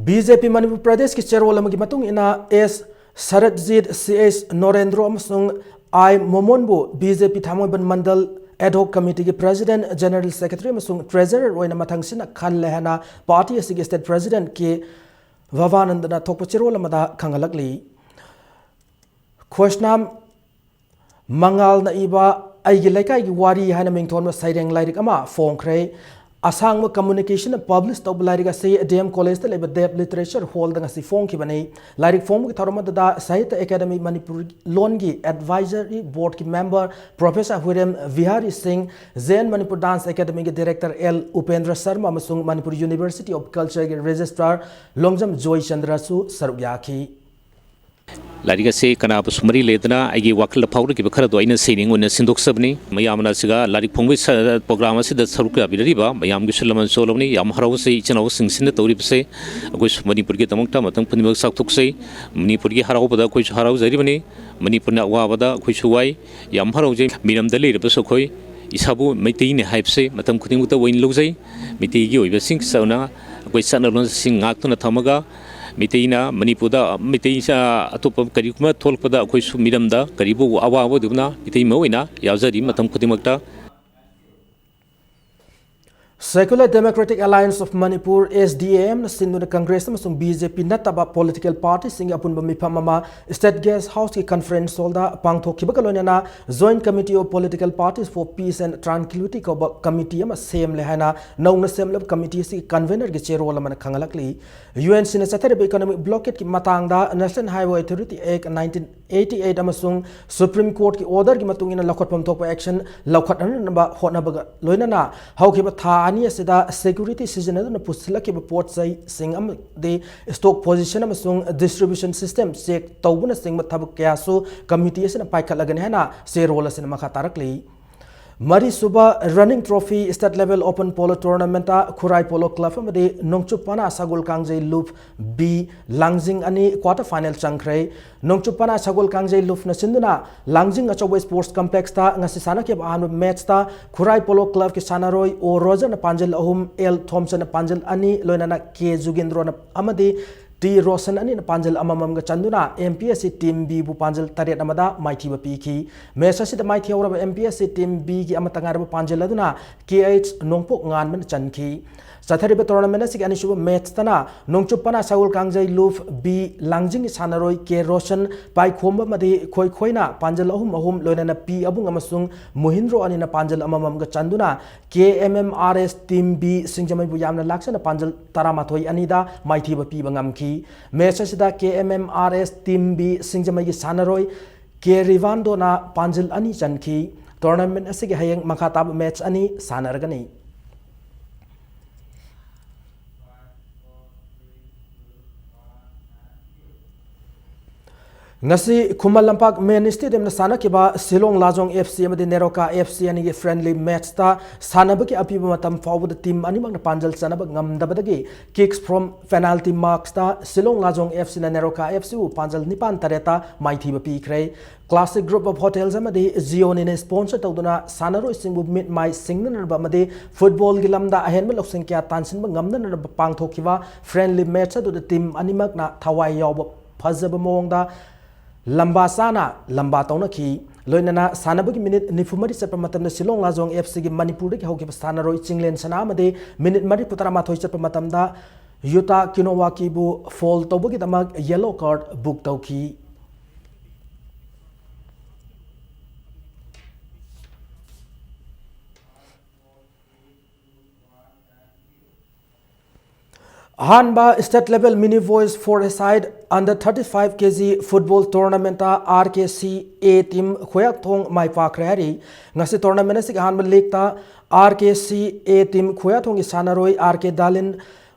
ꯕꯤ ꯖꯦ ꯄꯤ ꯃꯅꯤꯄꯨꯔ ꯄ꯭ꯔꯗꯦꯁꯀꯤ ꯆꯦꯔꯣꯜ ꯑꯃꯒꯤ ꯃꯇꯨꯡ ꯏꯟꯅ, ꯑꯦꯁ ꯁꯔꯠꯖꯤꯠ, ꯁꯤ ꯑꯦꯁ ꯅꯣꯔꯦꯟꯗ꯭ꯔꯣ ꯑꯃꯁꯨꯡ ꯑꯥꯏ ꯃꯣꯃꯣꯟꯕꯨ ꯕꯤ ꯖꯦ ꯄꯤ ꯊꯥꯡꯃꯩꯕꯟ ꯃꯟꯗꯜ Ad hoc committee ꯒꯤ president, general secretary ꯑꯃꯁꯨꯡ treasurer ꯑꯣꯏꯅ ꯃꯊꯪꯁꯤꯅ ꯈꯜꯂꯦ ꯍꯥꯏꯅ party ꯑꯁꯤꯒꯤ state president ꯀꯦ ꯚꯕꯥꯅꯟꯗꯅ ꯊꯣꯛꯄ ꯆꯦꯔꯣꯜ ꯑꯃꯗ ꯈꯪꯍꯜꯂꯛꯂꯤ꯫ ꯈꯣꯏꯁꯅꯥꯝ ꯃꯉꯥꯜꯅ ꯏꯕ ꯑꯩꯒꯤ ꯂꯩꯀꯥꯏꯒꯤ ꯋꯥꯔꯤ ꯍꯥꯏꯅ ꯃꯤꯡꯊꯣꯟꯕ ꯁꯩꯔꯦꯡ ꯂꯥꯏꯔꯤꯛ ꯑꯃ ꯐꯣꯡꯈ꯭ꯔꯦ꯫ ꯑꯁꯥꯡꯕ ꯀꯝꯃꯨꯅꯤꯀꯦꯁꯟꯅ ꯄꯕ꯭ꯂꯤꯁ ꯇꯧꯕ ꯂꯥꯏꯔꯤꯛ ꯑꯁꯤ ꯗꯤ ꯑꯦꯝ ꯀꯣꯂꯦꯖꯇ ꯂꯩꯕ ꯗꯦꯕ ꯂꯤꯇꯔꯦꯆꯔ ꯍꯣꯜꯗ ꯉꯁꯤ ꯐꯣꯡꯈꯤꯕꯅꯤ꯫ ꯂꯥꯏꯔꯤꯛ ꯐꯣꯡꯕꯒꯤ ꯊꯧꯔꯝ ꯑꯗꯨꯗ ꯁꯥꯍꯤꯇ꯭ꯌ ꯑꯦꯀꯥꯗꯃꯤ ꯃꯅꯤꯄꯨꯔ ꯂꯣꯟꯒꯤ ꯑꯦꯗꯚꯥꯏꯖꯔꯤ ꯕꯣꯔꯗꯀꯤ member professor Huirem Bihari Singh, J N Manipur dance ꯑꯦꯀꯥꯗꯃꯤꯒꯤ ꯗꯤꯔꯦꯛꯇꯔ ꯑꯦꯜ ꯎꯄꯦꯟꯗ꯭ꯔ ꯁꯔꯃ ꯑꯃꯁꯨꯡ ꯃꯅꯤꯄꯨꯔ ꯌꯨꯅꯤꯚꯔꯁꯤꯇꯤ ꯑꯣꯐ ꯀꯜꯆꯔꯒꯤ ꯔꯦꯖꯤꯁꯇ꯭ꯔꯥꯔ ꯂꯣꯡꯖꯝ ꯖꯣꯏꯆꯟꯗ꯭ꯔꯁꯨ ꯁꯔꯨꯛ ꯌꯥꯈꯤ꯫ ꯂꯥꯏꯔꯤꯛ ꯑꯁꯤ ꯀꯅꯥꯕꯨꯁꯨ ꯃꯔꯤ ꯂꯩꯗꯅ ꯑꯩꯒꯤ ꯋꯥꯈꯜꯗ ꯐꯥꯎꯔꯛꯈꯤꯕ ꯈꯔꯗꯣ ꯑꯩꯅ ꯁꯩꯔꯦꯡ ꯑꯣꯏꯅ ꯁꯤꯟꯗꯣꯛꯆꯕꯅꯤ꯫ ꯃꯌꯥꯝꯅ ꯑꯁꯤꯒ ꯂꯥꯏꯔꯤꯛ ꯐꯣꯡꯕꯒꯤ ꯁ-, ꯄ꯭ꯔꯣꯒ꯭ꯔꯥꯝ ꯑꯁꯤꯗ ꯁꯔꯨꯛ ꯌꯥꯕꯤꯔꯤꯕ ꯃꯌꯥꯝꯒꯤꯁꯨ ꯂꯃꯟ ꯁꯣꯜꯂꯕꯅꯤ꯫ ꯌꯥꯝ ꯍꯔꯥꯎꯖꯩ, ꯏꯆꯤꯟ ꯏꯅꯥꯎꯁꯤꯡꯁꯤꯅ ꯇꯧꯔꯤꯕꯁꯦ ꯑꯩꯈꯣꯏꯁꯨ ꯃꯅꯤꯄꯨꯔꯒꯤꯗꯃꯛꯇ ꯃꯇꯝ ꯈꯨꯗꯤꯡꯃꯛ ꯆꯥꯎꯊꯣꯛꯆꯩ꯫ ꯃꯅꯤꯄꯨꯔꯒꯤ ꯍꯔꯥꯎꯕꯗ ꯑꯩꯈꯣꯏꯁꯨ ꯍꯔꯥꯎꯖꯔꯤꯕꯅꯤ꯫ ꯃꯅꯤꯄꯨꯔꯅ ꯑꯋꯥꯕꯗ ꯑꯩꯈꯣꯏꯁꯨ ꯋꯥꯏ꯫ ꯌꯥꯝ ꯍꯔꯥꯎꯖꯩ꯫ ꯃꯤꯔꯝꯗ ꯂꯩꯔꯕꯁꯨ ꯑꯩꯈꯣꯏ ꯏꯁꯥꯕꯨ ꯃꯩꯇꯩꯅꯤ ꯍꯥꯏꯕꯁꯦ ꯃꯇꯝ ꯈꯨꯗꯤꯡꯃꯛꯇ ꯑꯣꯏꯅ ꯂꯧꯖꯩ꯫ ꯃꯩꯇꯩꯒꯤ ꯑꯣꯏꯕꯁꯤꯡ ꯆꯥꯎꯅ ꯑꯩꯈꯣꯏ ꯆꯠꯅ ꯂꯣꯟꯁꯤꯡ ꯉꯥꯛꯇꯨꯅ ꯊꯝꯃꯒ ꯃꯩꯇꯩꯅ ꯃꯅꯤꯄꯨꯔꯗ ꯃꯩꯇꯩ, ꯑ, ꯑꯇꯣꯞꯄ ꯀꯔꯤꯒꯨꯝꯕ ꯊꯣꯛꯂꯛꯄꯗ ꯑꯩꯈꯣꯏꯁꯨ ꯃꯤꯔꯝꯗ ꯀꯔꯤꯕꯨ ꯑꯋꯥꯕ ꯑꯣꯏꯗꯨꯅ ꯃꯩꯇꯩ ꯑꯃ ꯑꯣꯏꯅ ꯌꯥꯎꯖꯔꯤ ꯃꯇꯝ ꯈꯨꯗꯤꯡꯃꯛꯇ꯫ Secular Democratic Alliance of Manipur, S D A M ꯅ ꯁꯤꯟꯗꯨꯅ ꯀꯪꯒ꯭ꯔꯦꯁ ꯑꯃꯁꯨꯡ ꯕꯤ ꯖꯦ ꯄꯤ ꯅꯠꯇꯕ ꯄꯣꯂꯤꯇꯤꯀꯦꯜ ꯄꯥꯔꯇꯤꯁꯤꯡꯒꯤ ꯑꯄꯨꯟꯕ ꯃꯤꯐꯝ ꯑꯃ ꯁ꯭ꯇꯦꯠ ꯒꯦꯁ ꯍꯥꯎꯁꯀꯤ ꯀꯟꯐꯔꯦꯟꯁ ꯍꯣꯜꯗ ꯄꯥꯡꯊꯣꯛꯈꯤꯕꯒ ꯂꯣꯏꯅꯅ Joint Committee of Political Parties for Peace and Tranquility ꯀꯧꯕ ꯀꯃꯤꯇꯤ ꯑꯃ ꯁꯦꯝꯂꯦ ꯍꯥꯏꯅ ꯅꯧꯅ ꯁꯦꯝꯂꯕ ꯀꯃꯤꯇꯤ ꯑꯁꯤꯒꯤ ꯀꯟꯚꯦꯅꯔꯒꯤ ꯆꯦꯔꯣꯜ ꯑꯃꯅ ꯈꯪꯍꯜꯂꯛꯂꯤ꯫ ꯌꯨ ꯑꯦꯟ ꯁꯤꯅ ꯆꯠꯊꯔꯤꯕ ꯏꯀꯣꯅꯣꯃꯤꯛ ꯕ꯭ꯂꯣꯀꯦꯠꯀꯤ ꯃꯇꯥꯡꯗ National Highway Authority Act nineteen eighty eight ꯑꯃꯁꯨꯡ ꯁꯨꯄ꯭ꯔꯤꯝ ꯀꯣꯔꯠꯀꯤ ꯑꯣꯔꯗꯔꯒꯤ ꯃꯇꯨꯡ ꯏꯟꯅ ꯂꯧꯈꯠꯐꯝ ꯊꯣꯛꯄ ꯑꯦꯛꯁꯟ ꯂꯧꯈꯠꯅꯅꯕ ꯍꯣꯠꯅꯕꯒ ꯂꯣꯏꯅꯅ ꯍꯧꯈꯤꯕ ꯊꯥ ꯑꯅꯤ ꯑꯁꯤꯗ ꯁꯦꯀ꯭ꯌꯨꯔꯤꯇꯤ ꯁꯤꯖꯤꯟꯅꯗꯨꯅ ꯄꯨꯁꯤꯜꯂꯛꯈꯤꯕ ꯄꯣꯠ ꯆꯩꯁꯤꯡ ꯑꯃꯗꯤ ꯁ꯭ꯇꯣꯛ ꯄꯣꯖꯤꯁꯟ ꯑꯃꯁꯨꯡ ꯗꯤꯁꯇ꯭ꯔꯤꯕ꯭ꯌꯨꯁꯟ ꯁꯤꯁꯇꯦꯝ ꯆꯦꯛ ꯇꯧꯕꯅꯆꯤꯡꯕ ꯊꯕꯛ ꯀꯌꯥꯁꯨ ꯀꯃꯤꯇꯤ ꯑꯁꯤꯅ ꯄꯥꯏꯈꯠꯂꯒꯅꯤ ꯍꯥꯏꯅ ꯆꯦꯔꯣꯜ ꯑꯁꯤꯅ ꯃꯈꯥ ꯇꯥꯔꯛꯂꯤ꯫ ꯃꯔꯤꯁꯨꯕ running trophy state level open polo ꯇꯣꯔꯅꯥꯃꯦꯟꯠꯇ ꯈꯨꯔꯥꯏ ꯄꯣꯂꯣ ꯀ꯭ꯂꯕ ꯑꯃꯗꯤ ꯅꯣꯡꯆꯨꯞ ꯄꯅꯥ ꯁꯒꯣꯜ ꯀꯥꯡꯖꯩ ꯂꯨꯞ ꯕꯤ ꯂꯥꯡꯖꯤꯡ ꯑꯅꯤ ꯀ꯭ꯋꯥꯇꯔ ꯐꯥꯏꯅꯦꯜ ꯆꯪꯈ꯭ꯔꯦ꯫ ꯅꯣꯡꯆꯨꯞ ꯄꯅꯥ ꯁꯒꯣꯜ ꯀꯥꯡꯖꯩ ꯂꯨꯞꯅ ꯁꯤꯟꯗꯨꯅ ꯂꯥꯡꯖꯤꯡ ꯑꯆꯧꯕ ꯁ꯭ꯄꯣꯔꯠꯁ ꯀꯝꯄ꯭ꯂꯦꯛꯁꯇ ꯉꯁꯤ ꯁꯥꯟꯅꯈꯤꯕ ꯑꯍꯥꯟꯕ ꯃꯦꯠꯆꯇ ꯈꯨꯔꯥꯏ ꯄꯣꯂꯣ ꯀ꯭ꯂꯕꯀꯤ ꯁꯥꯟꯅꯔꯣꯏ ꯑꯣ ꯔꯣꯖꯔꯅ ꯄꯥꯟꯖꯜ ꯑꯍꯨꯝ, ꯑꯦꯜ ꯊꯣꯝꯁꯟꯅ ꯄꯥꯟꯖꯜ ꯑꯅꯤ, ꯂꯣꯏꯅꯅ ꯀꯦ ꯖꯨꯒꯦꯟꯗ꯭ꯔꯣꯅ ꯑꯃꯗꯤ ꯇꯤ ꯔꯣꯁꯟ ꯑꯅꯤꯅ ꯄꯥꯟꯖꯜ ꯑꯃꯃꯝꯒ ꯆꯟꯗꯨꯅ M P S C team ꯕꯤꯕꯨ ꯄꯥꯟꯖꯜ ꯇꯔꯦꯠ ꯑꯃꯗ ꯃꯥꯏꯊꯤꯕ ꯄꯤꯈꯤ꯫ ꯃꯦꯆ ꯑꯁꯤꯗ ꯃꯥꯏꯊꯤꯍꯧꯔꯕ M P S C team ꯕꯤꯒꯤ ꯑꯃꯠꯇ ꯉꯥꯏꯔꯕ ꯄꯥꯟꯖꯜ ꯑꯗꯨꯅ ꯀꯦ ꯑꯩꯆ ꯅꯣꯡꯄꯣꯛ ꯉꯥꯟꯕꯅ ꯆꯟꯈꯤ꯫ ꯆꯠꯊꯔꯤꯕ ꯇꯣꯔꯅꯥꯃꯦꯟ ꯑꯁꯤꯒꯤ ꯑꯅꯤꯁꯨꯕ ꯃꯦꯆꯇꯅ ꯅꯣꯡꯆꯨꯞ ꯄꯅꯥ ꯁꯒꯣꯜ ꯀꯥꯡꯖꯩ ꯂꯨꯞ ꯕꯤ ꯂꯥꯡꯖꯤꯡꯒꯤ ꯁꯥꯟꯅꯔꯣꯏ ꯀꯦ ꯔꯣꯁꯟ ꯄꯥꯏꯈꯣꯝꯕ ꯑꯃꯗꯤ ꯈꯣꯏꯈꯣꯏꯅ ꯄꯥꯟꯖꯜ ꯑꯍꯨꯝ ꯑꯍꯨꯝ, ꯂꯣꯏꯅꯅ ꯄꯤ ꯑꯕꯨꯡ ꯑꯃꯁꯨꯡ ꯃꯨꯍꯤꯟꯗ꯭ꯔꯣ ꯑꯅꯤꯅ ꯄꯥꯟꯖꯜ ꯑꯃꯃꯝꯒ ꯆꯟꯗꯨꯅ ꯀꯦ ꯑꯦꯝ ꯑꯦꯝ ꯑꯥꯔ ꯑꯦꯁ ꯇꯤꯝ ꯕꯤ ꯁꯤꯡꯖꯃꯩꯕꯨ ꯌꯥꯝꯅ ꯂꯥꯛꯆꯅ ꯄꯥꯟꯖꯜ ꯇꯔꯥꯃꯥꯊꯣꯏ ꯑꯅꯤꯗ ꯃꯥꯏꯊꯤꯕ ꯄꯤꯕ ꯉꯝꯈꯤ꯫ ꯃꯦꯆ ꯑꯁꯤꯗ ꯀꯦ ꯑꯦꯝ ꯑꯦꯝ ꯑꯥꯔ ꯑꯦꯁ ꯇꯤꯝ ꯕꯤ ꯁꯤꯡꯖꯃꯩꯒꯤ ꯁꯥꯟꯅꯔꯣꯏ ꯀꯦ ꯔꯤꯚꯥꯟꯗꯣꯅ ꯄꯥꯟꯖꯤꯜ ꯑꯅꯤ ꯆꯟꯈꯤ꯫ ꯇꯣꯔꯅꯥꯃꯦꯟ ꯑꯁꯤꯒꯤ ꯍꯌꯦꯡ ꯃꯈꯥ ꯇꯥꯕ ꯃꯦꯆ ꯑꯅꯤ ꯁꯥꯟꯅꯔꯒꯅꯤ꯫ ꯉꯁꯤ ꯈꯨꯃꯟ ꯂꯝꯄꯥꯛ ꯃꯦꯟ ꯁ꯭ꯇꯦꯗꯤꯌꯝꯗ ꯁꯥꯟꯅꯈꯤꯕ ꯁꯤꯂꯣꯡ ꯂꯥꯖꯣꯡ ꯑꯦꯐ ꯁꯤ ꯑꯃꯗꯤ ꯅꯦꯔꯣꯀꯥ ꯑꯦꯐ ꯁꯤ ꯑꯅꯤꯒꯤ ꯐ꯭ꯔꯦꯟꯂꯤ ꯃꯦꯆꯇ ꯁꯥꯟꯅꯕꯒꯤ ꯑꯄꯤꯕ ꯃꯇꯝ ꯐꯥꯎꯕꯗ ꯇꯤꯝ ꯑꯅꯤꯃꯛꯅ ꯄꯥꯟꯖꯜ ꯆꯟꯅꯕ ꯉꯝꯗꯕꯗꯒꯤ ꯀꯤꯛꯁ ꯐ꯭ꯔꯣꯝ ꯄꯦꯅꯥꯜꯇꯤ ꯃꯥꯔꯛꯁꯇ ꯁꯤꯂꯣꯡ ꯂꯥꯖꯣꯡ ꯑꯦꯐ ꯁꯤꯅ ꯅꯦꯔꯣꯀꯥ ꯑꯦꯐ ꯁꯤꯕꯨ ꯄꯥꯟꯖꯜ ꯅꯤꯄꯥꯟ ꯇꯔꯦꯠꯇ ꯃꯥꯏꯊꯤꯕ ꯄꯤꯈ꯭ꯔꯦ꯫ ꯀ꯭ꯂꯥꯁꯤꯛ ꯒ꯭ꯔꯨꯞ ꯑꯣꯐ ꯍꯣꯇꯦꯜꯁ ꯑꯃꯗꯤ ꯖꯤꯑꯣꯅꯤꯅ ꯁ꯭ꯄꯣꯟꯁꯔ ꯇꯧꯗꯨꯅ ꯁꯥꯟꯅꯔꯣꯏꯁꯤꯡꯕꯨ ꯃꯤꯠ ꯃꯥꯏ ꯁꯤꯡꯅꯅꯕ ꯑꯃꯗꯤ ꯐꯨꯠꯕꯣꯜꯒꯤ ꯂꯝꯗ ꯑꯍꯦꯟꯕ ꯂꯧꯁꯤꯡ ꯀꯌꯥ ꯇꯥꯟꯁꯤꯟꯕ ꯉꯝꯅꯅꯕ ꯄꯥꯡꯊꯣꯛꯈꯤꯕ ꯐ꯭ꯔꯦꯟꯂꯤ ꯃꯦꯆ ꯑꯗꯨꯗ ꯇꯤꯝ ꯑꯅꯤꯃꯛꯅ ꯊꯋꯥꯏ ꯌꯥꯎꯕ ꯐꯖꯕ ꯃꯑꯣꯡꯗ ꯂꯝꯕꯥ ꯆꯥꯅ ꯂꯝꯕꯥ ꯇꯧꯅꯈꯤ꯫ ꯂꯣꯏꯅꯅ ꯁꯥꯟꯅꯕꯒꯤ ꯃꯤꯅꯤꯠ ꯅꯤꯐꯨ ꯃꯔꯤ ꯆꯠꯄ ꯃꯇꯝꯗ ꯁꯤꯂꯣꯡ ꯂꯥꯖꯣꯡ ꯑꯦꯐ ꯁꯤꯒꯤ ꯃꯅꯤꯄꯨꯔꯗꯒꯤ ꯍꯧꯈꯤꯕ ꯁꯥꯟꯅꯔꯣꯏ ꯆꯤꯡꯂꯦꯟ ꯁꯅꯥ ꯑꯃꯗꯤ ꯃꯤꯅꯤꯠ ꯃꯔꯤꯐꯨ ꯇꯔꯥꯃꯥꯊꯣꯏ ꯆꯠꯄ ꯃꯇꯝꯗ ꯌꯨꯇꯥ ꯀꯤꯅꯣꯋꯥꯀꯤꯕꯨ ꯐꯣꯜ ꯇꯧꯕꯒꯤꯗꯃꯛ ꯌꯦꯂꯣ ꯀꯥꯔꯗ ꯕꯨꯛ ꯇꯧꯈꯤ꯫ ꯑꯍꯥꯟꯕ State Level Mini Boys Four-a-side Under Thirty-Five K G Football Tournament-ꯇ R K C A team ꯈꯨꯌꯥꯊꯣꯡ ꯃꯥꯏ ꯄꯥꯛꯈ꯭ꯔꯦ ꯍꯥꯏꯔꯤ꯫ ꯉꯁꯤ ꯇꯣꯔꯅꯥꯃꯦꯟ ꯑꯁꯤꯒꯤ ꯑꯍꯥꯟꯕ ꯂꯦꯒꯇ R K C A team ꯈꯨꯌꯥꯊꯣꯡꯒꯤ ꯁꯥꯟꯅꯔꯣꯏ R K ꯗꯥꯂꯤꯟ,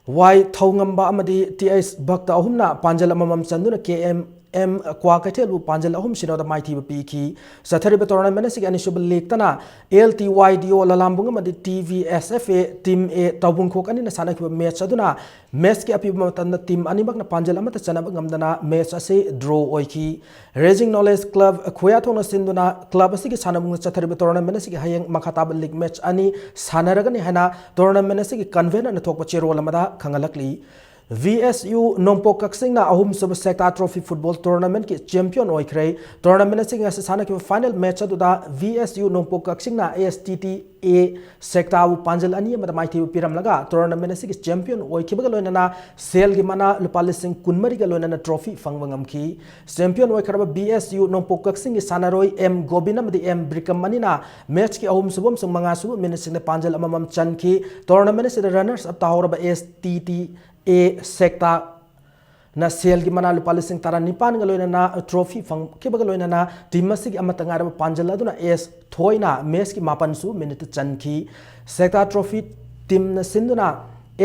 ꯋꯥꯏ ꯊꯧꯉꯝꯕ ꯑꯃꯗꯤ T H ꯚꯛꯇ ꯑꯍꯨꯝꯅ ꯄꯥꯟꯖꯜ ꯑꯃꯃꯝ ꯆꯟꯗꯨꯅ K M M ꯀ꯭ꯋꯥꯀꯩꯊꯦꯜꯕꯨ ꯄꯥꯟꯖꯜ ꯑꯍꯨꯝ ꯁꯤꯅꯣꯗ ꯃꯥꯏꯊꯤꯕ ꯄꯤꯈꯤ꯫ ꯆꯠꯊꯔꯤꯕ ꯇꯣꯔꯅꯥꯃꯦꯟ ꯑꯁꯤꯒꯤ ꯑꯅꯤꯁꯨꯕ ꯂꯦꯒꯇꯅ L T Y D O ꯂꯂꯥꯝꯕꯨꯡ ꯑꯃꯗꯤ T V S F A team A ꯇꯧꯕꯨꯡꯈꯣꯛ ꯑꯅꯤꯅ ꯁꯥꯟꯅꯈꯤꯕ ꯃꯦꯆ ꯑꯗꯨꯅ ꯃꯦꯆꯀꯤ ꯑꯄꯤꯕ ꯃꯇꯝꯗ ꯇꯤꯝ ꯑꯅꯤꯃꯛꯅ ꯄꯥꯟꯖꯜ ꯑꯃꯠꯇ ꯆꯟꯅꯕ ꯉꯝꯗꯅ ꯃꯦꯆ ꯑꯁꯤ ꯗ꯭ꯔꯣ ꯑꯣꯏꯈꯤ꯫ Raising Knowledge Club ꯈꯨꯌꯥꯊꯣꯡꯅ ꯁꯤꯟꯗꯨꯅ ꯀ꯭ꯂꯕ ꯑꯁꯤꯒꯤ ꯁꯥꯟꯅꯕꯨꯡꯗ ꯆꯠꯊꯔꯤꯕ ꯇꯣꯔꯅꯥꯃꯦꯟ ꯑꯁꯤꯒꯤ ꯍꯌꯦꯡ ꯃꯈꯥ ꯇꯥꯕ ꯂꯤꯒ ꯃꯦꯆ ꯑꯅꯤ ꯁꯥꯟꯅꯔꯒꯅꯤ ꯍꯥꯏꯅ ꯇꯣꯔꯅꯥꯃꯦꯟ ꯑꯁꯤꯒꯤ ꯀꯟꯚꯦꯅꯔꯅ ꯊꯣꯛꯄ ꯆꯦꯔꯣꯜ ꯑꯃꯗ ꯈꯪꯍꯜꯂꯛꯂꯤ꯫ ꯚꯤ ꯑꯦꯁ ꯌꯨ ꯅꯣꯡꯄꯣꯛ ꯀꯛꯆꯤꯡꯅ ꯑꯍꯨꯝꯁꯨꯕ ꯁꯦꯛꯇꯥ ꯇ꯭ꯔꯣꯐꯤ ꯐꯨꯠꯕꯣꯜ ꯇꯣꯔꯅꯥꯃꯦꯟꯠꯀꯤ ꯆꯦꯝꯄꯤꯌꯟ ꯑꯣꯏꯈ꯭ꯔꯦ꯫ ꯇꯣꯔꯅꯥꯃꯦꯟꯠ ꯑꯁꯤꯒꯤ ꯉꯁꯤ ꯁꯥꯟꯅꯈꯤꯕ ꯐꯥꯏꯅꯦꯜ ꯃꯦꯆ ꯑꯗꯨꯗ ꯚꯤ ꯑꯦꯁ ꯌꯨ ꯅꯣꯡꯄꯣꯛ ꯀꯛꯆꯤꯡꯅ ꯑꯦꯁ ꯇꯤ ꯇꯤ ꯑꯦ ꯁꯦꯛꯇꯥꯕꯨ ꯄꯥꯟꯖꯜ ꯑꯅꯤ ꯑꯃꯗ ꯃꯥꯏꯊꯤꯕ ꯄꯤꯔꯝꯂꯒ ꯇꯣꯔꯅꯥꯃꯦꯟꯠ ꯑꯁꯤꯒꯤ ꯆꯦꯝꯄꯤꯌꯟ ꯑꯣꯏꯈꯤꯕꯒ ꯂꯣꯏꯅꯅ ꯁꯦꯜꯒꯤ ꯃꯅꯥ ꯂꯨꯄꯥ ꯂꯤꯁꯤꯡ ꯀꯨꯟꯃꯔꯤꯒ ꯂꯣꯏꯅꯅ ꯇ꯭ꯔꯣꯐꯤ ꯐꯪꯕ ꯉꯝꯈꯤ꯫ ꯆꯦꯝꯄꯤꯌꯟ ꯑꯣꯏꯈ꯭ꯔꯕ ꯚꯤ ꯑꯦꯁ ꯌꯨ ꯅꯣꯡꯄꯣꯛ ꯀꯛꯆꯤꯡꯒꯤ ꯁꯥꯟꯅꯔꯣꯏ ꯑꯦꯝ ꯒꯣꯕꯤꯟ ꯑꯃꯗꯤ ꯑꯦꯝ ꯕ꯭ꯔꯤꯀꯝ ꯑꯅꯤꯅ ꯃꯦꯆꯀꯤ ꯑꯍꯨꯝꯁꯨꯕ ꯑꯃꯁꯨꯡ ꯃꯉꯥꯁꯨꯕ ꯃꯤꯅꯤꯠꯁꯤꯡꯗ ꯄꯥꯟꯖꯜ ꯑꯃꯃꯝ ꯆꯟꯈꯤ꯫ ꯇꯣꯔꯅꯥꯃꯦꯟꯠ ꯑꯁꯤꯗ ꯔꯟꯅꯔꯁ ꯑꯞ ꯇꯥꯍꯧꯔꯕ ꯑꯦꯁ ꯇꯤ ꯇꯤ ꯑꯦ ꯁꯦꯛꯇꯥꯅ ꯁꯦꯜꯒꯤ ꯃꯅꯥ ꯂꯨꯄꯥ ꯂꯤꯁꯤꯡ ꯇꯔꯥꯅꯤꯄꯥꯟꯒ ꯂꯣꯏꯅꯅ ꯇ꯭ꯔꯣꯐꯤ ꯐꯪꯈꯤꯕꯒ ꯂꯣꯏꯅꯅ ꯇꯤꯝ ꯑꯁꯤꯒꯤ ꯑꯃꯠꯇ ꯉꯥꯏꯔꯕ ꯄꯥꯟꯖꯜ ꯑꯗꯨꯅ ꯑꯦꯁ ꯊꯣꯏꯅ ꯃꯦꯆꯀꯤ ꯃꯥꯄꯟꯁꯨꯕ ꯃꯤꯅꯤꯠꯇ ꯆꯟꯈꯤ꯫ ꯁꯦꯛꯇꯥ ꯇ꯭ꯔꯣꯐꯤ ꯇꯤꯝꯅ ꯁꯤꯟꯗꯨꯅ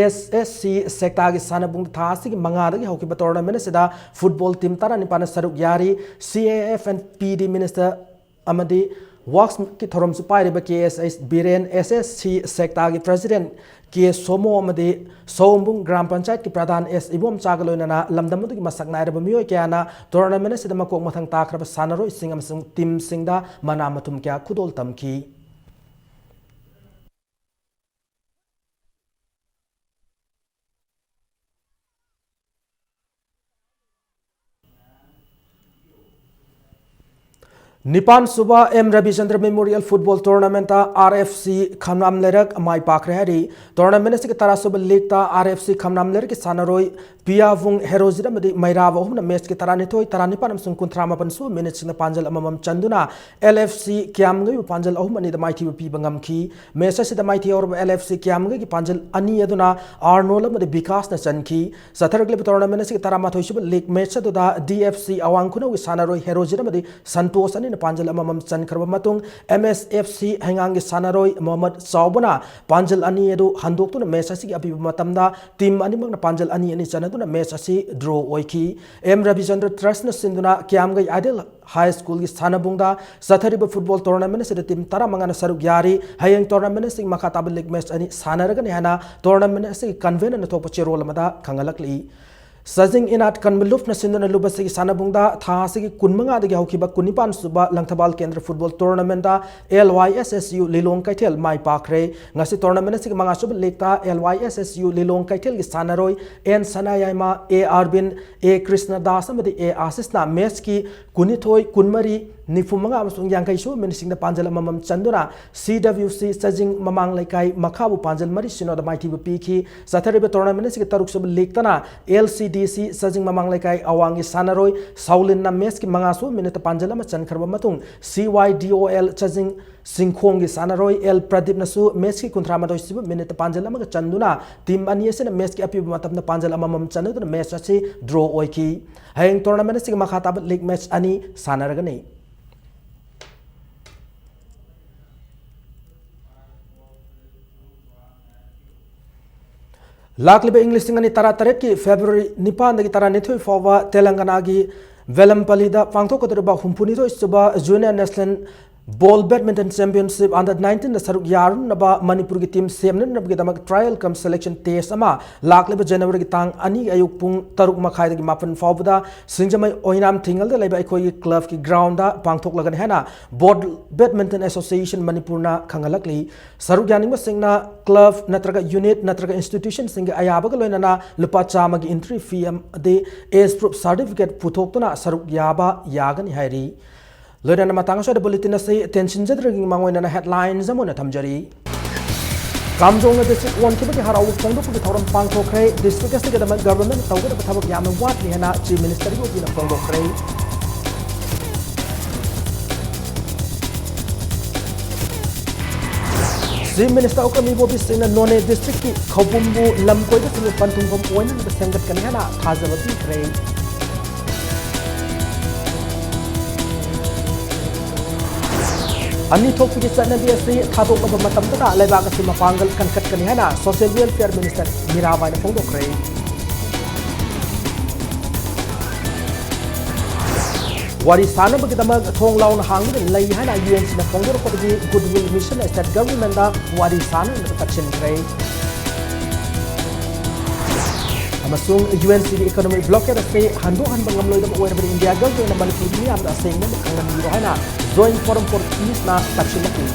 ꯑꯦꯁ ꯑꯦꯁ ꯁꯤ ꯁꯦꯛꯇꯥꯒꯤ ꯁꯥꯟꯅꯕꯨꯡꯗ ꯊꯥ ꯑꯁꯤꯒꯤ ꯃꯉꯥꯗꯒꯤ ꯍꯧꯈꯤꯕ ꯇꯣꯔꯅꯥꯃꯦꯟꯠ ꯑꯁꯤꯗ ꯐꯨꯠꯕꯣꯜ ꯇꯤꯝ ꯇꯔꯥꯅꯤꯄꯥꯟꯅ ꯁꯔꯨꯛ ꯌꯥꯔꯤ꯫ ꯁꯤ A F N P D minister ꯑꯃꯗꯤ ꯋꯥꯛꯁꯀꯤ ꯊꯧꯔꯝꯁꯨ ꯄꯥꯏꯔꯤꯕ ꯀꯦ ꯑꯦꯁ ꯑꯩꯆ ꯕꯤꯔꯦꯟ, ꯑꯦꯁ ꯑꯦꯁ ꯁꯤ ꯁꯦꯛꯇꯥꯒꯤ ꯄ꯭ꯔꯦꯁꯤꯗꯦꯟꯠ ꯀꯦ ꯁꯣꯃꯣ ꯑꯃꯗꯤ ꯁꯑꯣꯝꯕꯨꯡ ꯒ꯭ꯔꯥꯝ ꯄꯟꯆꯥꯌꯠꯀꯤ ꯄ꯭ꯔꯙꯥꯟ ꯑꯦꯁ ꯏꯕꯣꯝꯆꯥꯒ ꯂꯣꯏꯅꯅ ꯂꯝꯗꯝ ꯑꯗꯨꯒꯤ ꯃꯁꯛ ꯅꯥꯏꯔꯕ ꯃꯤꯑꯣꯏ ꯀꯌꯥꯅ ꯇꯣꯔꯅꯥꯃꯦꯟꯠ ꯑꯁꯤꯗ ꯃꯀꯣꯛ ꯃꯊꯪ ꯇꯥꯈ꯭ꯔꯕ ꯁꯥꯟꯅꯔꯣꯏꯁꯤꯡ ꯑꯃꯁꯨꯡ ꯇꯤꯝꯁꯤꯡꯗ ꯃꯅꯥ ꯃꯊꯨꯝ ꯀꯌꯥ ꯈꯨꯗꯣꯜ ꯇꯝꯈꯤ꯫ ꯅꯤꯄꯥꯟ ꯁꯨꯕ ꯑꯦꯝ ꯔꯕꯤꯆꯟꯗ꯭ꯔ ꯃꯦꯃꯣꯔꯤꯌꯦꯜ ꯐꯨꯠꯕꯣꯜ ꯇꯣꯔꯅꯥꯃꯦꯟꯠꯇ ꯑꯥꯔ ꯑꯦꯐ ꯁꯤ ꯈꯝꯅꯥꯝ ꯂꯩꯔꯛ ꯃꯥꯏ ꯄꯥꯛꯈ꯭ꯔꯦ ꯍꯥꯏꯔꯤ꯫ ꯇꯣꯔꯅꯥꯃꯦꯟꯠ ꯑꯁꯤꯒꯤ ꯇꯔꯥ ꯁꯨꯕ ꯂꯤꯒꯇ ꯑꯥꯔ ꯑꯦꯐ ꯁꯤ ꯈꯝꯅꯥꯝ ꯂꯩꯔꯛꯀꯤ ꯁꯥꯟꯅꯔꯣꯏ ꯄꯤꯌꯥꯕꯨꯡ ꯍꯦꯔꯣꯖꯤꯠ ꯑꯃꯗꯤ ꯃꯩꯔꯥꯕ ꯑꯍꯨꯝꯅ ꯃꯦꯆꯀꯤ ꯇꯔꯥꯅꯤꯊꯣꯏ, ꯇꯔꯥꯅꯤꯄꯥꯟ ꯑꯃꯁꯨꯡ ꯀꯨꯟꯊ꯭ꯔꯥ ꯃꯥꯄꯟ ꯁꯨꯕ ꯃꯤꯅꯤꯠꯁꯤꯡꯗ ꯄꯥꯟꯖꯜ ꯑꯃꯃꯝ ꯆꯟꯗꯨꯅ ꯑꯦꯜ ꯑꯦꯐ ꯁꯤ ꯀꯤꯌꯥꯝꯒꯩꯕꯨ ꯄꯥꯟꯖꯜ ꯑꯍꯨꯝ ꯑꯅꯤꯗ ꯃꯥꯏꯊꯤꯕ ꯄꯤꯕ ꯉꯝꯈꯤ꯫ ꯃꯦꯆ ꯑꯁꯤꯗ ꯃꯥꯏꯊꯤꯍꯧꯔꯕ ꯑꯦꯜ ꯑꯦꯐ ꯁꯤ ꯀꯤꯌꯥꯝꯒꯩꯒꯤ ꯄꯥꯟꯖꯜ ꯑꯅꯤ ꯑꯗꯨꯅ ꯑꯥꯔꯅꯣꯜ ꯑꯃꯗꯤ ꯕꯤꯀꯥꯁꯅ ꯆꯟꯈꯤ꯫ ꯆꯠꯊꯔꯛꯂꯤꯕ ꯇꯣꯔꯅꯥꯃꯦꯟꯠ ꯑꯁꯤꯒꯤ ꯇꯔꯥꯃꯥꯊꯣꯏ ꯁꯨꯕ ꯂꯤꯒ ꯃꯦꯆ ꯑꯗꯨꯗ ꯗꯤ ꯑꯦꯐ ꯁꯤ ꯑꯋꯥꯡ ꯈꯨꯅꯧꯒꯤ ꯁꯥꯟꯅꯔꯣꯏ ꯍꯦꯔꯣꯖꯤꯠ ꯑꯃꯗꯤ ꯁꯟꯇꯣꯁ ꯑꯅꯤꯅ ꯄꯥꯟꯖꯜ ꯑꯃꯃꯝ ꯆꯟꯈ꯭ꯔꯕ ꯃꯇꯨꯡ, ꯑꯦꯝ ꯑꯦꯁ ꯑꯦꯐ ꯁꯤ ꯍꯩꯉꯥꯡꯒꯤ ꯁꯥꯟꯅꯔꯣꯏ ꯃꯣꯍꯝꯃꯗ ꯆꯥꯎꯕꯅ ꯄꯥꯟꯖꯜ ꯑꯅꯤ ꯑꯗꯨ ꯍꯟꯗꯣꯛꯇꯨꯅ ꯃꯦꯆ ꯑꯁꯤꯒꯤ ꯑꯄꯤꯕ ꯃꯇꯝꯗ ꯇꯤꯝ ꯑꯅꯤꯃꯛꯅ ꯄꯥꯟꯖꯜ ꯑꯅꯤ ꯑꯅꯤ ꯆꯟꯅꯗꯨꯅ ꯃꯦꯆ ꯑꯁꯤ ꯗ꯭ꯔꯣ ꯑꯣꯏꯈꯤ꯫ ꯑꯦꯝ ꯔꯕꯤꯆꯟꯗ꯭ꯔ ꯇ꯭ꯔꯁꯅ ꯁꯤꯟꯗꯨꯅ ꯀꯤꯌꯥꯝꯒꯩ ꯑꯥꯏꯗꯤꯌꯦꯜ ꯍꯥꯏ ꯁ꯭ꯀꯨꯜꯒꯤ ꯁꯥꯟꯅꯕꯨꯡꯗ ꯆꯠꯊꯔꯤꯕ ꯐꯨꯠꯕꯣꯜ ꯇꯣꯔꯅꯥꯃꯦꯟꯠ ꯑꯁꯤꯗ ꯇꯤꯝ ꯇꯔꯥꯃꯉꯥꯅ ꯁꯔꯨꯛ ꯌꯥꯔꯤ꯫ ꯍꯌꯦꯡ ꯇꯣꯔꯅꯥꯃꯦꯟꯠ ꯑꯁꯤꯒꯤ ꯃꯈꯥ ꯇꯥꯕ ꯂꯤꯒ ꯃꯦꯆ ꯑꯅꯤ ꯁꯥꯟꯅꯔꯒꯅꯤ ꯍꯥꯏꯅ ꯇꯣꯔꯅꯥꯃꯦꯟꯠ ꯑꯁꯤꯒꯤ ꯀꯟꯚꯦꯅꯔꯅ ꯊꯣꯛꯄ ꯆꯦꯔꯣꯜ ꯑꯃꯗ ꯈꯪꯍꯜꯂꯛꯂꯤ꯫ ꯁꯖꯤꯡ ꯏꯅꯥꯠ ꯀꯟꯕ ꯂꯨꯞꯅ ꯁꯤꯟꯗꯨꯅ ꯂꯨꯕꯁꯤꯒꯤ ꯁꯥꯟꯅꯕꯨꯡꯗ ꯊꯥ ꯑꯁꯤꯒꯤ ꯀꯨꯟꯃꯉꯥꯗꯒꯤ ꯍꯧꯈꯤꯕ ꯀꯨꯟꯅꯤꯄꯥꯟ ꯁꯨꯕ ꯂꯪꯊꯕꯥꯜ ꯀꯦꯟꯗ꯭ꯔ football tournament L Y S S U ꯂꯤꯂꯣꯡ ꯀꯩꯊꯦꯜ ꯃꯥꯏ ꯄꯥꯛꯈ꯭ꯔꯦ꯫ ꯉꯁꯤ ꯇꯣꯔꯅꯥꯃꯦꯟ ꯑꯁꯤꯒꯤ ꯃꯉꯥ ꯁꯨꯕ ꯂꯤꯛꯇ L Y S S U ꯂꯤꯂꯣꯡ ꯀꯩꯊꯦꯜꯒꯤ ꯁꯥꯟꯅꯔꯣꯏ ꯑꯦꯟ ꯁꯅꯥꯌꯥꯏꯃ, ꯑꯦ ꯑꯥꯔꯕꯤꯟ, ꯑꯦ ꯀ꯭ꯔꯤꯁꯅꯗꯥꯁ ꯑꯃꯗꯤ ꯑꯦ ꯑꯥꯁꯤꯁꯅ ꯃꯦꯠꯁꯀꯤ ꯀꯨꯟꯅꯤꯊꯣꯏ, ꯀꯨꯟꯃꯔꯤ, ꯅꯤꯐꯨ ꯃꯉꯥ ꯑꯃꯁꯨꯡ ꯌꯥꯡꯈꯩ ꯁꯨꯕ ꯃꯤꯅꯤꯠꯁꯤꯡꯗ ꯄꯥꯟꯖꯜ ꯑꯃꯃꯝ ꯆꯟꯗꯨꯅ C W C ꯆꯖꯤꯡ ꯃꯃꯥꯡ ꯂꯩꯀꯥꯏ ꯃꯈꯥꯕꯨ ꯄꯥꯟꯖꯜ ꯃꯔꯤ ꯁꯤꯅꯣꯗ ꯃꯥꯏꯊꯤꯕ ꯄꯤꯈꯤ꯫ ꯆꯠꯊꯔꯤꯕ ꯇꯣꯔꯅꯥꯃꯦꯟ ꯑꯁꯤꯒꯤ ꯇꯔꯨꯛ ꯁꯨꯕ ꯂꯤꯛꯇꯅ L C D C ꯆꯖꯤꯡ ꯃꯃꯥꯡ ꯂꯩꯀꯥꯏ ꯑꯋꯥꯡꯒꯤ ꯁꯥꯟꯅꯔꯣꯏ ꯁꯥꯎꯂꯤꯟꯅ ꯃꯦꯠꯁꯀꯤ ꯃꯉꯥ ꯁꯨꯕ ꯃꯤꯅꯤꯠꯇ ꯄꯥꯟꯖꯜ ꯑꯃ ꯆꯟꯈ꯭ꯔꯕ ꯃꯇꯨꯡ, C Y D O L ꯆꯖꯤꯡ ꯆꯤꯡꯈꯣꯡꯒꯤ ꯁꯥꯟꯅꯔꯣꯏ ꯑꯦꯜ ꯄ꯭ꯔꯗꯤꯞꯅꯁꯨ ꯃꯦꯠꯁꯀꯤ ꯀꯨꯟꯊ꯭ꯔꯥ ꯃꯥꯊꯣꯏ ꯁꯨꯕ ꯃꯤꯅꯤꯠꯇ ꯄꯥꯟꯖꯜ ꯑꯃꯒ ꯆꯟꯗꯨꯅ ꯇꯤꯝ ꯑꯅꯤ ꯑꯁꯤꯅ ꯃꯦꯠꯁꯀꯤ ꯑꯄꯤꯕ ꯃꯇꯝꯗ ꯄꯥꯟꯖꯜ ꯑꯃꯃꯝ ꯆꯟꯅꯗꯨꯅ ꯃꯦꯠꯁ ꯑꯁꯤ ꯗ꯭ꯔꯣ ꯑꯣꯏꯈꯤ꯫ ꯍꯌꯦꯡ ꯇꯣꯔꯅꯥꯃꯦꯟ ꯑꯁꯤꯒꯤ ꯃꯈꯥ ꯇꯥꯕ ꯂꯤꯛ ꯃꯦꯠꯁ ꯑꯅꯤ ꯁꯥꯟꯅꯔꯒꯅꯤ꯫ ꯂꯥꯛꯂꯤꯕ ꯏꯪ ꯂꯤꯁꯤꯡ ꯑꯅꯤ ꯇꯔꯥꯇꯔꯦꯠꯀꯤ ꯐꯦꯕ꯭ꯔꯨꯋꯥꯔꯤ ꯅꯤꯄꯥꯟꯗꯒꯤ ꯇꯔꯥꯅꯤꯊꯣꯏ ꯐꯥꯎꯕ ꯇꯦꯂꯪꯒꯅꯥꯒꯤ ꯕꯦꯂꯝꯄꯜꯂꯤꯗ ꯄꯥꯡꯊꯣꯛꯀꯗꯧꯔꯤꯕ ꯍꯨꯝꯐꯨꯅꯤꯊꯣꯏ ꯁꯨꯕ ꯖꯨꯅꯤꯌꯔ ꯅꯦꯁꯅꯦꯜ ꯕꯣꯜ ꯕꯦꯗꯃꯤꯟꯇꯟ ꯆꯦꯝꯄꯤꯌꯟꯁꯤꯞ under nineteenꯗ ꯁꯔꯨꯛ ꯌꯥꯔꯨꯅꯕ ꯃꯅꯤꯄꯨꯔꯒꯤ team ꯁꯦꯝꯅꯅꯕꯒꯤꯗꯃꯛ trial cum selection test ꯑꯃ ꯂꯥꯛꯂꯤꯕ ꯖꯅꯋꯥꯔꯤꯒꯤ ꯇꯥꯡ ꯑꯅꯤ ꯑꯌꯨꯛ ꯄꯨꯡ ꯇꯔꯨꯛ ꯃꯈꯥꯏꯗꯒꯤ ꯃꯥꯄꯟ ꯐꯥꯎꯕꯗ ꯁꯤꯡꯖꯃꯩ ꯑꯣꯏꯅꯥꯝ ꯊꯤꯡꯉꯜꯗ ꯂꯩꯕ ꯑꯩꯈꯣꯏꯒꯤ ꯀ꯭ꯂꯕꯀꯤ ꯒ꯭ꯔꯥꯎꯟꯗ ꯄꯥꯡꯊꯣꯛꯂꯒꯅꯤ ꯍꯥꯏꯅ ꯕꯣꯜ ꯕꯦꯗꯃꯤꯟꯇꯟ ꯑꯦꯁꯣꯁꯤꯌꯦꯁꯟ ꯃꯅꯤꯄꯨꯔꯅ ꯈꯪꯍꯜꯂꯛꯂꯤ꯫ ꯁꯔꯨꯛ ꯌꯥꯅꯤꯡꯕꯁꯤꯡꯅ ꯀ꯭ꯂꯕ ꯅꯠꯇ꯭ꯔꯒ ꯌꯨꯅꯤꯠ ꯅꯠꯇ꯭ꯔꯒ ꯏꯟꯁꯇꯤꯇ꯭ꯌꯨꯁꯟꯁꯤꯡꯒꯤ ꯑꯌꯥꯕꯒ ꯂꯣꯏꯅꯅ ꯂꯨꯄꯥ ꯆꯥꯝꯃꯒꯤ entry fee ꯑꯃꯗꯤ age proof certificate ꯄꯨꯊꯣꯛꯇꯨꯅ ꯁꯔꯨꯛ ꯌꯥꯕ ꯌꯥꯒꯅꯤ ꯍꯥꯏꯔꯤ꯫ ꯂꯣꯏꯅꯅ ꯃꯇꯥꯡ ꯑꯁꯤꯗ ꯕꯨꯂꯦꯇꯤꯟ ꯑꯁꯤ ꯇꯦꯟꯁꯤꯟꯖꯗ꯭ꯔꯤꯉꯩ ꯃꯥꯡꯑꯣꯏꯅꯅ headlines ꯑꯃ ꯑꯣꯏꯅ ꯊꯝꯖꯔꯤ꯫ ꯀꯥꯝꯖꯣꯡꯅ district ꯑꯣꯟꯈꯤꯕꯒꯤ ꯍꯔꯥꯎꯕ ꯐꯣꯡꯗꯣꯛꯄꯒꯤ ꯊꯧꯔꯝ ꯄꯥꯡꯊꯣꯛꯈ꯭ꯔꯦ꯫ District ꯑꯁꯤꯒꯤꯗꯃꯛ government ꯇꯧꯒꯗꯕ ꯊꯕꯛ ꯌꯥꯝꯅ ꯋꯥꯠꯂꯤ ꯍꯥꯏꯅ Chief Minister ꯒꯤ ꯑꯣꯏꯅ ꯐꯣꯡꯗꯣꯛꯈ꯭ꯔꯦ꯫ Chief Minister ꯑꯣꯀ꯭ꯔꯝ ꯏꯕꯣꯕꯤ ꯁꯤꯡꯅ ꯅꯣꯅꯦ district ꯀꯤ ꯈꯧꯕꯨꯝꯕꯨ ꯂꯝ ꯀꯣꯏꯕꯁꯤꯡꯒꯤ ꯄꯟꯊꯨꯡꯐꯝ ꯑꯣꯏꯅꯅꯕ ꯁꯦꯝꯒꯠꯀꯅꯤ ꯍꯥꯏꯅ ꯊꯥꯖꯕ ꯄꯤꯈ꯭ꯔꯦ꯫ ꯑꯅꯤ ꯊꯣꯛꯄꯒꯤ ꯆꯠꯅꯕꯤ ꯑꯁꯤ ꯊꯥꯗꯣꯛꯂꯕ ꯃꯇꯝꯗꯇ ꯂꯩꯕꯥꯛ ꯑꯁꯤ ꯃꯄꯥꯡꯒꯜ ꯀꯟꯈꯠꯀꯅꯤ ꯍꯥꯏꯅ Social Welfare Minister ꯃꯤꯔꯥꯕꯥꯏꯅ ꯐꯣꯡꯗꯣꯛꯈ꯭ꯔꯦ꯫ ꯋꯥꯔꯤ ꯁꯥꯅꯕꯒꯤꯗꯃꯛ ꯊꯣꯡ ꯂꯥꯎꯅ ꯍꯥꯡꯗꯨꯅ ꯂꯩ ꯍꯥꯏꯅ U N C ꯅ ꯐꯣꯡꯗꯣꯔꯛꯄꯗꯒꯤ Goodwill Mission ꯅ state government ꯗ ꯋꯥꯔꯤ ꯁꯥꯅꯅꯕ ꯇꯛꯁꯤꯟꯈ꯭ꯔꯦ꯫ ꯑꯃꯁꯨꯡ ꯌꯨ ꯑꯦꯟ ꯁꯤꯒꯤ ꯏꯀꯣꯅꯣꯃꯤꯛ ꯕ꯭ꯂꯣꯀꯦꯠ ꯑꯁꯤ ꯍꯟꯗꯣꯛꯍꯟꯕ ꯉꯝꯂꯣꯏꯗꯕ ꯑꯣꯏꯔꯕꯗꯤ ꯏꯟꯗꯤꯌꯥꯒ ꯂꯣꯏꯅꯅ ꯃꯅꯤꯄꯨꯔꯒꯤ ꯃꯤꯌꯥꯝꯅ ꯑꯁꯦꯡꯕ ꯈꯪꯍꯟꯕꯤꯔꯣ ꯍꯥꯏꯅ ꯖꯣꯏꯟ ꯐꯣꯔꯝ ꯐꯣꯔ ꯄꯤꯁꯅ ꯇꯛꯁꯤꯜꯂꯛꯂꯤ꯫